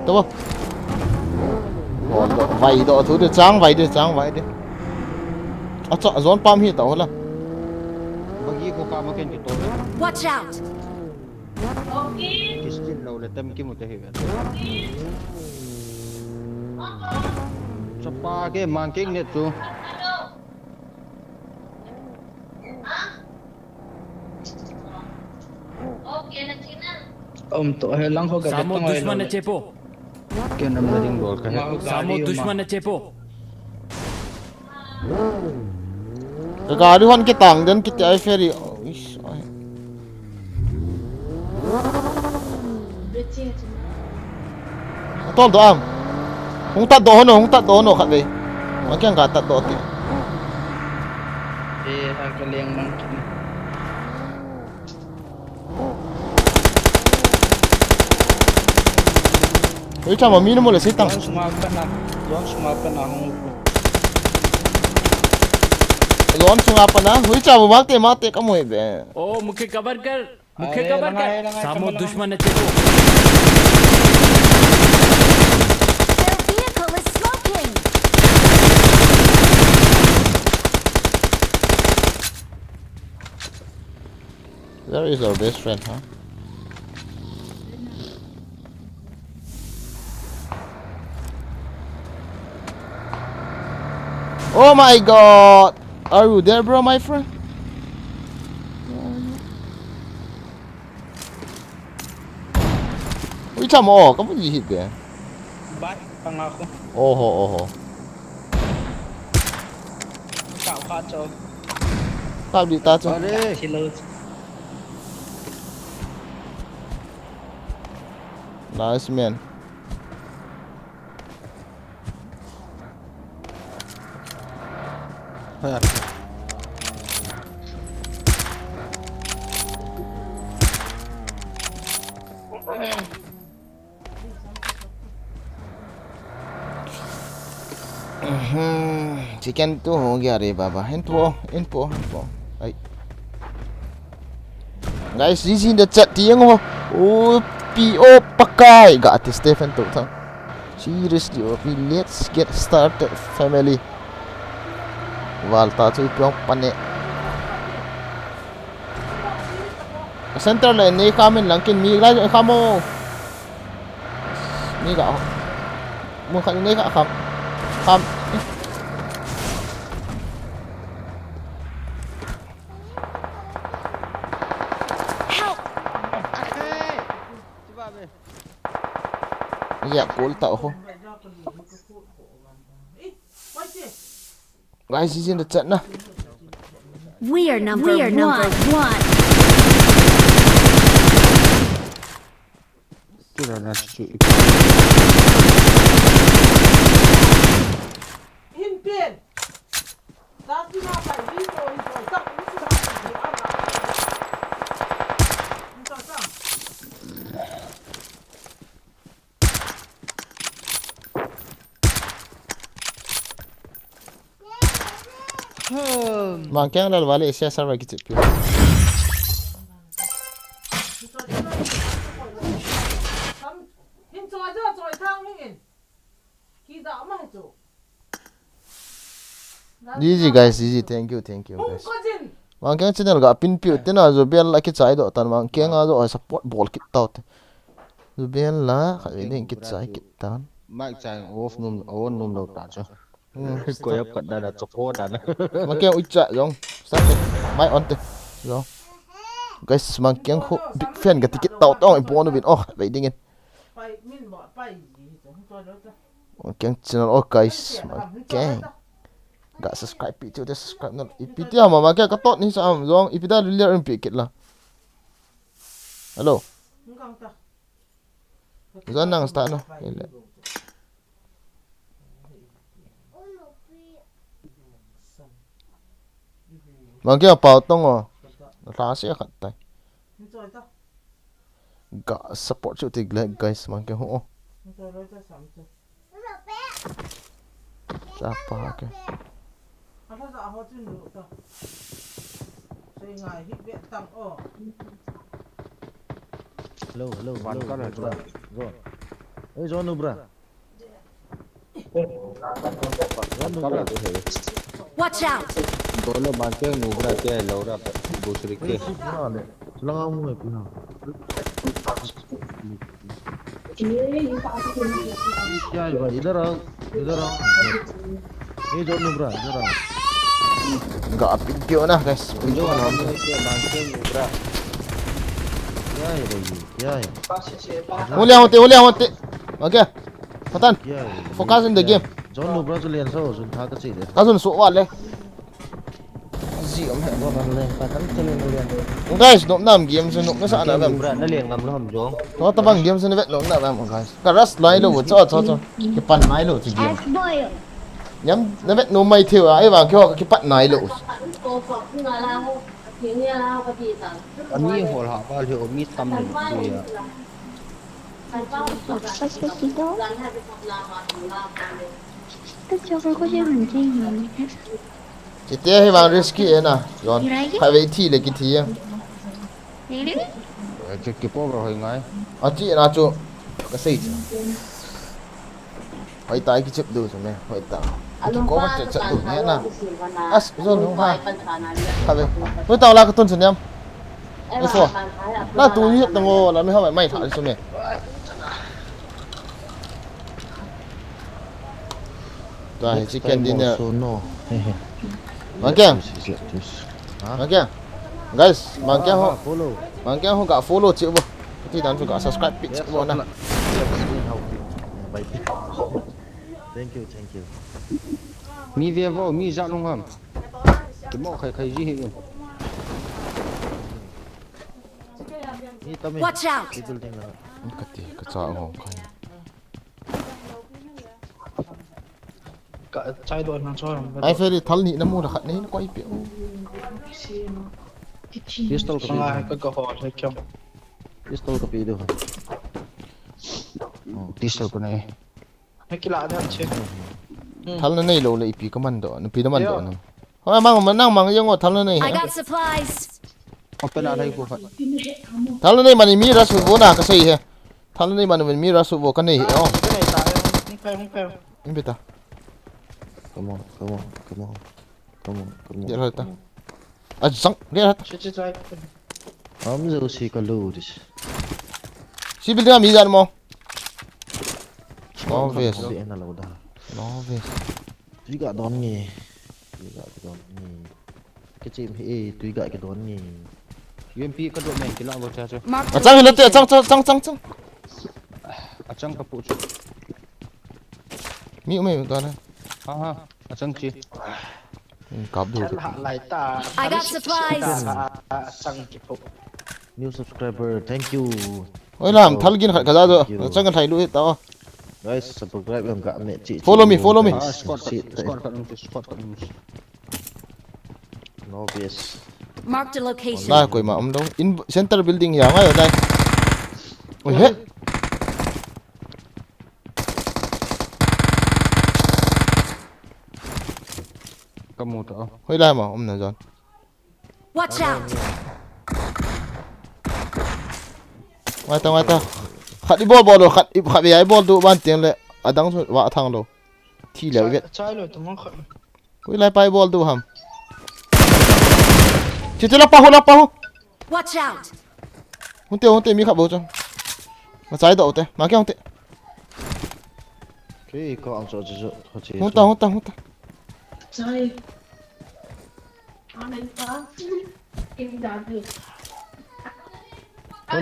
Toba. Vai do thu de chang, vai de chang, vai de. Acha, zone pam hi ta hola. Bagi ko ka ma ken ki to. Watch out! Kiskin lo le tem ki mu te hi ve. Chapa ke mang king ne tu. Um to he lang ho ka. Samo dushman ne chepo. Ke nam na ding dol ka he. Samo dushman ne chepo. Ka gari hon kitang den kiti ai ferry. Ish, ai. Tol do am. Hung tat do hono, hung tat do hono khat ve. Ma kyang ka tat do ti. Eh, ha ka leng mang kin. Hui chama mi na mo le sei tang. Zone sunga pana, zone sunga pana hung. Zone sunga pana, hui chama mate, mate ka mo be. Oh, mukhe cover kar, mukhe cover kar. Samo dushman hai. Their vehicle is smoking. Where is our best friend, huh? Oh my God! Are you there, bro, my friend? Ui, chamo, kamu di hit be. Bat, tanga ko. Oho, oho. Kau kha cho. Kau di ta cho. Are. Silo. Nice, man. Chicken tu ho gya re baba. Info, info, info. Ai. Guys, this in the chat tiang ho. O P O pakai. Ga ati Stephen tu thang. Seriously, O P, let's get started, family. Val ta chu ipi ong pane. Center le nei kha min lang kin mi lai kha mo. Ni ga. Mo kha nei kha kham. Kham. Help! Ya, kol ta ho. Guys, he's in the chat na. We are number, we are number one. Kira na chu. Hin pen. Ta si na pa ri to ri to ta ku si na pa ri a na. Ni ta sa. Mangkeng lal wale sia sarva kichit pi. Hin choi jo choi thang hin. Ki da ma chu. G G guys, G G, thank you, thank you guys. Mangkeng channel ga pin piu tina Zubel la kichai do tan Mangkeng a do support bol kit tau te. Zubel la kha ding kichai kit tan. Mic chai off num, on num lo ta chu. Hmm. Ko ya pat da da chu ko da na. Mangkeng uicha jong. Start te. Mic on te. Jong. Guys, Mangkeng khu big fan ga tikit tau tong i bon bin oh, wei ding in. Mangkeng channel, oh guys, Mangkeng. Ga subscribe pi chu te subscribe na. Ipi ti ama Mangkeng ka tot ni sa am jong, ipi da lir in pi kit la. Hello. Zan nang start no. Ile. Mangkeng pau tong o. La se khat tai. Ga support chu tik le guys Mangkeng ho. Cha pa ke. Hello, hello, hello, hello, bro. Hey, John, bro. Watch out! Bolo Mangkeng nu bra ke lo ra, dusri ke. Chalanga mu hai pina. क्या है भाई, इधर आओ, इधर आओ। Hey, John nu bra, इधर आओ। Ga pin kyo na, guys. John nu bra. क्या है भाई, क्या है? Hole, hole, hole, hole. Okay. Patan. Focus in the game. John nu bra chu lian sa o, sun tha ka chi le. Ka sun so wa le. Ji om he. Wa ban le, pa kan chen le lian. Guys, nop nam game chu nop na sa na bam. Bra na lian ngam lo ham jong. To ta bang game chu na vet nop na bam guys. Ka rush lai lo cho cho cho. Ki pan mai lo chu game. Nyam na vet nop mai theu a, e bang ki ho ki pat nai lo. Ani hol ha ba le o mi tam ni ya. Chite hi vang risky e na, John. Khai vei thi le kithi e. Really? Eh, chu kipo ba hoi ngai. A chi na chu ka sei chu. Hoi ta kichep du chu me, hoi ta. Kipo ba chat chat du me na. As, John, hung ha. Khai vei. Nu ta la ka tun chu niam. Ni fo. Na tu ni ta ngo la mi ha mai mai tha chu me. Tua hi next chicken time dinner. Also, no. Mangkeng. Yes, yes, yes. Ha? Mangkeng. Guys, Mangkeng ho. Ah, follow. Mangkeng ho ga follow cheh bo. Kati dan chu ga subscribe pi cheh bo na. Yes, yes, yes, how to. Bye. Thank you, thank you. Mi ve vo, mi ja lung ham. Kimo khai khai ji hi. Mi tam e. Watch out! Ki building la. Kati ka cha ngong khai. Ka chai do na cho. Ai, Feli, thal ni na mu la khat nei na koi pe. Pistol ka pe. Sanga ka ka ho he kyang. Pistol ka pe do. Oh, pistol ko nei. He kila da che. Thal na nei lo le ipi ka man do, na pi da man do na. Ho mang mang nang mang jeng o, thal na nei he. I got supplies. Open a lai ko khat. Thal na nei mani mi rush vo na ka sei he. Thal na nei mani mi rush vo ka nei he. Oh. Hung pai, hung pai. In beta. Come on, come on, come on. Come on, come on. Dia hal ta. Come on. A jang, dia hal ta. Che, che, che. Am jo si ka lo dis. Si building a mi jan mo. Obvious. Di na lo da. Obvious. Tui ga don nge. Tui ga don nge. Ka chim hi e, tui ga ka don nge. U M P ka do men kila bo cha cha. Mark the location. Achang hi la te, achang, achang, achang, achang. Achang ka pu chu. Mi umei don na. Ha ha, achang chi. Hmm, kap du. Chal ha lai ta. I got supplies. Achang ki pu. New subscriber, thank you. Oi lam, thal gin khat ka ja jo. Thank you. Achang ka thai lu hi ta. Guys, subscribe jong ka me chi. Follow me, follow me. Ah, squad, squad, squad. No, yes. Mark the location. Lai koima um do. In center building hi a ngai lai. Oi he. Ka mu ta. Hoi lai ma um na jan. Watch out! Ngai ta, ngai ta. Khat i bol bol lo, khat i, khat i bol du ban tiang le. Adang chu va thang lo. Thi le vet. Chai lo tu mo khat. Koi lai pai bol du ham. Chi chi la pa ho, la pa ho. Watch out! Hung te, hung te, mi khat bo chang. Ma chai do te. Ma ke hung te. Ke ko ang cho cho cho. Hung ta, hung ta, hung ta. Chai. Hung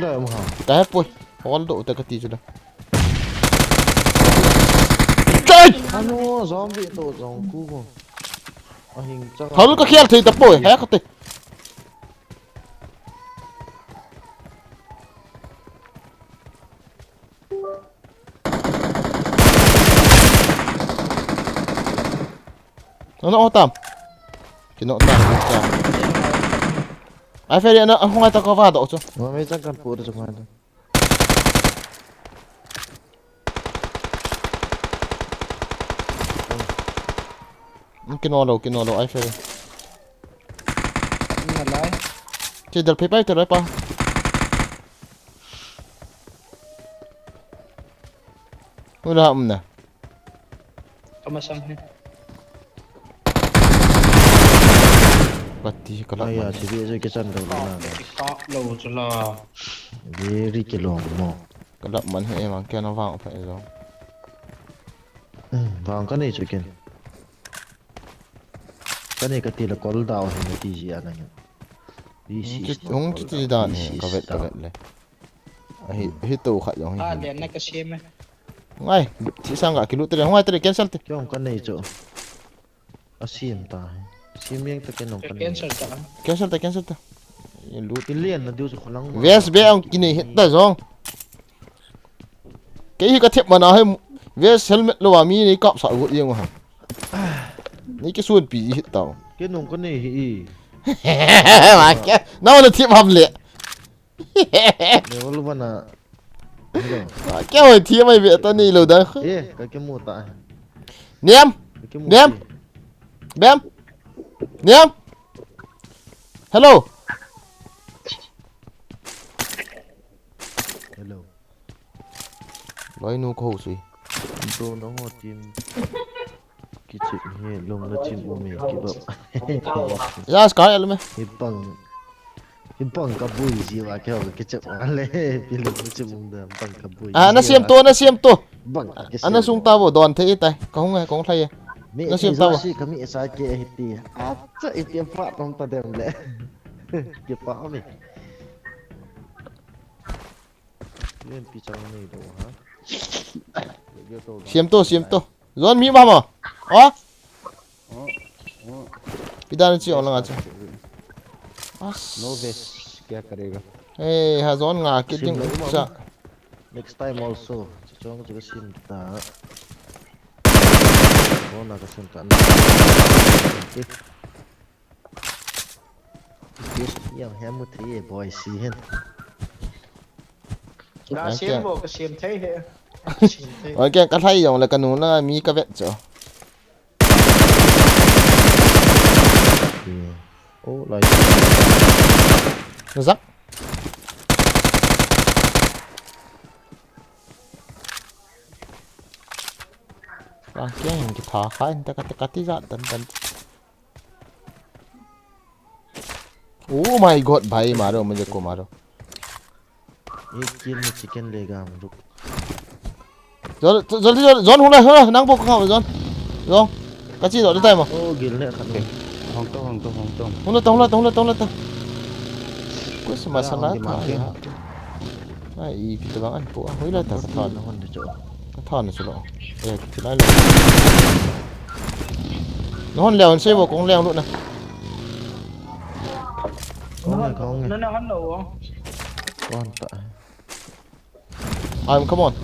ta mo ha. Ta he poi. Hol do te ka ti chu da. Chai! Ano, zombie to zong ku ko. Ahing chang. Hol ka khial thei ta poi. He ka te. Nana o tam. Kino tam, tam. Ai, Feli, ana, hung ai ta ko va do chu. Mo me chang kan pu de chu ma. Kino lo, kino lo, ai, Feli. Ni na lai. Che dal phei pai te lai pa. Ula um na. Ka masang he. Pati ka la. Aya, man. Sibi ase ke chan do na. Ka lo chu la. Very kilong mo. Ka la man he mang ke na vang pha e jo. Hmm, vang ka nei chu ken. Ka nei ka ti la kol dau he na ti ji a na nge. This is not kol dau. Hung ti ti dan he, ka vet, ka vet le. Ahi, hi to khat jong hi. Ah, hi, len na ka sim e. Ngai, thi sang ka kilut te, ngai te, cancel te. Kyo ka nei cho. A sim ta. Sim yang ta ke nong ka nei. Cancel ta. Cancel ta, cancel ta. Ye lut. Ilian na diu so kholang. Vest be ang kinei het ta jong. Kei hi ka thep mana he vest helmet lo a mi nei kap sa got jeng ha. Nei kisuan pi het ta. Ke nong ka nei hi. Ma ke. Na na thep ham le. Level one a. Kya hoi thi mai ve ta ni lo da. Eh, ka kimu ta. Niam. Ka kimu Niam. Bem. Niam. Hello. Hello. Loinu ko sui. Do no ho team. Kichip hi lung na chin u me kibap. Ya, Scar, ya, lume. Hi pang. Hi pang ka bui ji wa ke ho kichip wa le. Pi lung na chin u da pang ka bui. Ah, na siam to, na siam to. Bang. Ana sung ta bo don the tai. Ka hung e, kong thlai e. Na siam ta bo. Si ka mi sa ke hi ti. A cha i ti pa tom ta dem le. Ke pa mi. Len pi chang nei do ha. Siam to, siam to. Zon mi ba mo. Oh. Pidana chi ong langa cha. As. No vest, kya karega? Eh, ha zon nga kit ding cha. Next time also. Chong chu ka sim ta. Zon na ka sim ta. Yes, yang hem mu thei boy si hen. Ka siam bo, ka siam thei he. Ka siam thei. Oi, ka, ka thlai jong le ka nu na mi ka vet cho. Oh, lai. Na zak. Ka kiang ki tha kha in ta ka, ta ka ti za tan tan. Oh my God, bhai, maro mujhe ko maro. Ek kill mein chicken lega hum log. Zon, zon, zon, zon, hung le, hung le, nang bo ka, zon. Zon. Ka chi do le tai mo. Oh, gil ne khat. Hong to, hong to, hong to. Hung le ta, hung le ta, hung le ta, hung le ta. Kuh sama sana ta ya. Ai, i pi ta bang an pu a, hoi la ta ka thon. Ka thon na chu lo. Eh, ki lai lo. Na hon leo, se bo kong leo lut na. Kong nge, kong nge. Na, na hon lo. Kon ta. Ai, come on.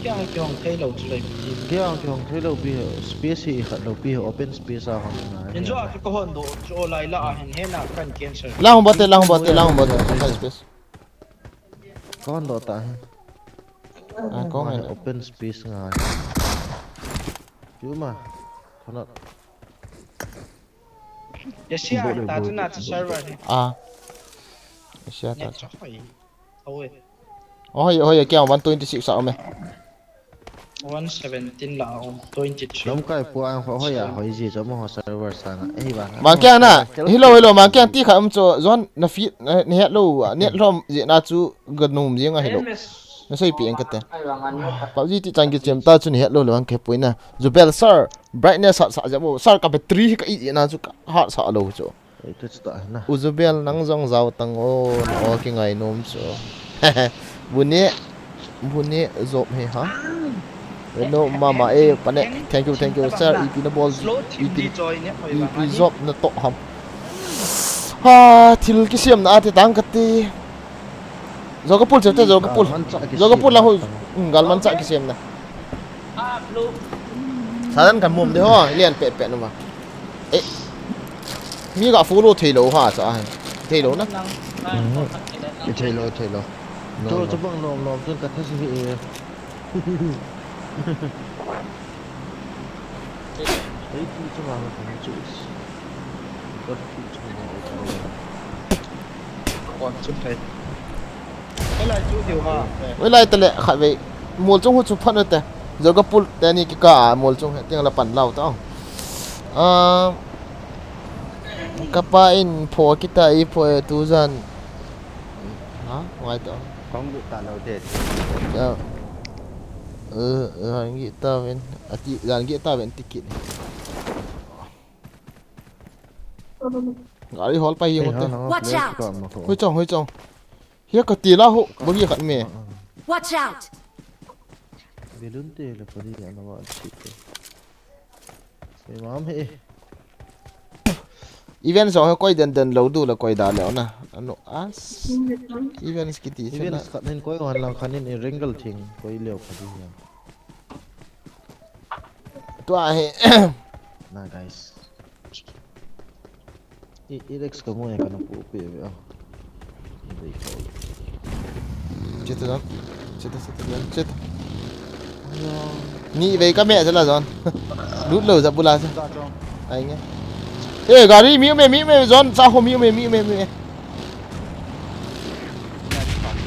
Kya kya hong thei lo chu lai. Kya kya hong thei lo pi space hi khat lo pi open space a hon na. Enjo a chu ka hon do chu lai la a hen he na kan cancel. La hon bate, la hon bate, la hon bate. Space. Kon do ta. Ah, kon ngai. Open space ngai. Yuma. Kana. Asia ta chu na chu server hi. Ah. Asia ta. Net chu hoi. Hoi. Oh, hoi, hoi, kya one twenty six a um e. One seventeen la um, twenty three. Lamkai pu ang ho, hoi a, hoi ji cho mo ho server sang a. Eh, ba. Mang kya na? Hello, hello, mang kya ti kha um cho zon na feed, na, na het lo, net lom ji na chu ga num ji nga hello. Na sei pi ang ka te. PUBG ti chang ki chem ta chu na het lo lo ang ke pui na. Zubel sir, brightness sa sa ja bo. Sir ka battery ka i ji na chu ka hat sa lo cho. Ei, tu chu ta na. U Zubel nang jong jao tang o, na o ki ngai nom chu. Bune, bune zop he ha. Hello, mama, eh, pane, thank you, thank you, sir, ipi na bol, ipi, ipi zop na to ham. Ha, thil kisiam na ati tang kati. Zo ka pul chete, zo ka pul. Zo ka pul la hu, mm, gal man cha kisiam na. Sadan kan mum de ho, lian pe pe no ma. Eh. Mi ga follow thei lo ha cha hai. Thei lo na. Thei lo, thei lo. Cho cho bang nom nom chun ka tha si hi. Ei, tu chu ma ka chu. Ka chu chu ma ka. Kon chu thei. Ei, lai chu diu ha. Ei, lai ta le khat vei. Mol chung hu chu phat na te. Zo ka pul te ni ki ka mol chung he tiang la pan lau ta. Ah, ka pa in pho kita i pho e tu jan. Ha, ngai ta. Kong bu ta lo te. Ya. Eh, jan gi ta ven. Ati jan gi ta ven ticket. Gari hol pa hi. Ei, mo te. Ha, ha, Watch out! Ka ma ko. Hoi chong, hoi chong. Hia ka ti la ho, bagi khat me. Ah, ah. Watch out! Balloon te la pari ya na wa chi te. Sei mam he. Event jong he koi den den lo du la koi da leo na. Anu as. Events kiti se na. Events khat nin koi wan lang khat nin i ringle thing koi leo khat di ya. Tua he. Na guys. I, i Rex ka mo ya ka na pu pe ve a. I dei ko. Cheta John. Cheta, cheta John. Cheta. Ni vei ka me chela John. Lut lou ja bula cha. Ai nge. Eh, gari mi me, mi me John, cha ho mi me, mi me, mi me.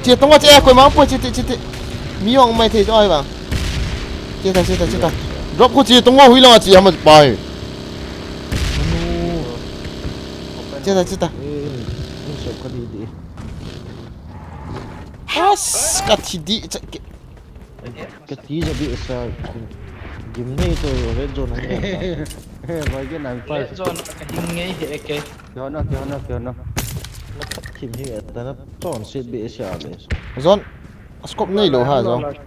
Che tonga che, koima po che, che, che, che. Mi jong mai thei to ai bang. Cheta, cheta, cheta. Drop ko che tonga hui langa che ham pai. Cheta, cheta. As, ka thi di, cha, ke. Ka thi ja bi sa. Gim nei to red zone hung ya. Ba ke nang pa. Red zone ka hing ngei he ke. Ke hona, ke hona, ke hona. Na phat thim hi ta na chon set bi sa le. Zone. Scope nei lou ha, Zone.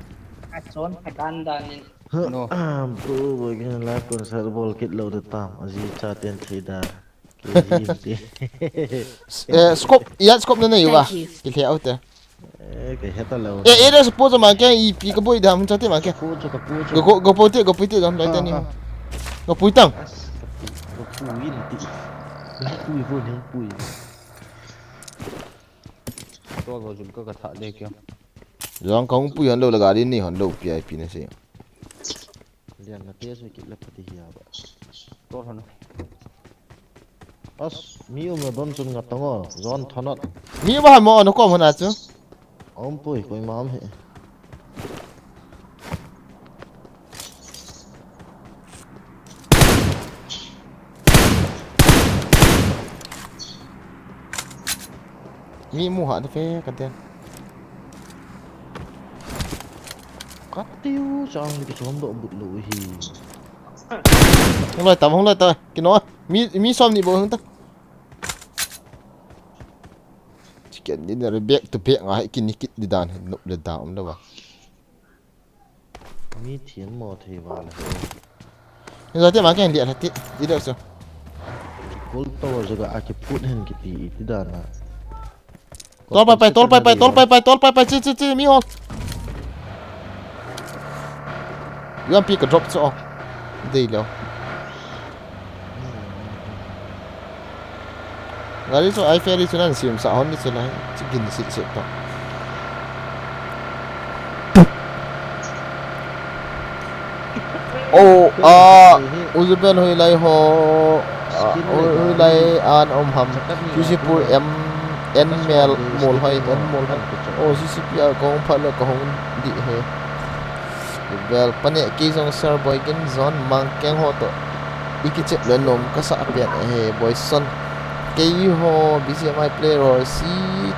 A chon phadan dan in. No. Am, tu bo ke la concert bol kit lou de tam. Aji cha ten thei da. K G ti. Eh, scope, ya scope na nei uva. Thank you. Ki lhe au te. Eh, ka heta lou. Eh, eh, da support ma ke ipi ka boi da mun cha te ma ke. Ka pu chu, ka pu chu. Go, go, go poi te, go poi te dam lai te ni. Ah, ah. Go poi tang. As, ka pu, ka pu in ti. Ka pu i vo ni pu i. To go jul ka ka tha le kya. Jong ka hung pui hon lou la gari ni hon lou P I P na se. Lian na te se kit le pati hi a ba. Kol hon. As, mi um na don chun nga tong o, Zon thonot. Mi um a mo na kom hon a chu. Um pui, koima um he. Mi mu ha de fe ka te. Ka tiu chang ni ki chom do but lo hi. Hung lai tam, hung lai tam. Kino. Mi, mi som ni bo hung ta. Chicken dinner back to back nga he kini kit di dan he nup le dan um lo ba. Mi thiam mo thei val he. Ni zo te ma ken dia ti, ti deu so. Kol to zo ga a ki put hen ki ti i ti dan na. Tol pai pai, tol pai pai, tol pai pai, tol pai pai, chi, chi, chi, mi hol. U M P ka drop cho. Dei lo. Gari chu ai ferry chu nan sim sa hon ni chu lai. Chi gin sit sit to. Oh, ah, Uzbel hoilai ho, ah, hoi-, hoilai an um ham. Sisipur M, N Mel mol hoi, N mol hoi. Oh, C C P a kong phat le ka hong di he. Uzbel, pane kei jong sir boi kin Zon Mangkeng ho to. I kichep le nom ka sa pen he, boi son. Kei ho B G M I player ho C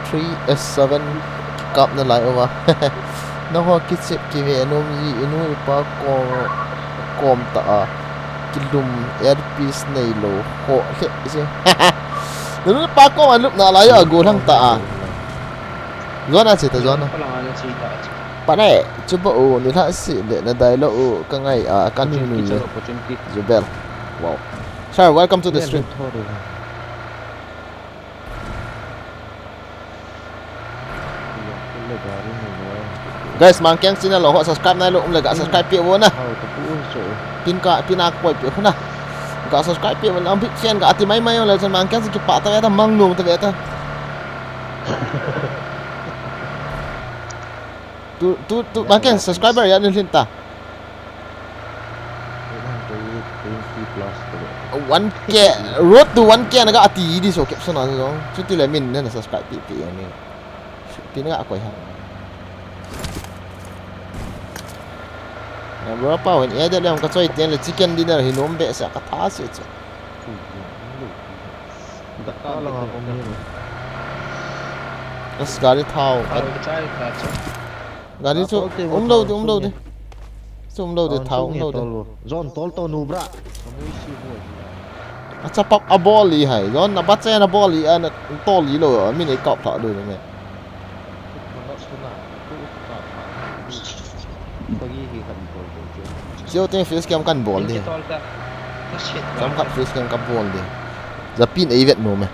three S seven kap na lai uva. Nangho kichep kive nom ji, inu ipa kom, kom ta a. Kilum earpiece nei lo ho le je. Nunu ipa kom a lup na lai a go lang ta a. Zon a che ta, Zon a. Pane, chuba u, ni lha si le na dai lo u, ka ngai a, ka nui nui ye. Zubel. Wow. Sir, welcome to the stream. Guys, Mangkeng channel lo ho subscribe nai lo um le ga subscribe pe vo na. Pin ka, pin a koi pe vo na. Ga subscribe pe vo na, big fan ga ati mai mai le chan Mangkeng si ki pa ta ve ta mang nu ta ve ta. Tu, tu, tu, Mangkeng subscriber ya ni lhin ta. One K, road to one K na ga ati di so caption a jong. Chuti le min na subscribe pi pi ni. Pi na ga koi ha. Na bro pa wen e de le ka choi ten le chicken dinner hi nom be sa ka tha se che. As gari thao. Gari chu um lo di, um lo di. Chu um lo di, thao um lo di. Zon tol to nu bra. Acha pap a bol li hai. Zon na bache na bol li a na tol li lo. Mi nei kap tha lo me. Chiu te face cam kan bol di. Kam khat face cam ka bol di. Japin ei vet nom e.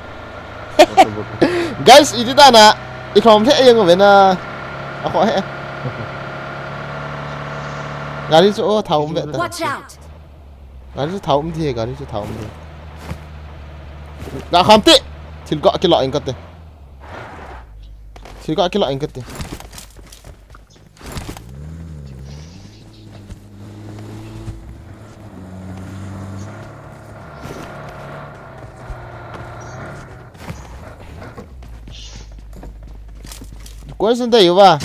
Guys, iti ta na. I khom the yang ve na. A kho he. Gari chu o thao um ve ta. Watch out! Gari chu thao um di, gari chu thao um di. Ga kham te. Thil ka kila ing ka te. Thil ka kila ing ka te. Question dei uva.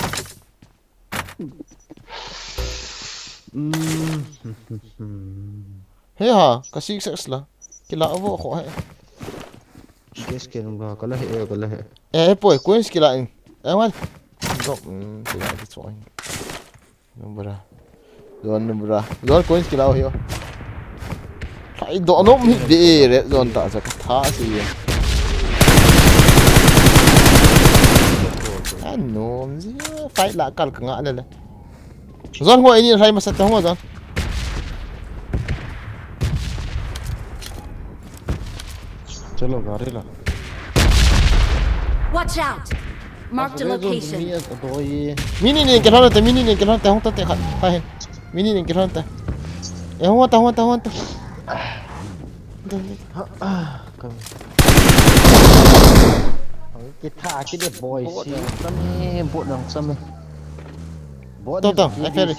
He ha, ka six six la. Kila avo kho he. Guess ke nung ba, kala he, kala he. Eh, poi, coins kila in. Eh, man. Drop, mm, kila di choi. Nung bra. Zon nung bra. Zon coins kila ho yo. Thai do nom hi de re zon ta sa ka tha si ye. Anom ji fight la kal ka nga le le. Zon ho ini rai masa ta ho zon. Chalo gari la. Watch out! Mark the location. Mini ni ke lhon te, mini ni ke lhon te, hong ta te khat. Hai. Mini ni ke lhon te. Eh, hong ta, hong ta, hong ta. Kita kide boy si. Kami bot nang same. Bot. Tong, tong, eh, ferry.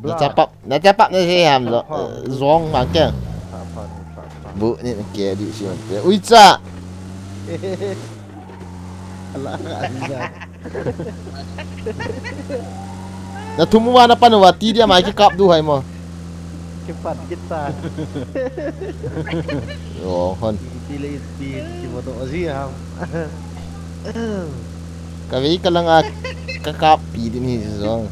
Na chapap, na chapap na si ham zo, zong ma ke. Bu ni na ke di si ham ke. Ui cha. Na thum uva na pan uva ti dia ma ki kap du hai mo. Ki pan kita. Yo hon. Ti le ti ki mo to ji ham. Ka vei ka langa ka kap pi din hi zong.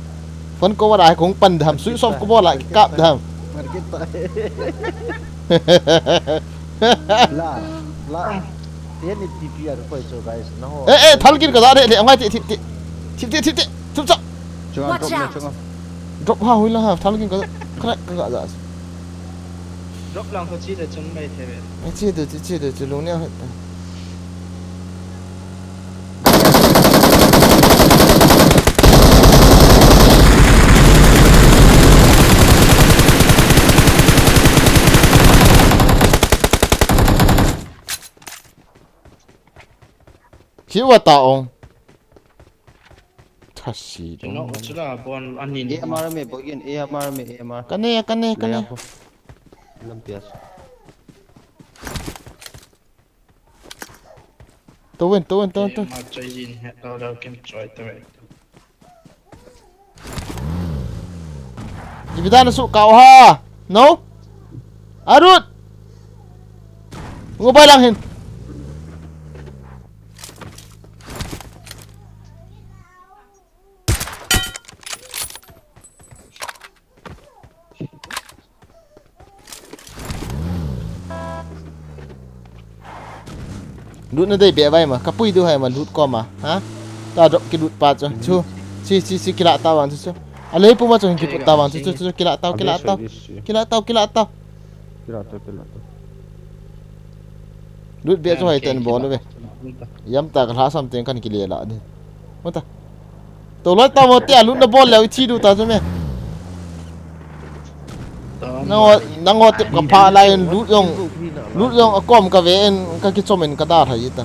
Phone ko wala kong pan dam, switch off ko bola kap dam. La, la. Tian ni T P R ko cho guys. Na ho. Eh, eh, thal kin ka da de, de, ngai ti, ti, ti. Ti, ti, ti, ti. Tup cha. Watch out. Drop ha, hui la ha, thal kin ka, ka, ka, ka, ka. Drop lang ko chi de chung mai the ve. Ai chi de, chi, chi de, chi lung ne ha. Kiwa ta ong. Thasi dong. Kino chula bon anin. A M R me bogin, A M R me, A M R. Kane, kane, kane. Lampias. Tawin, tawin, tawin, tawin. A M R choi jin he, tawin, tawin, choi, tawin. Ibidana su kau ha. No? Arut. Ngo bai lang hin. Lut na dei be vai ma, ka pui du hai ma lut ko ma, ha? Ta drop ki lut pa chu, chu, chi, chi, chi, kila ta vang chu, chu. A lei pu ma chu, ki pu ta vang chu, chu, chu, kila ta, kila ta, kila ta, kila ta. Kila ta, kila ta. Lut be chu hai ten bol ve. Yam ta ka hla sam ten kan ki le la ni. Mo ta. To loi ta mo te a lut na bol leu i thi du ta chu me. Nang o, nang o tep ka pha lai in lut jong, lut jong a kom ka ve in ka ki chom in ka da thai ta.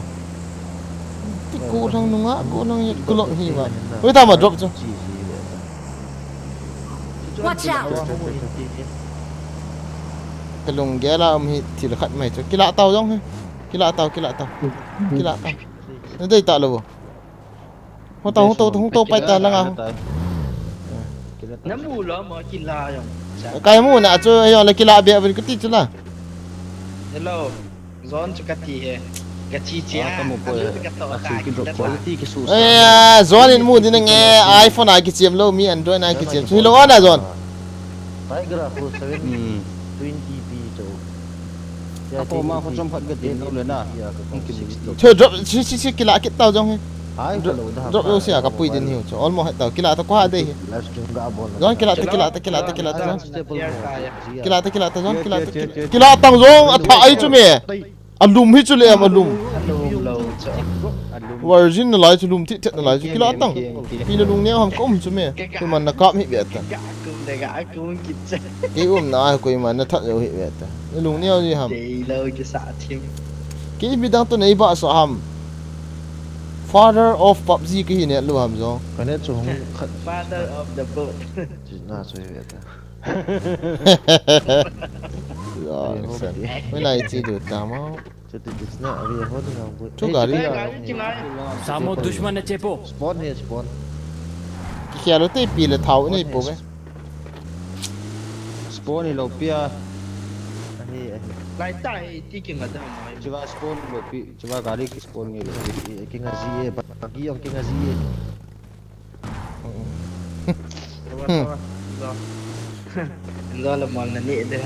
Ti ko thang nunga, ko nang yet ko lo hi ma. Oi ta ma drop chu. Watch out! Ka lunggel a um hi thil khat mai chu. Kila tau jong hi. Kila tau, kila tau. Kila tau. Na dei ta lo. Hung tau, hung tau, hung tau, pai ta langa. Na mu lo mo kila jong. Kai mu na chu, yo le kila bia bin kuti chu la. Hello. Zon chu ka ti he. Ka chi chi a. Ka mu po. Ka to ka ki drop quality ki su. Eh, Zon in mu din nge iPhone a ki chem lo mi Android a ki chem. Chu lo ana Zon. Tiger a full seven twenty P chu. Ka ko ma ko chom khat ka din lo le na. Chu drop chi chi chi kila kit tau jong he. Drop lo sia ka pui din hiu chu. Almost hai tau kila ta ko ha dei he. Zon kila ta kila ta kila ta kila ta Zon. Kila ta kila ta Zon kila ta kila. Kila tang Zon a tha ai chu me. A lum hi chu le em a lum. Virgin na lai chu lum thit thet na lai chu kila tang. Pi na lung neo ham ka um chu me. Koiman na kap hi ve ta. Kei um na ai koiman na that lou hi ve ta. Na lung neo ji ham. Kei midang to nei ba sa ham. Father of PUBG ka hi ne lu ham Zon. Ka ne chu hung khat. Father of the boat. Chi na chu hi ve ta. Oi, lai chi du ta mo. Chuti tina, avi ho ding ang bui. Chu gari. Gari chingai. Samo dushman na chepo. Spawn he, spawn. Kikhel u te pi le thao nei po ve. Spawn hi lo pi a. Ahi, ahi. Lai ta he ti kinga da mai. Chiva spawn lo pi, chiva gari ki spawn nge lo pi. Kinga ji e, bagi ang kinga ji e. Tawa, tawa. Lo. Lo le mol na ni de.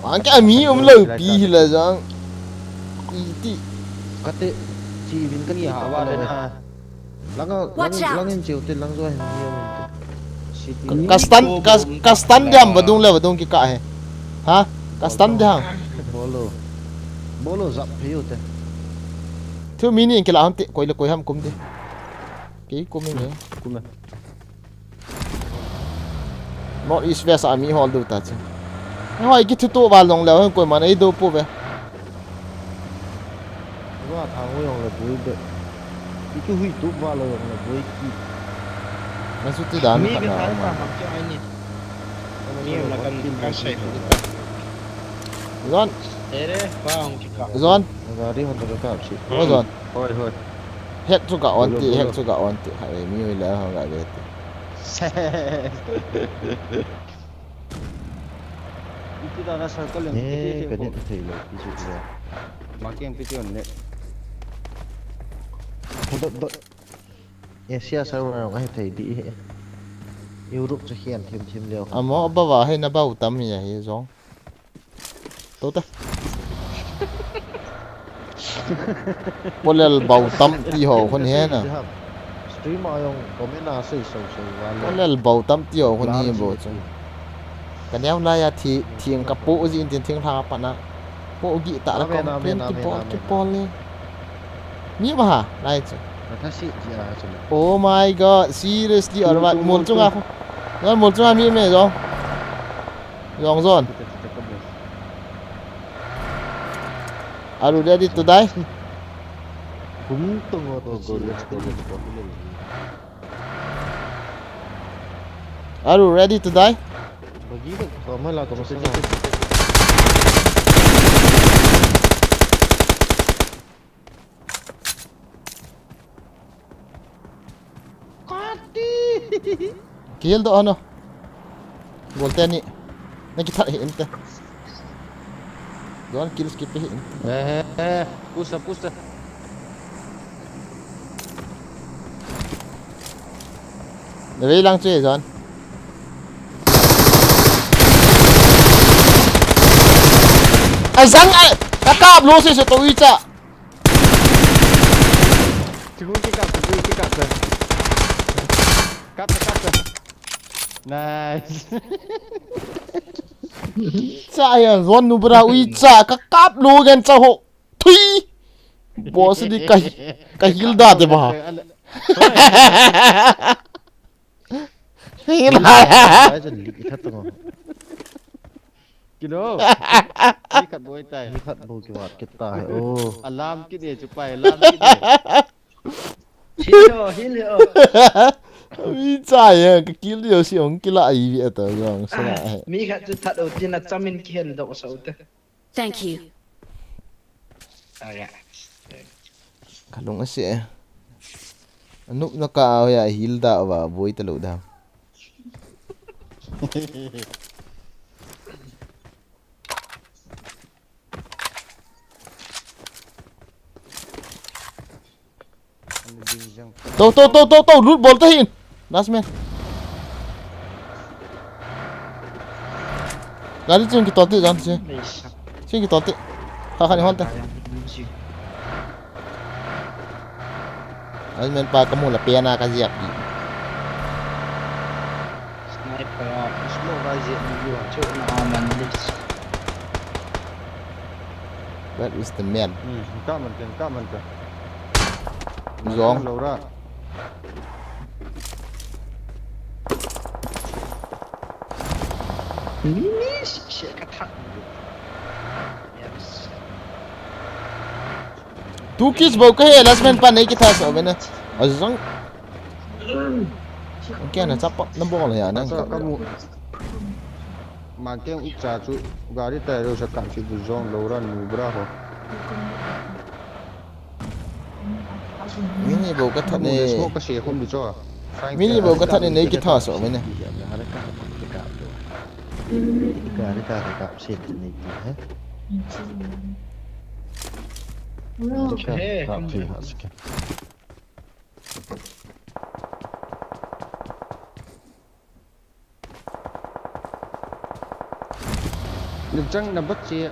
Ang ka mi um lo pi hi la jang. Iti. Kate chi vin kani ha wa le na. Langa, lang, lang in chiu te lang zo hin mi um te. Ka stun, ka, ka stun diam vadung le vadung kika he. Ha? Ka stun diam. Bolo. Bolo zap phe u te. Thu mi ni in kila ham te, koi le koi ham kum te. Kei kum e. Kum e. North East West a mi hol diu ta chu. Hoi, kithuto val long leo, koiman ei do po ve. Wa tha ho jong le boi be. Ikihui tu val long le boi ki. Na su ti dan mi ka na. Ka ma. Ham chu ai ni. Mi na kan, kan sai. Zon. Ere, pa hong kika. Zon. Gari hon to ka si. O Zon. Hoi, hoi. Hek chu ka on ti, hek chu ka on ti. Hai, mi ui la hong ka ve ti. Iti da na circle leng, eh, iti ka iti net thei lo, iti chu lo. Ma keng pi ti on net. Dot, dot. Asia server jong ahi thei di. Europe chu hian thim thim leo. Amo ba wa he na bau tam hi ahi jong. To ta. Polel bau tam ti ho khun he na. Stream a jong comment a sei sei sei wa le. Polel bau tam ti ho khun hi bo chu. Ka neo lai a thi, thing ka po ji in tin thing thang a pat na. Po gi ta la ka pen ki pol, ki pol le. Mi ba ha, lai chu. Ka tha si ji a chu. Oh my God, seriously, or what? Mol chunga khu. Mol chunga mi me jong. Jong Zon. Are you ready to die? Hum to ngo to go, let's go, let's go. Are you ready to die? Bagi ka, ka mala ka masana. Kati. Kill do ano. Gol te ni. Na kithat hi inte. Don kill skip hi inte. Eh, push up, push up. Na vei lang chu e Don. A zang a, ka kap lo se se to i cha. Chigu ki kap, chigu ki kap. Kap, kap. Nice. Cha ya zon nu bra ui cha ka kap lo gen cha ho. Thui. Boss ni ka, ka heal da de ba. Heal da. Ai jan lik i that to. Kilo. Ni khat boi tai. Ni khat boi ki wat ki tai. Oh. Alarm ki ne chu pai, alarm ki ne. Hil ho, hil ho. Mi cha ya, ka kill yo si ong kila ai vi ata yong sa na he. Mi khat chu that o tin a chamin ki hen dok sa u te. Thank you. Aya. Ka lung ase. Anuk na ka ya heal da wa boi ta lo da. To, to, to, to, to, loot bol ta hin. Last man. Gari chung ki to ti jan si. Chung ki to ti. Kha kha ni hon ta. Ai men pa ka mu la pe na ka ziak di. Sniper a, smoke a ziak di wa chu na a man di. That is the man. Hmm, ka man ken, ka man ken. Zong. Lo ra. Ni, ni, si, si, ka that. Yes. Two kills bou ka he, last man pa nei kitha sa bena. Azang. Kya na chapa na bol ya nang ka. Ka mu. Ma keng u cha chu gari tai ro sa kam si du zong lo ra nu bra ho. Mini bou ka that ne. Smoke ka se khum di cho. Mini bou ka that ne, nei kitha so mene. Ka, ka, ka, ka, se nei ki, he? He, ka, ka, ka, Nang chang na bat che.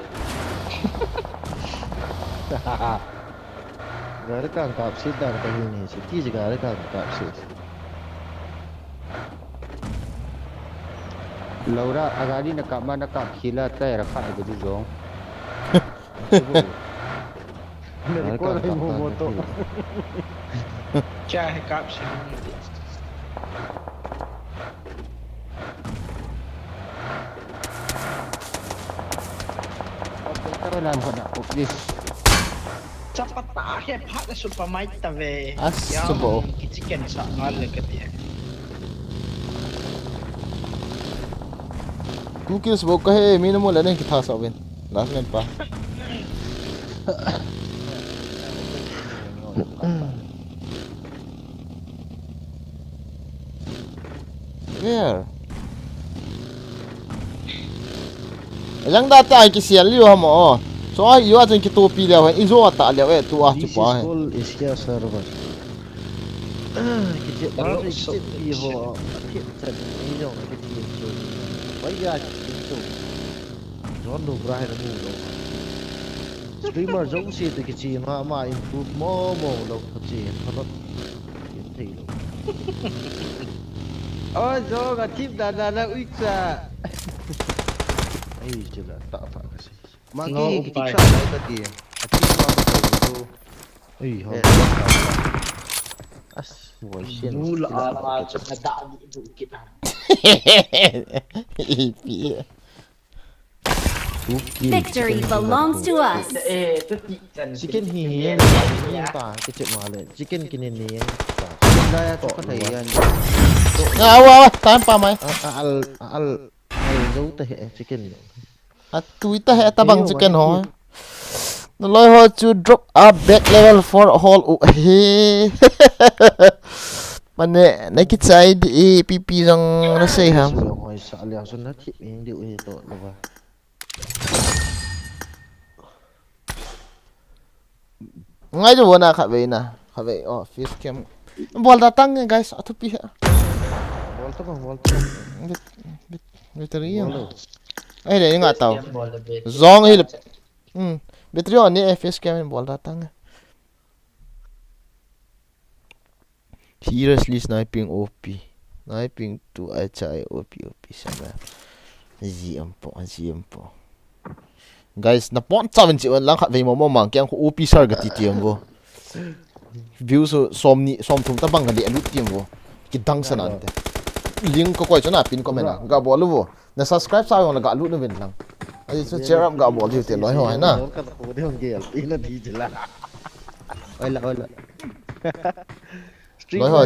Gari kang kap sit dan ka hi ni si. Ki gari kang kap sit. Laura, a gari na kap ma na kap khila tai ra kha ga du jong. Record hai mo mo to. Kya hai kap se? Operator nan ko na, oh, please. Chapata he phat na super might ta ve. As super. Ki chicken sa ngal le ka ti. Two kills bou ka he, mi na mu le nen kitha sa uvin. Last man pa. Where? Ajang da ta kisial liu ham o. So ai yo ajang kitopi liu hen, ijo ta liu e tu a chu pa hen. This is called Asia server. Kiche ba kiche pi ho. Kiche ni jong kiche chu. Bai ya kiche chu. John Lubra hai na mu lo. Streamer jong si te kiche ma ma improve mo mo lo kiche thalot. Kin thei lo. O jong a thip da da na ui cha. Ai chu la ta ta ka si. Ma ki ki thip sa lai ka ti. A thip ma ka to. Ui ho. As. Wai sian. Nu la a la chu ka da ni du kit a. Ipi. Victory belongs to us. Chicken hi hi ta kiche ma le. Chicken kini ni ta. Chicken da ya to ka thei yan. Ya wa wa time pa mai. Al al al zo ta he chicken. A tui ta he ta bang chicken ho. Na loi ho chu drop a back level four hall u he. Mane, na kichai di e, P P jong na sei ham. Hoi sa lia sun na thip ing di u hi to lo ba. Ngai jo na kha ve na, kha ve o fish cam. Bol da tang guys, a thupi ha. Bol to bol to. Bit bit bit ri. Ai le nga tao. Zong hi le. Hmm. Bit ri o ni e fish cam bol da tang. Seriously, sniping O P. Sniping tu ai chai O P, O P sana. G M po, G M po. Guys, na pon chavin chi lang khat vei mo mo mang kyang ko O P sar ga ti ti am vo. View so som ni, som thum ta bang ga le lut ti am vo. Ki dang sana te. Link ko koi chana pin comment na. Ga bol vo. Na subscribe sa jong la ga lut na vin lang. Ai chu cheer up ga bol diu te loi ho hai na. Ka ko de hong gel. Ina di jela. Oi la, oi la. Loi ho.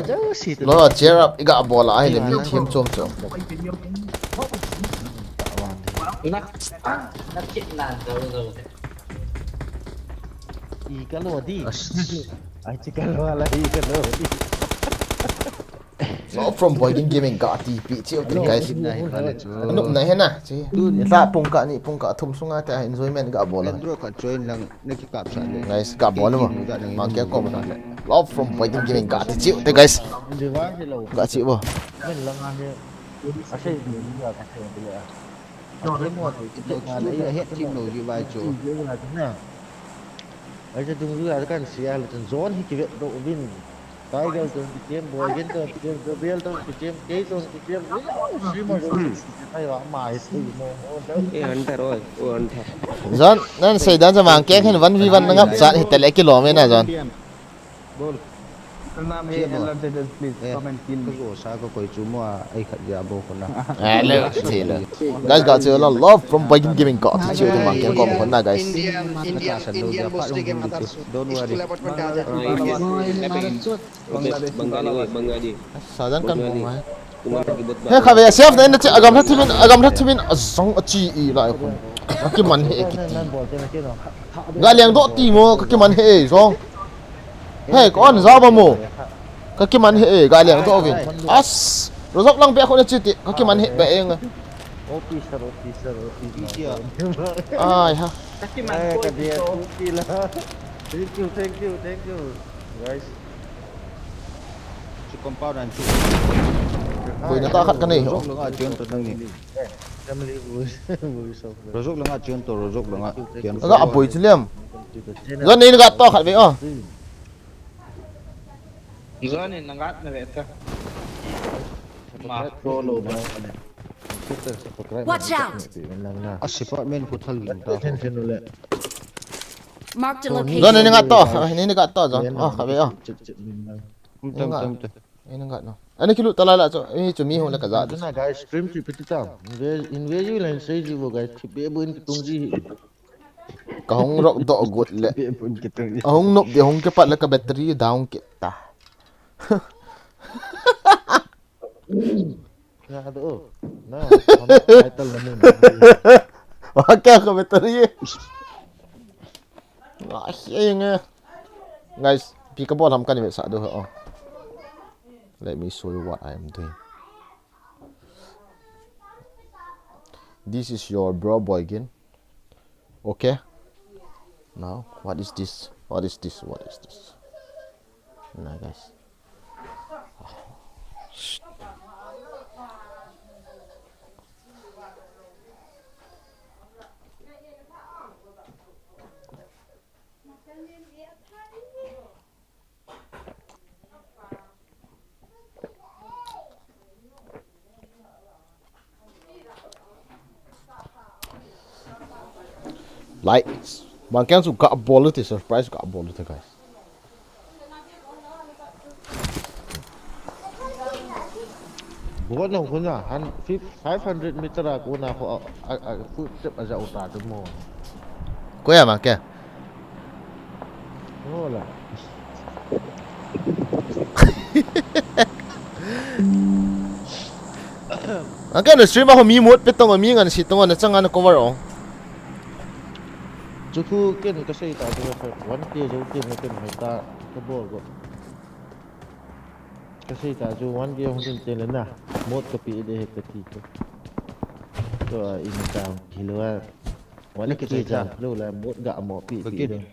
Loi ho cheer up i ga bol ai le mi thim chom chom. Na, na kit na do do. I ka lo di. Ai chi ka lo la i ka lo di. Love from Boydin Gaming ka ti pi chiu te guys. Anu na he na chi. Sa pung ka ni pung ka thum sunga te enjoyment ga bol. Andro ka join lang na ki kap sa le. Guys ga bol mo. Ma ke ko mo le. Love from Boydin Gaming ka ti chiu te guys. Ga chi bo. Men lang a he. A sei ni ga ka sei le. Ai, cha dungjuia kan sia le chun zone hi kivet doh uvin. Tiger tun kichem, Boygin tun kichem, Gabriel tun kichem, kei tun kichem. Streamer tun kichem. Ai, wa, ama hi thei mo, mo, mo. Eh, Hunter, oi, oh, Hunter. Zone, nan sei dan cha mang keng hin one v one na ngap chat hi tele kilom e na, Zone. Bol. Naam hai, L R Z S, please come and kill me. Ka go sa ka koi chu mo a, ai khat ja bo ko na. Ah, le, che le. Guys, ga che la love from Boygin Gaming ka. Che tu ma ke ko ko na, guys. Indian, Indian, Indian boss ke matar. Don't worry. School apartment aa jao. Bangali, Bangali. Sajan kan mo mai. He kha ve, safe na in che, agam that thimin, agam that thimin, azong achi i la ko. Ka kiman he kiti. Ga leng doh ti mo, ka kiman he jong. He, ka on ja ba mo. Ka kiman he, ga leng doh vin. As, rozok lang be ko na chiti, ka kiman he be eng. Officer, officer, officer. Ai ha. Ka kiman ko ti la. Thank you, thank you, thank you, guys. Chu compound an chu. Koi na ta khat ka nei ho. Rozok langa chun to nang ni. Family voice, voice of the Rozok langa chun to, rozok langa. Aga apoi chu lem. Zan nei na ga to khat ve o. Zan nei na ga na ve ta. Ma pro lo ba. Watch out! A department ko thal ging ta. Marked a location. Zan nei na ga to, nei na ga to zan. O, khat ve o. Tum tum tum tum. Ina ngat no. Ani kilu tala la cho. Ani chu mi hung le ka ja. Duna guys, stream chu piti ta. Inve inve ju len sei ji bo guys. Chi be bu in ki tung ji. Ka hung rok do gut le. Be bu in ki tung ji. A hung nop de hung ke pat le ka battery down kit ta. Na do. Na. Title na mun. Wa ka ka battery. Nga, eh, nga. Guys, pi ka bol ham ka ni sa do ho. Let me show you what I am doing. This is your bro Boygin. Okay. Now, what is this? What is this? What is this? Nah, guys. Like, man keng su ka bol te, surprise ka bol te, guys. Bukan na kuna han fif- five hundred meter a kuna ko a, a, a footstep aja uta tu mo. Ko ya ma ke? Hola. Ang kaya na stream ako mi mut pitong mi ngan si tungo na changa na cover o. Chuku ken ka sei ta tu one K jo ken ken ta ka bol ko. Ka sei ta chu one K hung tin tin le na. Mot ka pi de he ka ti ko. To a in ta hi lo a. One K jam lo la mot ga mo pi ti de.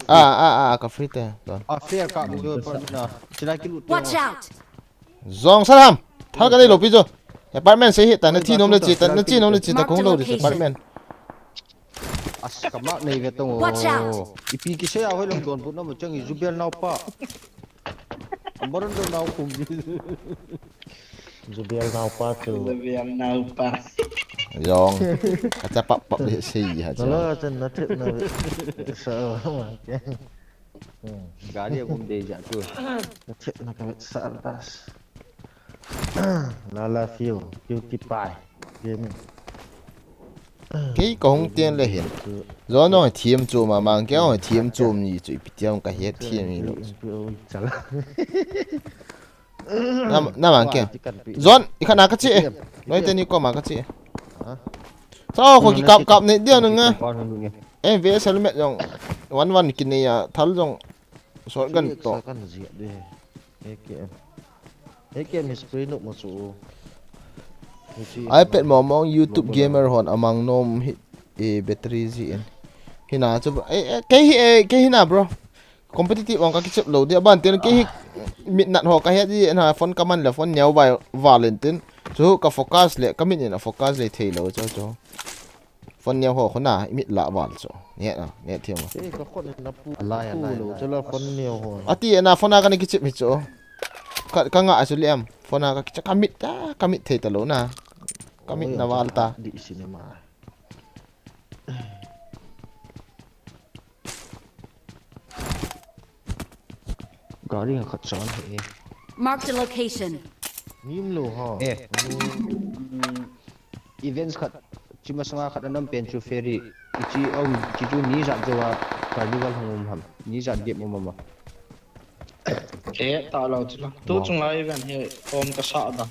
Ah, ah, ah, ka free te. Ah, fair ka mo jo par na. Chila ki lu. Watch out. Zong salam. Thal ka nei lo pi jo. Apartment sei hi ta na ti nom le chi ta na ti nom le chi ta kong lo di apartment. As ka mak nei ve tong o. Watch out. Ipi kisei a hoi lam don bu na mo chang i Zubel nau pa. Amaron don nau kum ji. Zubel nau pa chu. Zubel nau pa. Jong. Acha pap pap le sei ha cha. Hello, chan na thep na. Sa ma. Gari a kum de ja chu. Na thep na ka sa das. Lala Fuel, Cutie Pie, Gaming. Kei ka hung tien le hin. Zon nong thiam chu ma mang kei hung thiam chu ni chu ipi tiam ka het thiam ni lo. Chala. Na, na mang kei. Zon, i khana ka chi e. Noi te ni ko ma ka chi e. Ha? Sao ko ki kap kap ne dia nung a. Kwan hung nge. Eh, ve helmet jong. Wan wan ki ne ya, thal jong. Shotgun to. Kan zia de. A K M. A K M hi spray nok ma chu. Hichi iPad mong mong YouTube gamer hon amang nom hi, eh, battery ji in. Hina chu, eh, eh, kei hi, eh, kei hina, bro. Competitive ong ka kichep lo dia ban tin kei hi mit nat ho ka het ji na phone ka man le phone neo bai valen tin. Chu ka focus le ka mit in a focus le thei lo chu chu. Phone neo ho khuna i mit la val chu. Ne na, ne thiam. Eh, ka khon na pu. Alai, alai, lo alai. Chu la phone neo ho. Ati na phone a ka ni kichep hi chu. Ka, ka nga chu liam. Phone a ka kichep ka mit ta, ka mit thei ta lo na. Ka mit na val ta. Di cinema. Gari nga khat chan he. Marked a location. Nim lo ha. Eh. Events khat, chima sanga khat anam pen chu ferry. Ichi um, chi chu ni jat jo a carnival hung um ham. Ni jat game um ama. Eh, ta lo chu la. Tu chung lai event he om ka sa da.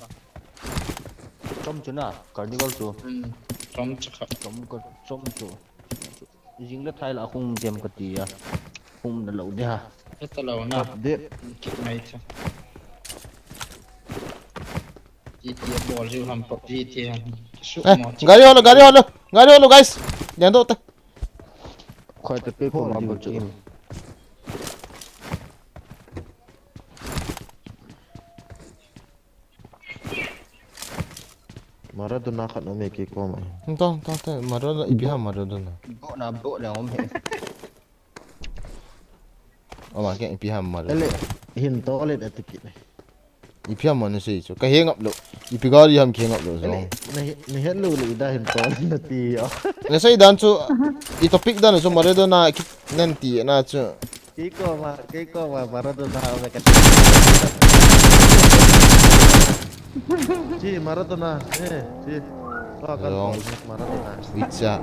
Chom chu na, carnival chu. Hmm. Chom chakha. Chom ka, chom chu. Jing le thai la khum dem ka ti a. Khum na lo de ha. Ka ta lo na. Kap de. Kit mai cha. Ti ti bol ju ham pop ji ti ham. Su Eh, mo. Gari holo, gari holo. Gari holo, guys. Jan do ta. Khoi ta pe ko ma bol chu. Maradona khat um e kei koma. Tong, tong, tong, Maradona, ipi ham Maradona. Bo na bo le um e. Ama ke ipi ham Maradona. Ele, hin to le da tiki. Ipi ham na sei chu. Ka hengap lo. Ipi gari ham ke hengap lo so. Ele, na he, na he lo le da hin to le na ti yo. Na sei dan chu, i topic dan chu Maradona ki nan ti na chu. Kei koma, kei koma, Maradona, ove ka. Chi, Maradona, eh, chi. Tua kan Wrong. Bol, Maradona. Witcha.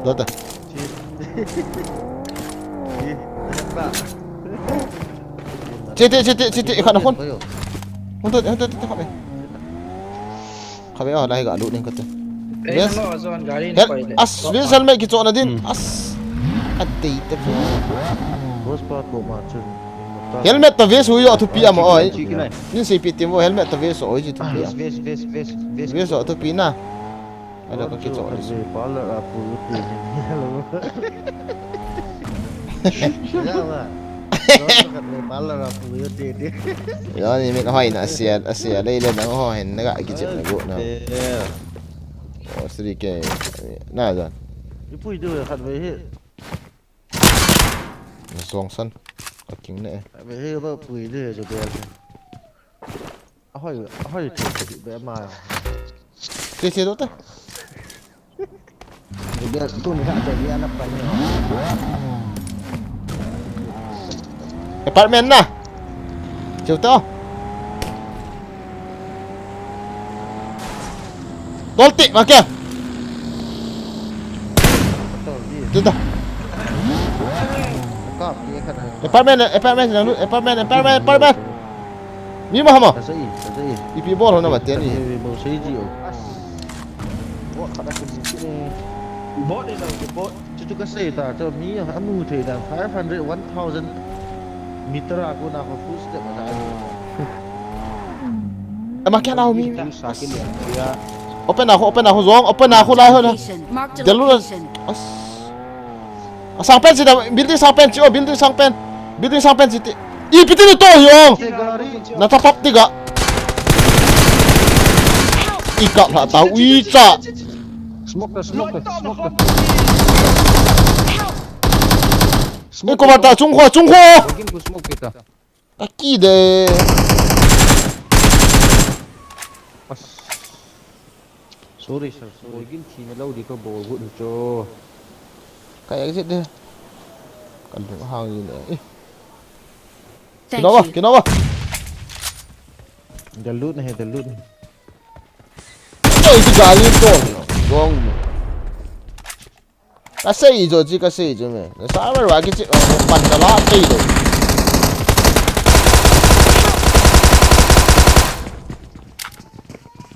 Dota. Chi. Chi. Chi, chi, chi, chi, chi, khat na phone. Hon to, hon to, to, to, khat me. Khabe, oh, lai ga lut ning kate. Kei Yes. na lo, John, gari na Hel-, koi le. As, Vest helmet kichohna din. Hmm. As. Adei te. Boss pa ko ma chun. Helmet to vest hui jo thupi ama oi. Chiki nai. Nin sei pi tim vo helmet to vest oi ji thupi Vest, am. Vest, Vest, Vest, Vest. Vest jo thupi na. Ala ka kichoh ni. Parlor a pu ti ni. Hello. Ya ba. Parlor a pu ti ni. Ya ni min hoi na sia, sia lei le nang ho hin na ga kichep na go na. Yeah. Oh, three K. Na jan. Ipui du khat ve hi. Zong san. Ka king ne. Khat ve hi ba pui du jo bel. Ahoi, ahoi, che, che, be ma. Che, che, do ta. Dia tu ni ha, dia na pa ni. Apartment na. Che to. Tol ti, ma kya? Tu ta. Apartment, apartment, apartment, apartment, apartment. Mi ma hama. Ka sa i, ka sa i. Ipi bol ho na ma teni. Ka sa i, bol sa i ji o. Bot ni lo, bot. Chu chu ka sa i ta, chu mi a mu thei dan five hundred, one thousand meter a ko na ko full step a da. Ama kya na ho mi. Sa ki le ya. Open na ho, open na ho zong, open na ho lai ho na. Location. Mark the Delu na. Location. As. A sang pen si da, building sang pen si, oh, building sang pen. Building sang pen si ti. Ipi ti ni to hi ong. Na ta pap ti ga. I ka la ta ui cha. Smoke ta, smoke ta, smoke ta. I ko ba ta chung kho, chung kho. Begin to smoke kita. Aki de. As. Sorry, sir, sorry. Boigin thina lo di ka bol gu ni cho. Ka exit de. Ka lung hang ni le. Eh. Thank you. Kinawa, kinawa. The loot na he, the loot. Oi, tu gali to. Wrong. Ka sei jo ji, ka sei jo me. Na sa mer wa ki chi, oh, pan ka la tei lo.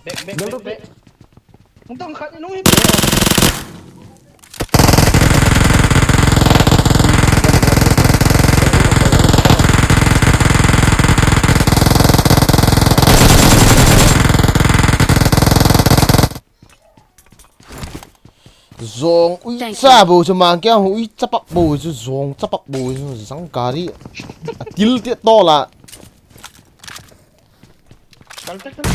Back, back, back, back. Hung tong khat, nung hit. Zong ui cha bo chu mang kya ui cha pak bo chu zong cha pak bo chu zang gari. A til ti to la. Kal ta, kal ta.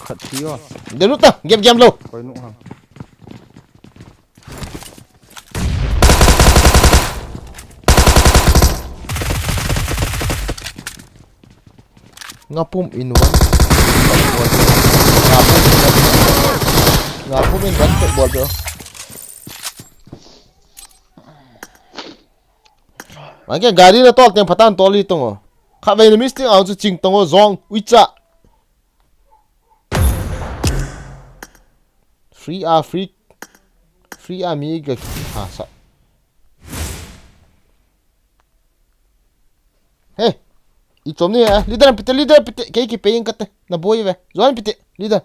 Khat ti o. De lu ta, game, game lo. Koi nu ha. Ngapum in one. Ngapum in one. Ngapum in one. Bol bol. Mangke gari na tol teng patan tol hi tong o. Khatvei na mistake ang chu ching tong o zong. Ui cha. Free a, free. Free a mi ga ha sa. Hey. I chom ni, eh, leader pite, leader pite. Kei ki paying kate. Na boi ve. Zon pite, leader.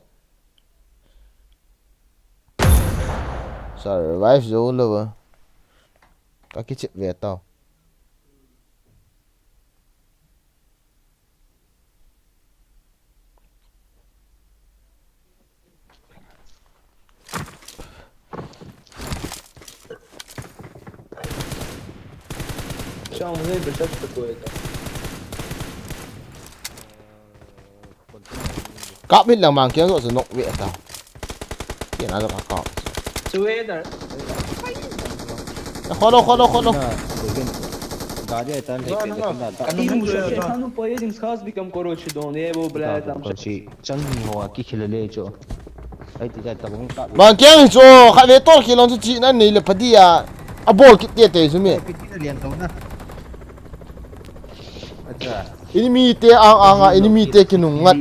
Survive jou lou a. Ka kichep ve tau. Kap hit lang mang kiang jo chu nok ve ta. Kian a jo ka kap. Kholo, kholo, kholo. Эй, мы сейчас, сейчас, ну, поедем, с Хазбиком, короче, Дон, я его, бля, там щас. Mang kiang chu khat ve tol kilong chu chi na nei le pha dia. A bol kit te te chu mi. Enemy te ang ang a, enemy te kinung ngat.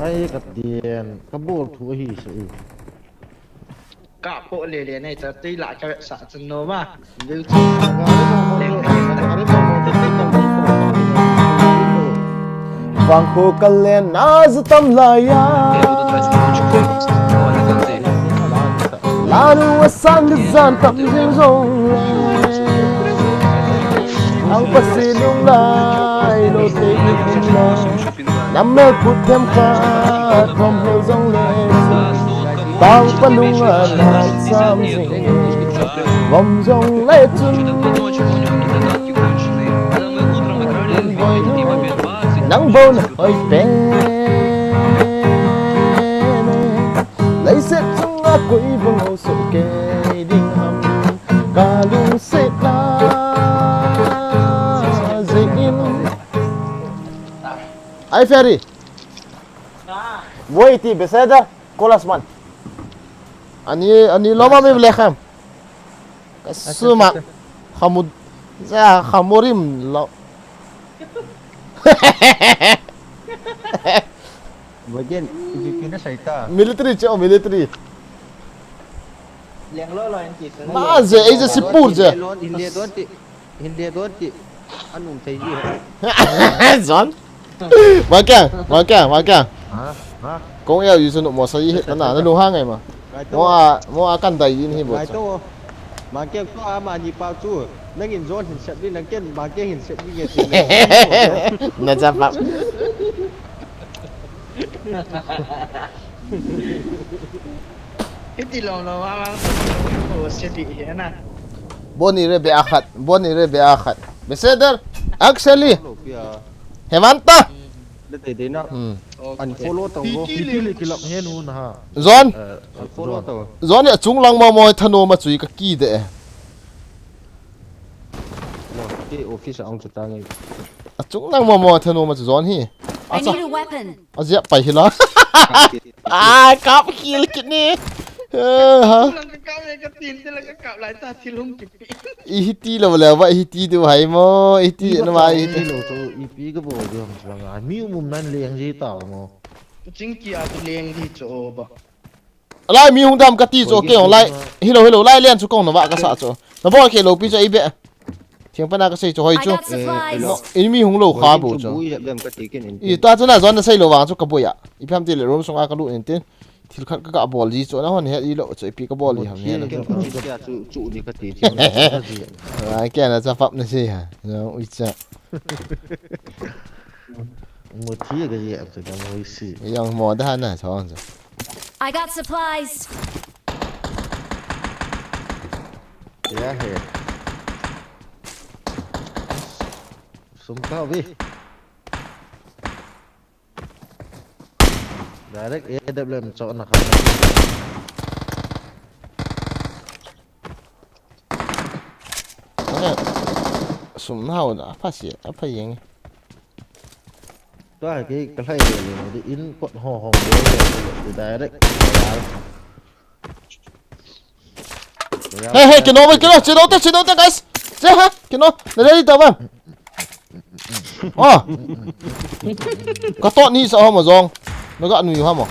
Ai, ka dien, ka bol thu hi se. Ka po le le nei ta tei la ka sa chan no ma. Vangkho kalen na za tam lai a. Lanu asang zan tam jing jong le. Ang pasilung lai lo te ni hum lo. Nam mel put them khat vom hel jong le. Tang pa lung a lai sam jing. Vom jong le chun. Nang bou na hoi pen. Leiset chunga koi bang ho so kei ding ham. Ka lungset na jing in. Ai Ferry. Voi ti beseda kolasman. Ani, ani loma mi blekham. Kasuma. Khamud. Ja khamurim lo. Bagen, ipi na saita. Military che, oh, military. Leng lo lo en ti. Ma je, ei je sipur je. India don ti. India don ti. Anung thei ji. John. Wa kya? Wa kya? Wa kya? Ha? Ha? Kong ya yu sunu mo sa yi hit na na lu ha ngai ma. Mo a, mo a kan dai yin hi bo. Ngai to. Ma kya to a ma ni pa chu. Nang in John hin sep ni, nang ken ma kya hin sep ni nge ti. Na cha pa. Hiti lom lom a mang ko se di he na. Boni re be akhat, boni re be akhat. Beseder, actually. Hemanta. Le te de na. Hmm. Unfollow tau go. Hiti le kilap he nu na ha. John. Eh, unfollow tau. John ya chung lang mo mo thano ma chui ka ki de. Lo, ke office a ong chu ta ngai. A chung nang mo mo thano ma chu John hi. I need a weapon. A jia pai hi la. A kap kill kit ni. Eh, ha. Lang ka kap le ka tin te la ka kap lai ta thil hung kipi. I hiti lo le ba i hiti du hai mo, i hiti na ma i hiti. Lo to i pi ka bo di hom lang a. Mi um um nan leng ji ta mo. Ching ki a tu leng ji cho ba. Alai mi hung dam ka ti chu, kei hung lai. Hilo, hilo, lai len chu kong na va ka sa chu. Na bol kei lo pi chu ei be. Thiang pana ka sei chu hoi chu. I got supplies. Enemy hung lo kha bo chu. I ta chu na John na sei lo vang chu ka boi a. I pham ti le room sunga ka lut in tin. Thil khat ka ka bol ji chu na hon he i lo chu ipi ka bol ji ham he na. Chu chu ni ka ti ti. Ai ke na cha pap na sei ha. Na ui cha. Mo thi ka ji a chu na mo si. Yang mo da na chong chu. I got supplies. Ya he. Sum ka vi. Direct A W M cho na ka. Sum nau na pha si, a pha yeng. Tua ke ka lai le le di in kot ho ho le le direct. Hey, hey, kino, kino, kino, kino, guys. Che ha, kino, na ready ta ba? Oh. Ka tot ni sa ho ma jong. Na ga nui ha mo.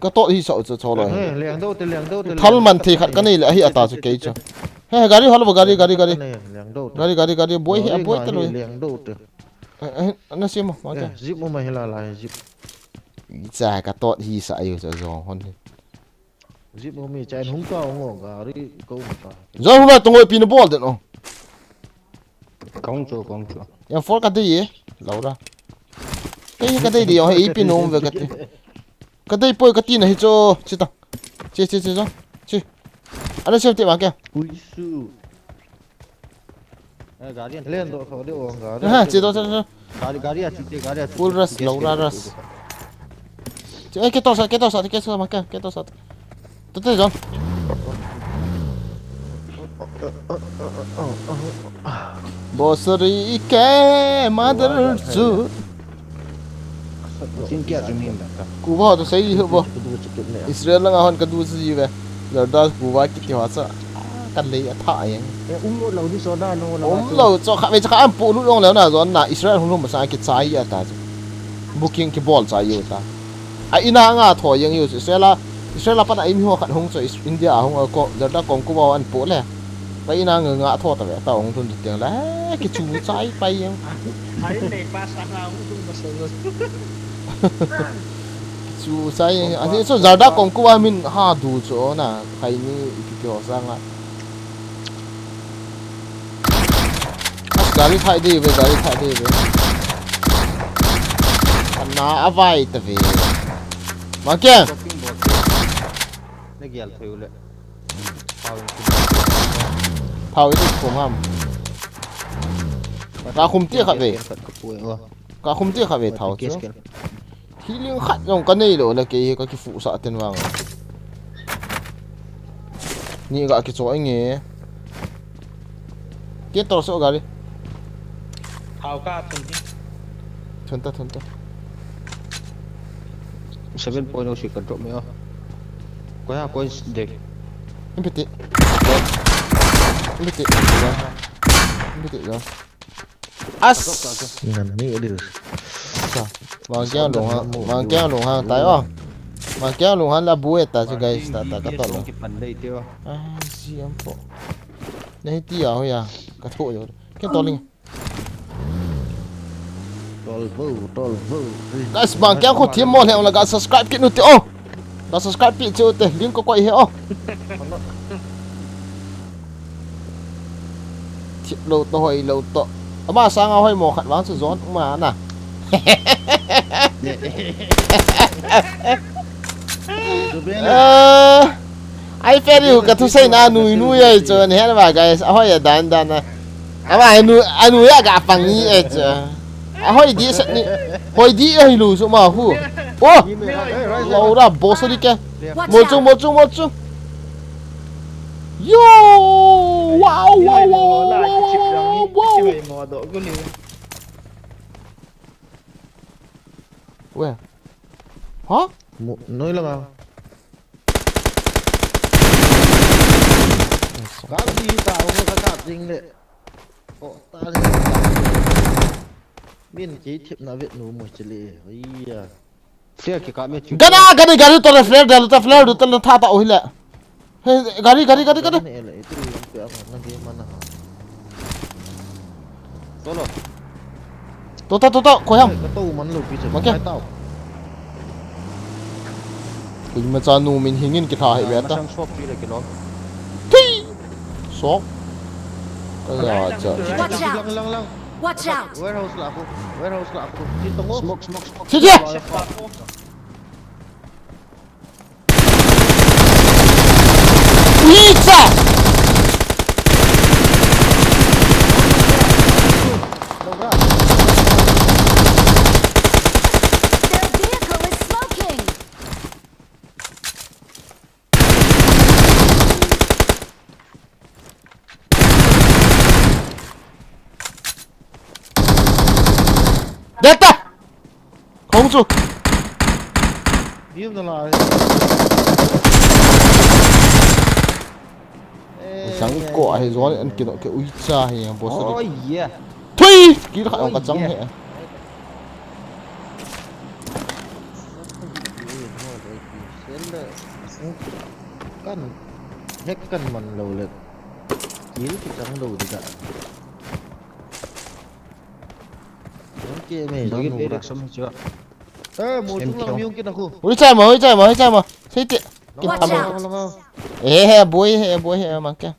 Ka tot hi sa chu cho lo. Leng do te, leng do te. Thal man thei khat ka nei le ahi ata chu kei chu. He, gari hol bo, gari, gari, gari. Leng do te. Gari, gari, gari, boi hi, boi te lo. Leng do te. Eh, eh, na sim mo, ma ka. Zip mo ma hi la la zip. Cha ka tot hi sa ayu cha jong hon. Jeep mo mi chain hung ta ngo gari ko ta. Zon hung ba tong oi pin bol den o. Kong chu, kong chu. Yang for ka dei e. Laura. Kei ka dei di o, hei pin um ve ka ti. Ka dei poi ka ti na hi chu. Chi ta. Chi, chi, chi, zon. Chi. Ana sem te ma ke. Ui su. Eh, gari an len do kho de o gari. Ha, chi do, chi do. Gari, gari a chi te, gari a chi te. Full rush, Laura rush. Chi, eh, ke to sa, ke to sa, ke to sa, ma ke, ke to sa. Tute zon. Bosori ke mother chu. Chin kia chu mi ta. Kuva to sei ho bo. Israel langa hon ka du ji ve. Jordan kuva kiti ho cha. Ka lei a tha yang. Eh, um lo di so da no la. Um lo cho kha ve cha kha am pu lu long le na zon na Israel hung lu ma sa ki chai a ta. Booking ki bol chai u ta. A ina nga tho yang u Israel a, Israel a pan a imi ho khat hung chu Is-, India a hung a ko, Jordan kong kuva an pu le. Pa ina nga nga tho ta ve ta hung tun ti tiang le. Ki chu chai pa yang. Ai nei pa sa nga hung tun ma sa zo. Chu chai yang. A chu Jordan kong kuva min ha du chu na. Khai ni ki ki ho sa nga. Gari thai dei ve, gari thai dei ve. Ana a vai ta ve. Ma ke? Na gial thei u le. Thau in kum ham. Ka khum ti kha ve. Ka khum ti kha ve thau chu. Healing khat jong ka nei lou le kei hi ka kifuhsah ten vang. Ni ga kicho inge. Ke tor so gari. Thau ka thun hi. Thun ta, thun ta. Seven point oh six ka drop me o. Ko ya ko de. Impiti. Impiti. Impiti jo. As. Ngan ni lir. Sa. Mang kiang lung ha, mang kiang lung ha tai o. Mang kiang lung ha la bu e ta chu guys, ta ta ka to lo. Ai si am po. Nei ti a ho ya. Ka tho jo. Ke to ling. Tol vo, tol vo. Guys, mang kiang khu thim mo le la ga subscribe kit nu ti o. Ka subscribe pi chu te link ka koi he o. Thip lou to hoi lou to. Ama sanga hoi mo khat vang chu jon ma na. Eh, ai pe riu ka thusei na nui nui ai chu ne he ba guys. A hoi a dan dan na. Ama anu, anu ya ga pang ni e cha. A hoi di sat ni. Hoi di hoi lu su ma hu. Oh! Laura boss di ke. Mo chu, mo chu, mo chu. Yo! Wow, wow, wow, wow, wow, wow. Where? Huh? Noi lama. Ka di ta, ka ka ding le. Min kei thepna vet nu mo chele. Iya. Flare ki ka me chu. Gana, gana, gari to flare da, to flare da, to tha ta o hile. He, gari, gari, gari, gari. Ne ele, itu lang pe ama, na ge mana ha. Tolo. To ta, to ta, ko yang. Ka to man lo pi che. Ma ke? Mai tao. Koima cha nu min hingin kitha hi ve ta. Masang sok pi le kilo. Thui! Sok. Ka ya cha. Watch out! Lang, lang, lang. Watch out! Warehouse la ko. Warehouse la ko. Ti tong o. Smoke, smoke, smoke. Sige! Pizza! Their vehicle is smoking! Deta! Khong chu. Dim na lai. Chang ko ahi zon an kino ke ui cha hi ang boss. Oh yeah. Thui! Kil kha ang ka chang he. Kan hek kan man lo le. Kil ki chang lo di ka. Yang ke me zon nu ra. Eh, mo chung lang miung kin aku. Ui chai ma, ui chai ma, ui chai ma. Sei te. Watch out! He he boy, he boy, he ma ke.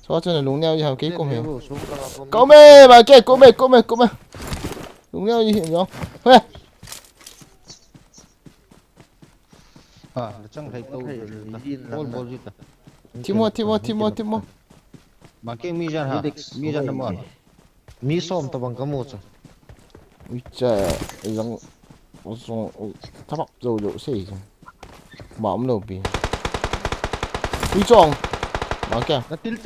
So chu na lung neo ji ham kei kum he. Kum he ma ke, kum he, kum he, kum he. Lung neo ji hi jong. He. Ha, na chang thei to. Bol bol ji ta. Thimo, thimo, thimo, thimo. Ma ke mi jan ha. Mi jan na ma. Mi som tabang ka mu chu. Ui cha, jong, jong, ui, thabap jou jou sei jong. Ma um lou pi. Ui chong. Ma kya? Na til.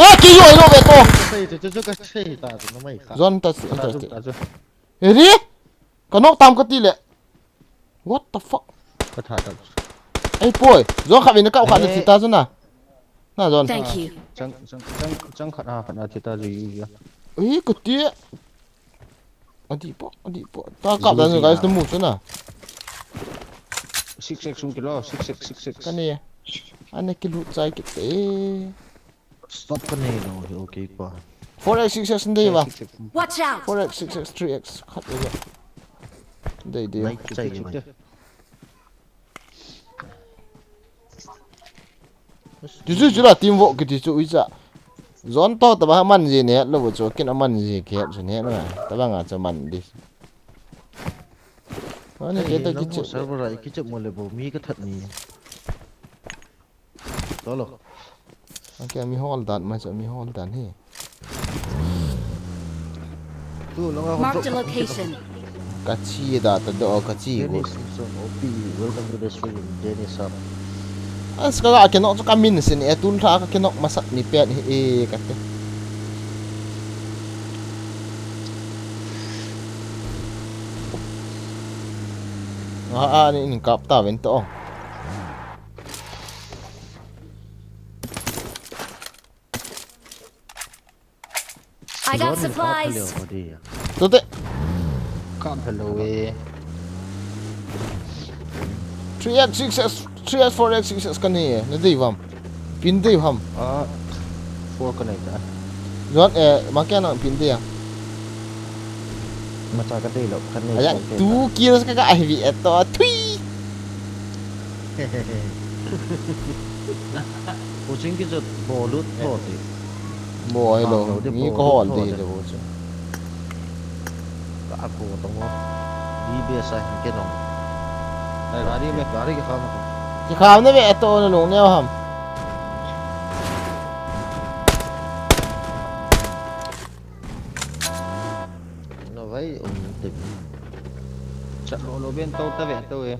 Eh, ki yo lo ve to. Sei chu chu chu ka sei ta chu na mai kha. Zon ta ta. Eri? Ka nok tam ka ti le. What the fuck? Ka tha ta. Ei poi, zon khat vin na kau khat na thi ta zon na. Na zon. Thank you. Chang chang chang chang khat ha khat na thi ta ji ya. Ei ka ti. Adi po, adi po. Ta kap da guys na mu chu na. Six six sung kilo, six six six six. Ka ni. Ane ki lut chai ki te. Stop ka nei lou hi, okay pa. Four X six X ndei va. Watch out! Four X six X three X khat le. Dei dei. Nai chai ni mai. Chu chu chu la team wo kiti chu ui cha. Zon to ta ba man ji ne lo chu kin a man ji ke chu ne na. Ta ba nga cha man di. Ani ke ta ki che. Server ai ki che mo le bo mi ka that ni. Tolo. Okay, mi hol dan, ma cha mi hol dan hi. Tu long a. Mark the location. Ka chi da ta do ka chi go. Dennis Simpson, O P, welcome to the stream, Dennis up. As ka ga ke nok chu ka min sin e tun tha ka ke nok masat ni pet hi e ka te. A a ni in kap ta ven to. I got supplies. Tute. Kam hello eh. Three X, six X, three X, four X, six X ka nei eh. Na dei vam. Pin dei vam. Ah, four ka nei ta. Zon eh, ma kya na pin dei ah. Ma cha ka dei lo, ka nei. Aya, two kills ka ka ahi vi eto, thui. Kuching ki jot bolut tho ti. Bo ai lo, mi ko hol ti le bo chu. Ka ko tong ho. Di be sa hin ke nong. Ai, gari me, gari ke kham. Ke kham ne be to no nong ne ham. No vai um te. Chat lo lo ben to ta ve to e.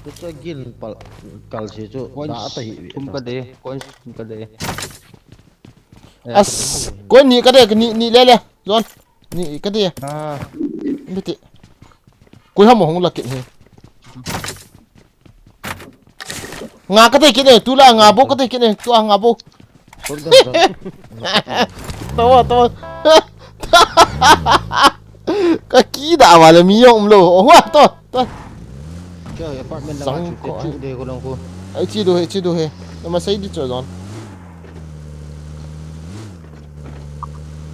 Chu chu gin pal kal se chu da ta hi. Kum ka de, coins kum ka de. As, coin ni ka de, ni, ni le le, John. Ni ka de. Ah. Biti. Koi ham hung la kit hi. Nga ka te kit ne, tu la nga bo ka te kit ne, tu a nga bo. Tawa, tawa. Ka ki da wa le mi yong lo. Oh, wa, to, to. Kya apartment la chu de ko long ko. Ai chi do he, chi do he. Ma sai di cho don.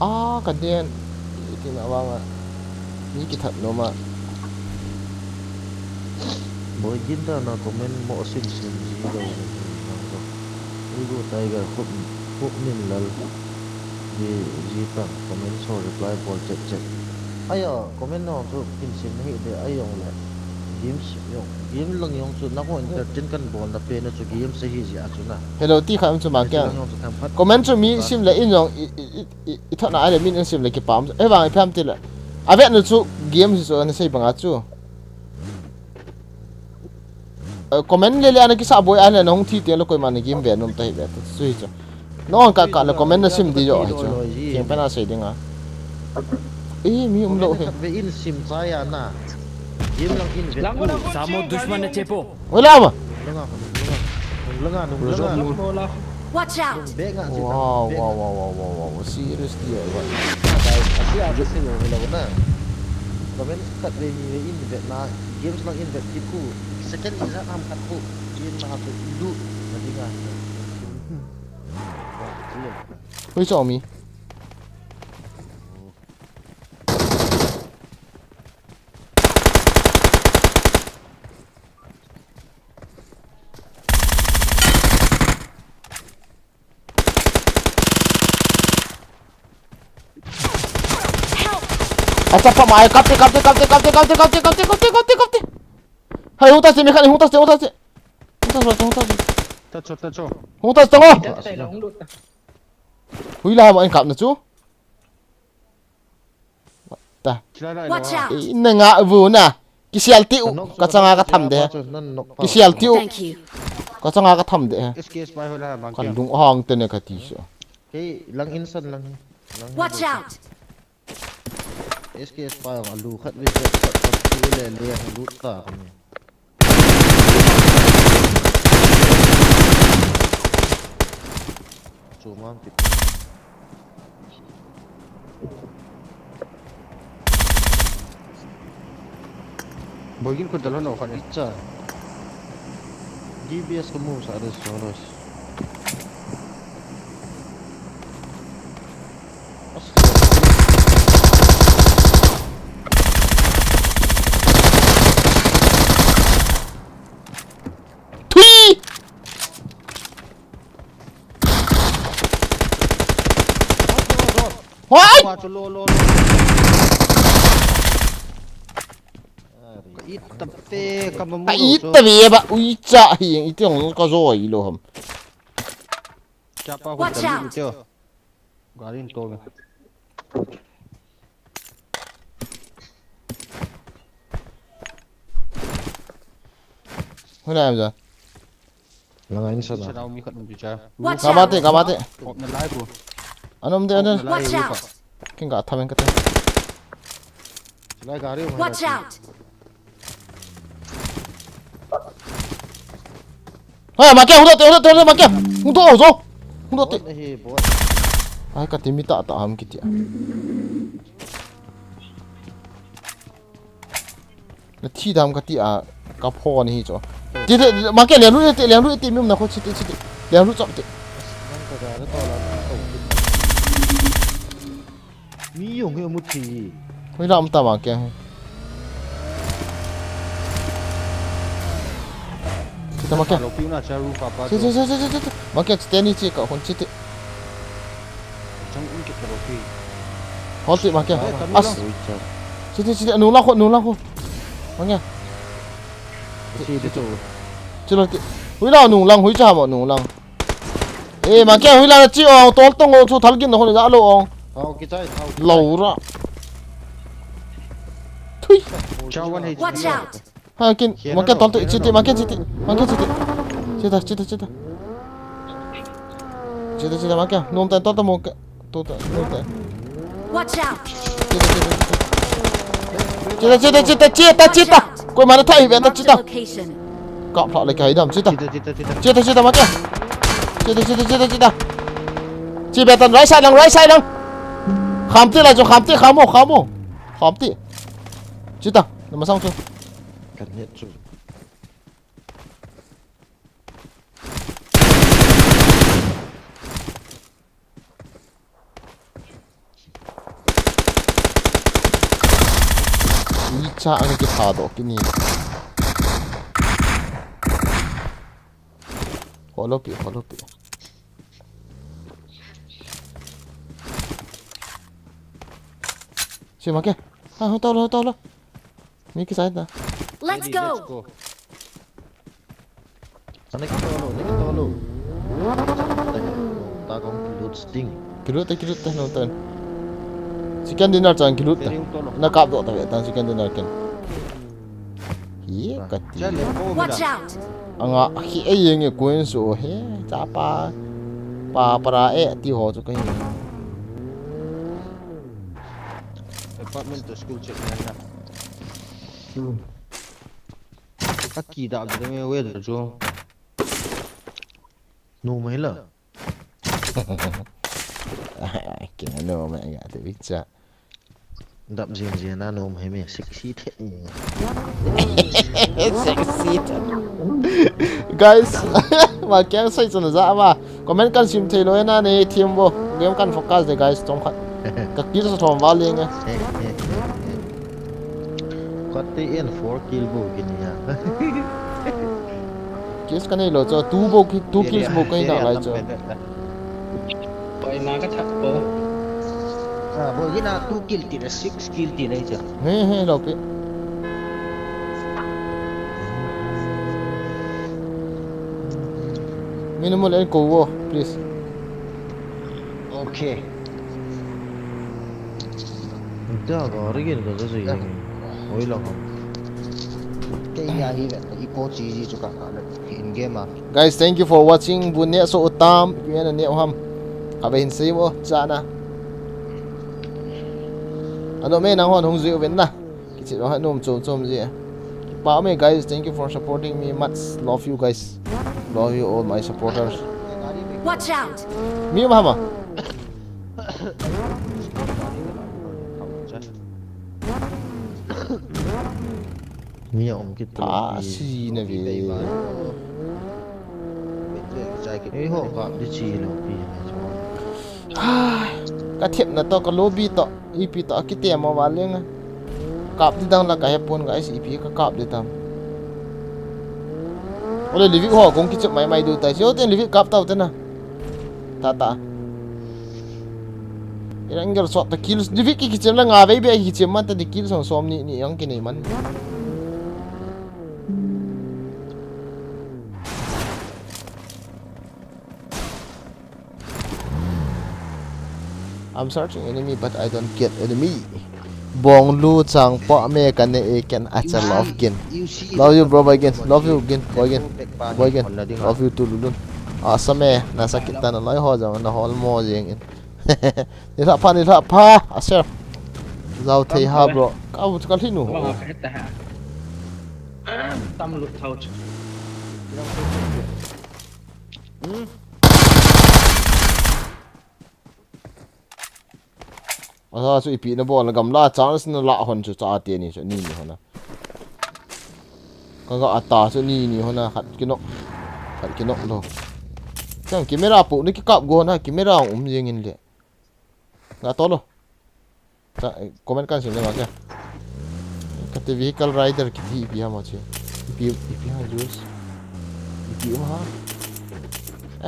Ah, ka den. Iti na vang a. Mi kithat nom a. Boy Ginda na comment mo sim sim ji lo na hi nang ko. Igu Tiger khut khut min lal. Ji ji tang comment so reply bol chet chet. Aya comment no chu kin sim na hi de ayong le. Games yong. Game lang yong chu na ko entertain kan bol na pe na chu game se hi ji a chu na. Hello, ti kha chu ma kya. Comment chu mi sim le in yong i, i, i, i, i thot na ai le min in sim le kipam. E vang i pham ti le. A vet nu chu game chu ana sei banga chu. Eh, comment le le ana kisa boi ai le na hung thi ti le koima na game ve nom ta hi ve ta chu hi chu. Nong ka ka le comment na sim di jo hi chu. King pen a sei ding a. Eh, mi um lo he. Ve in sim cha ya na. Game lang in ve. Samo dushman na chepo. Wala ma. Langa, langa, langa, langa. Watch out. Wow, wow, wow, wow, wow, wow. Seriously, eh, wow. Dai, asi a si lo lo na. Comment khat ve ni ve in ve na. Games lang in ve ti ku. Second in ham khat ku. In na ku lu. Na dinga. Oi, Xiaomi. Acha pa mai, kapte, kapte, kapte, kapte. Hai, hung ta si, mi khat, hung ta si, hung ta si. Hung ta si, hung ta si. Ta cho, ta cho. Hung ta si, tang o. Dah, dah, dah, hung lut ta. Hui la, ma in kap na chu. Ta. Chila la, Watch la. Out! Eh, na nga bu na. Kisial ti u. Ka changa ka tham de. Kisial ti u. Thank you. Ka changa ka tham de. S K S pai ho la, bang. Kan kia. Lung hang te ne ka ti so. Kei lang insan lang. Lang Watch out! S K S pa jong alu khat vei khat khat khat tu le le alut ta kami. Chu man ti. Boigin khun talon o khat ni. Cha. D B S ka mu sa de solos. Thui! Hoi! Ka it ta pe, ka mamu lo. Ka it ta pe ba, ui cha hi, iti ong ka zoi lo ham. Watch out! Garin to. Huna am ja. Langa in sana. Sana mi khat um chu cha. Watch out! Kamate, kamate. Op na lai ko. Anom de, anom. Op na lai. Watch out! King ka thamen kate. Lai gari. Watch out! Hai, ma kia, hung doh te, hung doh te, hung doh te, ma kia. Hung doh, hung doh. Hung doh te. Bot na hi, bot. Ai, ka timi ta ta ham kiti a. Na thi dam ka ti a, ka pho ni hi cho. Ti te, ma kia, liang lu te, liang lu te, mi um na kho, chi te, chi te. Liang lu chop te. Nang ka ga na to la, to. Mi jong hi amu thi. Hoi la um ta ma kia. Chita ma kia. Lo piu na cha ru pa pa. Chi, chi, chi, chi, chi, chi. Ma kia, chite ni chi ka hon chite. Chang un ke lo pi. Hol ti ma kia. Eh, ka as. Chite, chite, nung lang kho, nung lang kho. Ma kia. Chi de chu. Chi lo ti. Hoi la nung lang, hoi cha mo nung lang. Eh, ma kia hoi la chi ong, tol tong o chu thal gin na hon ja lo ong. Thao kichai, thao kichai. Lo ra. Thui. Cha wan hei. Watch out! Ha kin, ma kia tol te, chi te, ma kia chi te, ma kia chi te. Chi ta, chi ta, chi ta. Chi ta, chi ta, ma kia, nom ta, tol ta mo kia. Tol ta, nom ta. Watch out! Chi ta, chi ta, chi ta. Chi ta, chi ta, chi ta, chi ta, chi ta. Watch out! Koima na thai ve ta, chi ta. Marked a location. Kap phah le kai dam, chi ta. Chi ta, chi ta, chi ta. Chi ta, chi ta, ma kia. Chi ta, chi ta, chi ta, chi ta. Chi be tan, right side lang, right side lang. Kham ti la chu, kham ti, kham mo, kham mo. Kham ti. Chi ta, na masang chu. Kan het chu. Ui cha, ang kipha doh kini. Holo pi, holo pi. Si ma ke. Ha, ho tolo, ho tolo. Mi kisai ta. Let's go. Sana ki tolo, na ki tolo. Ta kong kilut sting. Kilut ta, kilut ta, no ta. Chicken dinner chan kilut ta. Na kap doh ta ve ta chicken dinner ken. Hi, ka ti. Watch out! Anga, hi e yeng e kuen so he. Cha pa. Pa para e ti ho chu ka hi. Apartment to school check na na. Hmm. Ka ki da de me we de jo. No mai la. Ai, kina no mai ga te bicha. Dap jing jing na no mai me sexy the. Sexy the. Guys, ma kyang sai chana ja ma. Comment kan sim thei lo na ne team bo. Game kan focus de guys, chom khat. Ka kill sa thom val leng e. Khat te en four kill bo kini ya. Kills ka nei lo cho, two bo ki, two kills bo ka hi na lai cho. Pai ma ka thak po. Ah, boi, hina two kill ti le six kill ti le cha. He, he, lo pi. Minimal and go, please. Okay. Da ga rigin ga ga zai. Oi la ha. Kei ya hi ve, i po chi ji chu ka ka le in game a. Guys, thank you for watching. Bu ne so utam, pi na ne ham. Ka be hin sei mo cha na. Ano me nang hon hung zui uvin na. Kichit lo ha nom chom chom ji. Pa me guys, thank you for supporting me. Much love you guys. Love you all my supporters. Watch out! Mi ma ma. Mi a um kit to. Ah, si na ve. Ei ho ka di chi lo pi. Ka thepna to ka lobby to. Ipi to, akite mo va lenga. Kap di dang la ka hepon guys, ipi ka kap di tam. Ole Livik ho kong kichep mai mai du tai. Sio ten Livik kap tau tena. Ta ta. Ira ngel sot ta kills. Livik ki kichem la nga vei be ki kichem man ta di kills som som ni ni yang ki nei man. I'm searching enemy, but I don't get enemy. Bong lu chang po me ka ne e ken a cha love kin. Love you, bro, boy kin. Love you, kin. Boy kin. Boy kin. Love you too, Lulun. Asa me, na sakit ta na loi ho jang na hol mo jeng in. Ni la pha, ni la pha. Aser. Zau thei ha, bro. Ka bu ka lhinu. Tam lu thau chu. Hmm. Asa chu ipi na bol gamla chance na la hon chu cha te ni chu ni ni hona. Ka ga ata chu ni ni hona khat kinok. Khat kinok lo. Chang camera pu ni kikap go na camera um jeng in le. Ga to lo. Comment kan sim le ma kya. Kati vehicle rider kiti ipi ha ma che. Ipi ipi ha juice. Ipi um ha.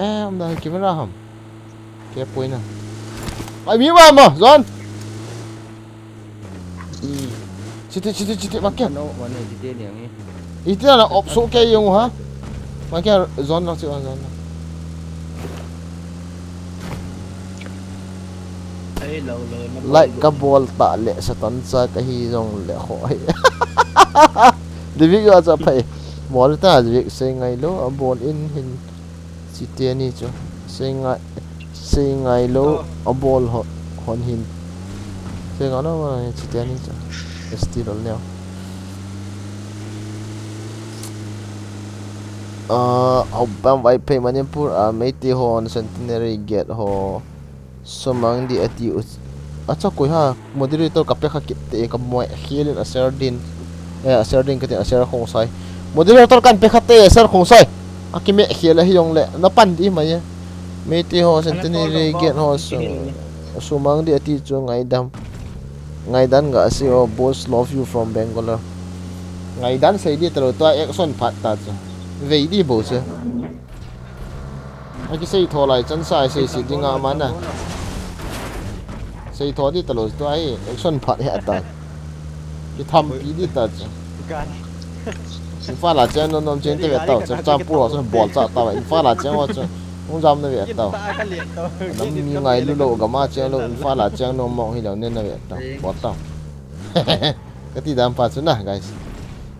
Eh, um da camera ham. Kya poi na. Ai mi ma ma zon. Chiti chiti chiti ma kya. No, one chiti ni ang. Iti na op so kya yung ha. Ma kya zon lang si zon lang. Like ka bol ta le satan cha ka hi jong le ho hi. Divik yo cha phai. Bol ta divik sei ngai lo a bol in hin chite ni chu. Sei ngai sei ngai lo a bol ho hon hin. Sei ngai lo ma chite ni chu. Still neo. Ah, Obam Vaiphei Manipur a Meitei hon Centenary Gate ho sumang di ati u. Acha koi ha moderator ka pe kha kit te ka moi khel in a ser din. Eh, a ser din ka tin a ser khong sai. Moderator kan pe kha te a ser khong sai. A ki me khel a hi jong le na pan di mai. Meitei ho Centenary Gate ho sumang di ati chu ngaidam. Ngaidan ga si o boss love you from Bangalore. Ngaidan sei di talo tua action phat ta chu. Vei di bo chu. Aki sei tho lai chan sai sei si di nga mana. Sei tho di talo tua hi action phat he ata. Ki tham pi di ta chu. Infala chang nom nom chang te ve tau, chang chang pu ho chu bol cha tau, Infala chang ho chu hung jam na ve tau. Nam mi ngai lu lo gam a chang lo, Infala chang nom mong hi lo nen na ve tau, bol tau. Kati dam pa chu na, guys.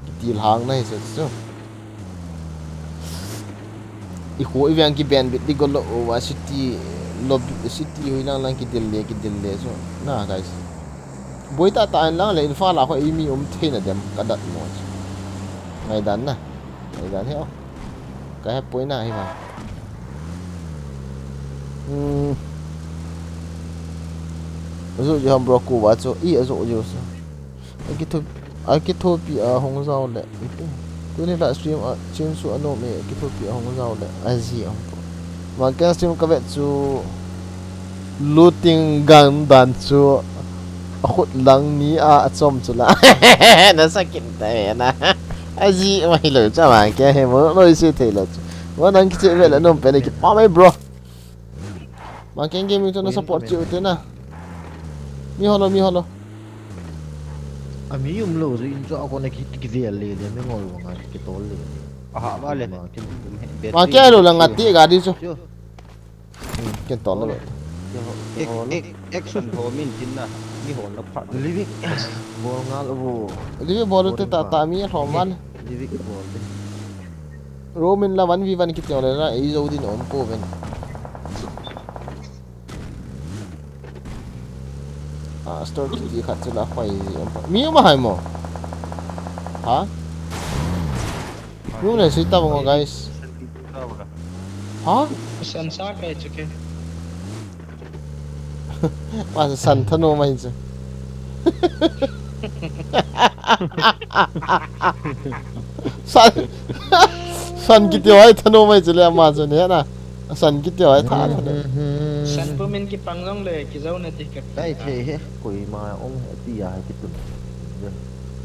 Kiti lhang na hi chu chu. I khu i veng ki ben bit di go lo, wa city, lo city hui lang lang ki dil le, ki dil le chu. Na, guys. Boi ta ta an lang le Infala ho i mi um thei na dem ka dat mo. Ngaidan na. Ngaidan he o. Ka he poi na hi ma. Hmm. Azu ju ham bro ku wa chu i azu ju sa. Aki thu aki thu pi a hong zau le. Tuni la stream a chin su anom e aki thu pi a hong zau le. Azi ang po. Mangkeng stream ka vet chu looting gang dan chu a khut lang ni a a chom chu la. Na sakin ta e na. Azi mai lo cha Mangkeng he mo lo si thei lo chu. Mo nang kiche vet la nom pe ne ki pa mai bro. Mangkeng gaming chu na support chu te na. Mi holo, mi holo. A mi um lo, in chu a kona ki, ki vel le le, mi ngol vang a ki tol le. Aha, vale. Ma ki, ma ki lo la ngati gari chu. Ken tol lo. Ek, ek, action ho min tin na. Mi hol na phat. Livik. Bol ngal vo. Livik bol te ta, ta mi hom van. Livik bol te. Romin la one v one kiti le na, ei zo din om ko ven. Ah, store kiti khat chu la khoi om. Mi um a hai mo. Ha? Mi um le sui ta bang, guys. Ha? San sa kai chu ke. Ma san thano mai chu. San, san kiti hai thano mai chu le ma chu ne na. San kiti hai tha thano. San pu min ki pang long le ki zo na ti ka. Dai the he, koi ma ong he ti ya he ki tun.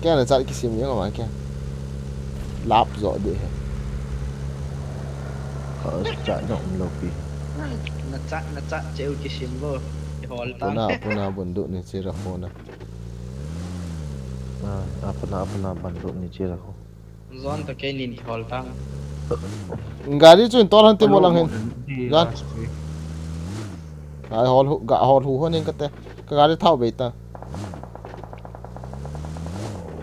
Kya na chat kisim jeng ma kya? Lap jo de he. Ka chat na um lo pi. Na chat, na chat cheu kisim bo. Hol ta. Puna, puna bundu ni chira khona. Ah, apna, apna banduk ni chira khu. Zon to ke nin hol ta. Gari chu in tor han ti mo lang hin. Zon. Ai hol hu, ga hol hu hon in kate. Ka gari thau bei ta.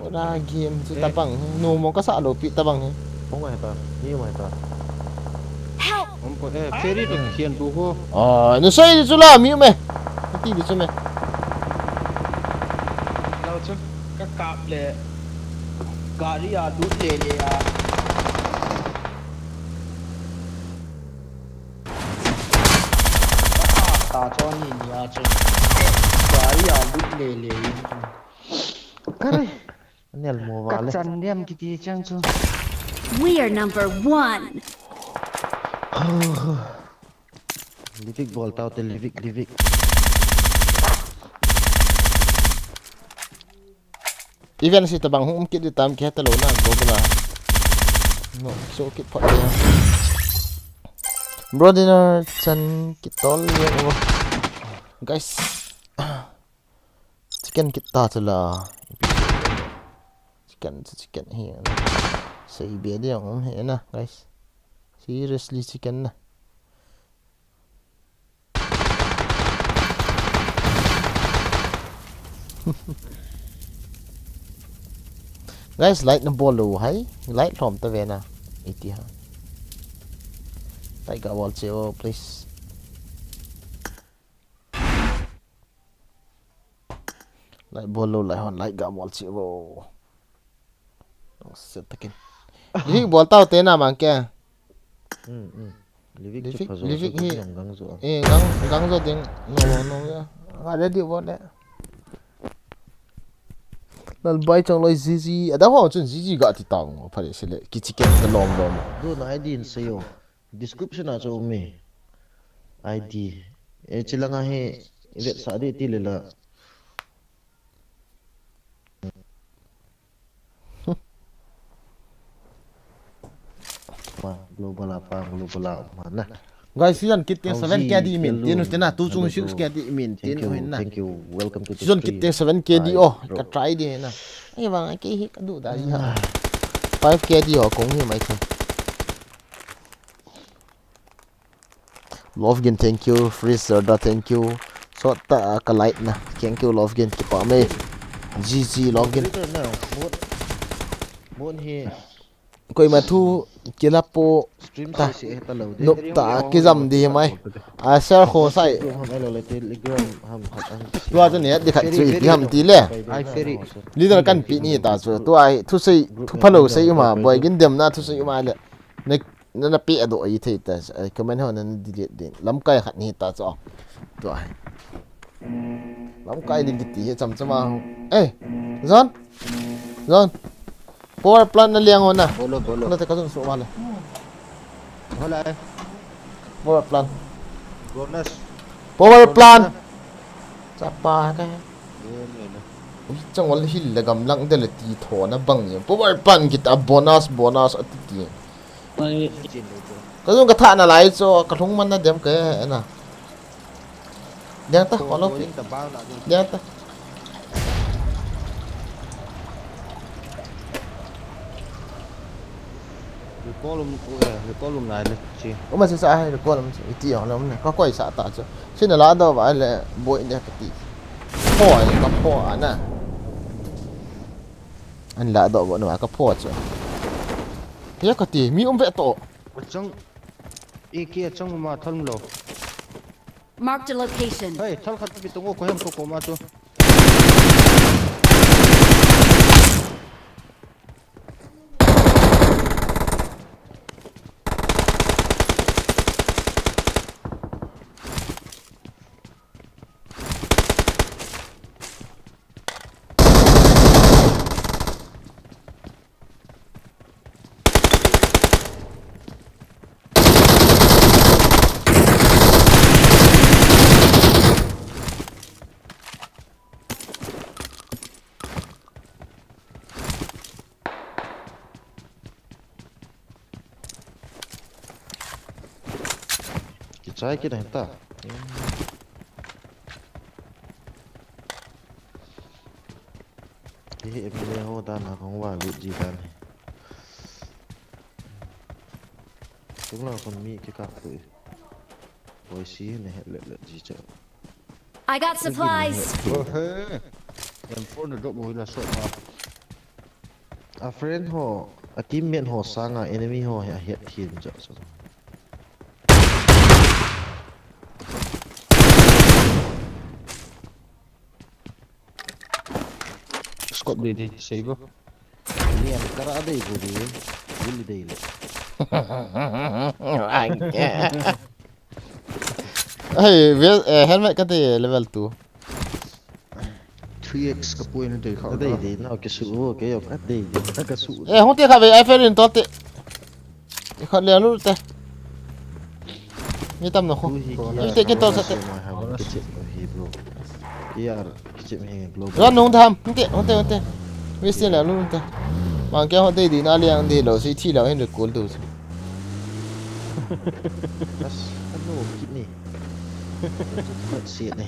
Ora game chu ta bang, no mo ka sa lo pi ta bang he. Hung ai ta, ni mai ta. Help! Hung ko, eh, ferry to khian tu ho. Ah, no sai chu la mi me. Ti di chu me. Lo chu ka kap le. Gari a lut le le a. Ta cho ni ni a chu. Gari a lut le le in. Kare. Nel mo ka vale. Chan diam kiti chang chu. We are number one. Livik bol tau te, Livik, Livik. Event si tabang hung um kit di tam ke ta lo na, go bula. No, so kit phat ya. Bro dinner chan kitol ya, oh. Guys. Chicken kit ta chu la. Chicken chu chicken hi. Sei be di ang um he na, guys. Seriously chicken na. Guys, like na bol lou hai, like lhom ta ve na. Iti ha. Like ga bol che o, please. Like bol lou, like hon, like ga bol che o. Set takin. Livik bol tau te na mang ke. Hmm, hmm. Livik, Livik chu Livik phajo hi. Chu gang jo. Eh, gang, gang jo ding. No, no, no, ya. Nga ready bol le. Lalbai chang loi G G. Ada ho chun G G ga ti tau. Phale sile. Kichi ken ta lom lom. Du na I D in se yo. Description a chu um e. I D. E chilanga hi vet sa di ti le la. Ma, global a pa, global a ma na. Guys, season kit te seven K D min tin, tin na, tu chung six K D min tin, thank you, thank you. Welcome to the stream. Season kit te seven K D, oh, ka try di na. Ai bang, ke hi ka du da hi ha. Five K D ho kong hi mai the. Love Gin, thank you. Freeze Zerda, thank you. Sot ta, ah, ka like na. Thank you, Love Gin. Kipa me. G G, Love Gin. Moderator na, mod, mod hi. Koima thu kila po. Stream ta. Se se ta lo de. Nop ta, kijam di mai. A share kho sai. Group ham elo le Telegram ham khat ang. Tua chu ne di khat chu i di ham ti le. Ai ferry. Leader kan pi ni ta chu. Tua i thu sei, thu phalo sei ma. Boi Gin dem na thu sei ma le. Ne Na, na pe a do ai thei ta, ai, comment ho na, na delete din. Lamkai khat ni ta chu. Tua. Lamkai din kiti hi cham cham a. Eh, John? John? Power plant na liang ho na. Bolo, bolo. Na te ka jun su wale. Hola, eh. Power plant. Bonus. Power plant. Chapa ka. Ui, chang wal hil le gamlang de le ti tho na bang ni. Power plant kita bonus, bonus ati ti. Ka jong ka thah na lai chu, ka lhung man na dem ka he na. Diang ta, follow pi. Diang ta. Recall um, eh, recall um nai le, chi. Uma se sa hai recall um, iti ong le um ne. Ka koi sa ta chu. Sina la do ba le boi ne ka ti. Pho ai, ka pho ana. An la do bo no ka pho chu. He ka ti, mi um ve to. Achang, A K achang ma thal lo. Marked a location. Hey, thal khat pi tung ko hem ko ko ma chu. Kichai kit ta. Hi M L A ho dan a kong va lut ji dan hi. Tung la kon mi kikap tu. Koi si ne het let let ji cha. I got supplies. Oh, hey. M four na drop mo la so ma. A friend ho, a teammate ho sanga enemy ho hi a het thim cha so. Scope dei dei, sei bo. Ni an kara dei bo dei. Will dei le. Hey, well, eh, helmet ka dei level two. Three X ka point dei kha. Dei dei na ke su o ke yo ka dei dei na ka su. Eh, hung te kha ve, ai ferin to te. I khat le lu te. Mi tam na khu. Lu hi ki Mi te kin to sa te. Mai ha ban kichep hi bro. Yar kichep hi global. Ran nung tham. Hung te, hung te, hung te. Mi sin le lu te. Mang ke hung te di na liang di lo si thi lo hin recall tu. Bas, ano kit ni. Let's see it ni.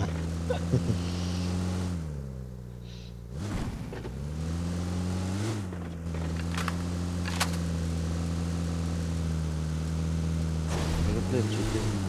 Aeroplane shooting.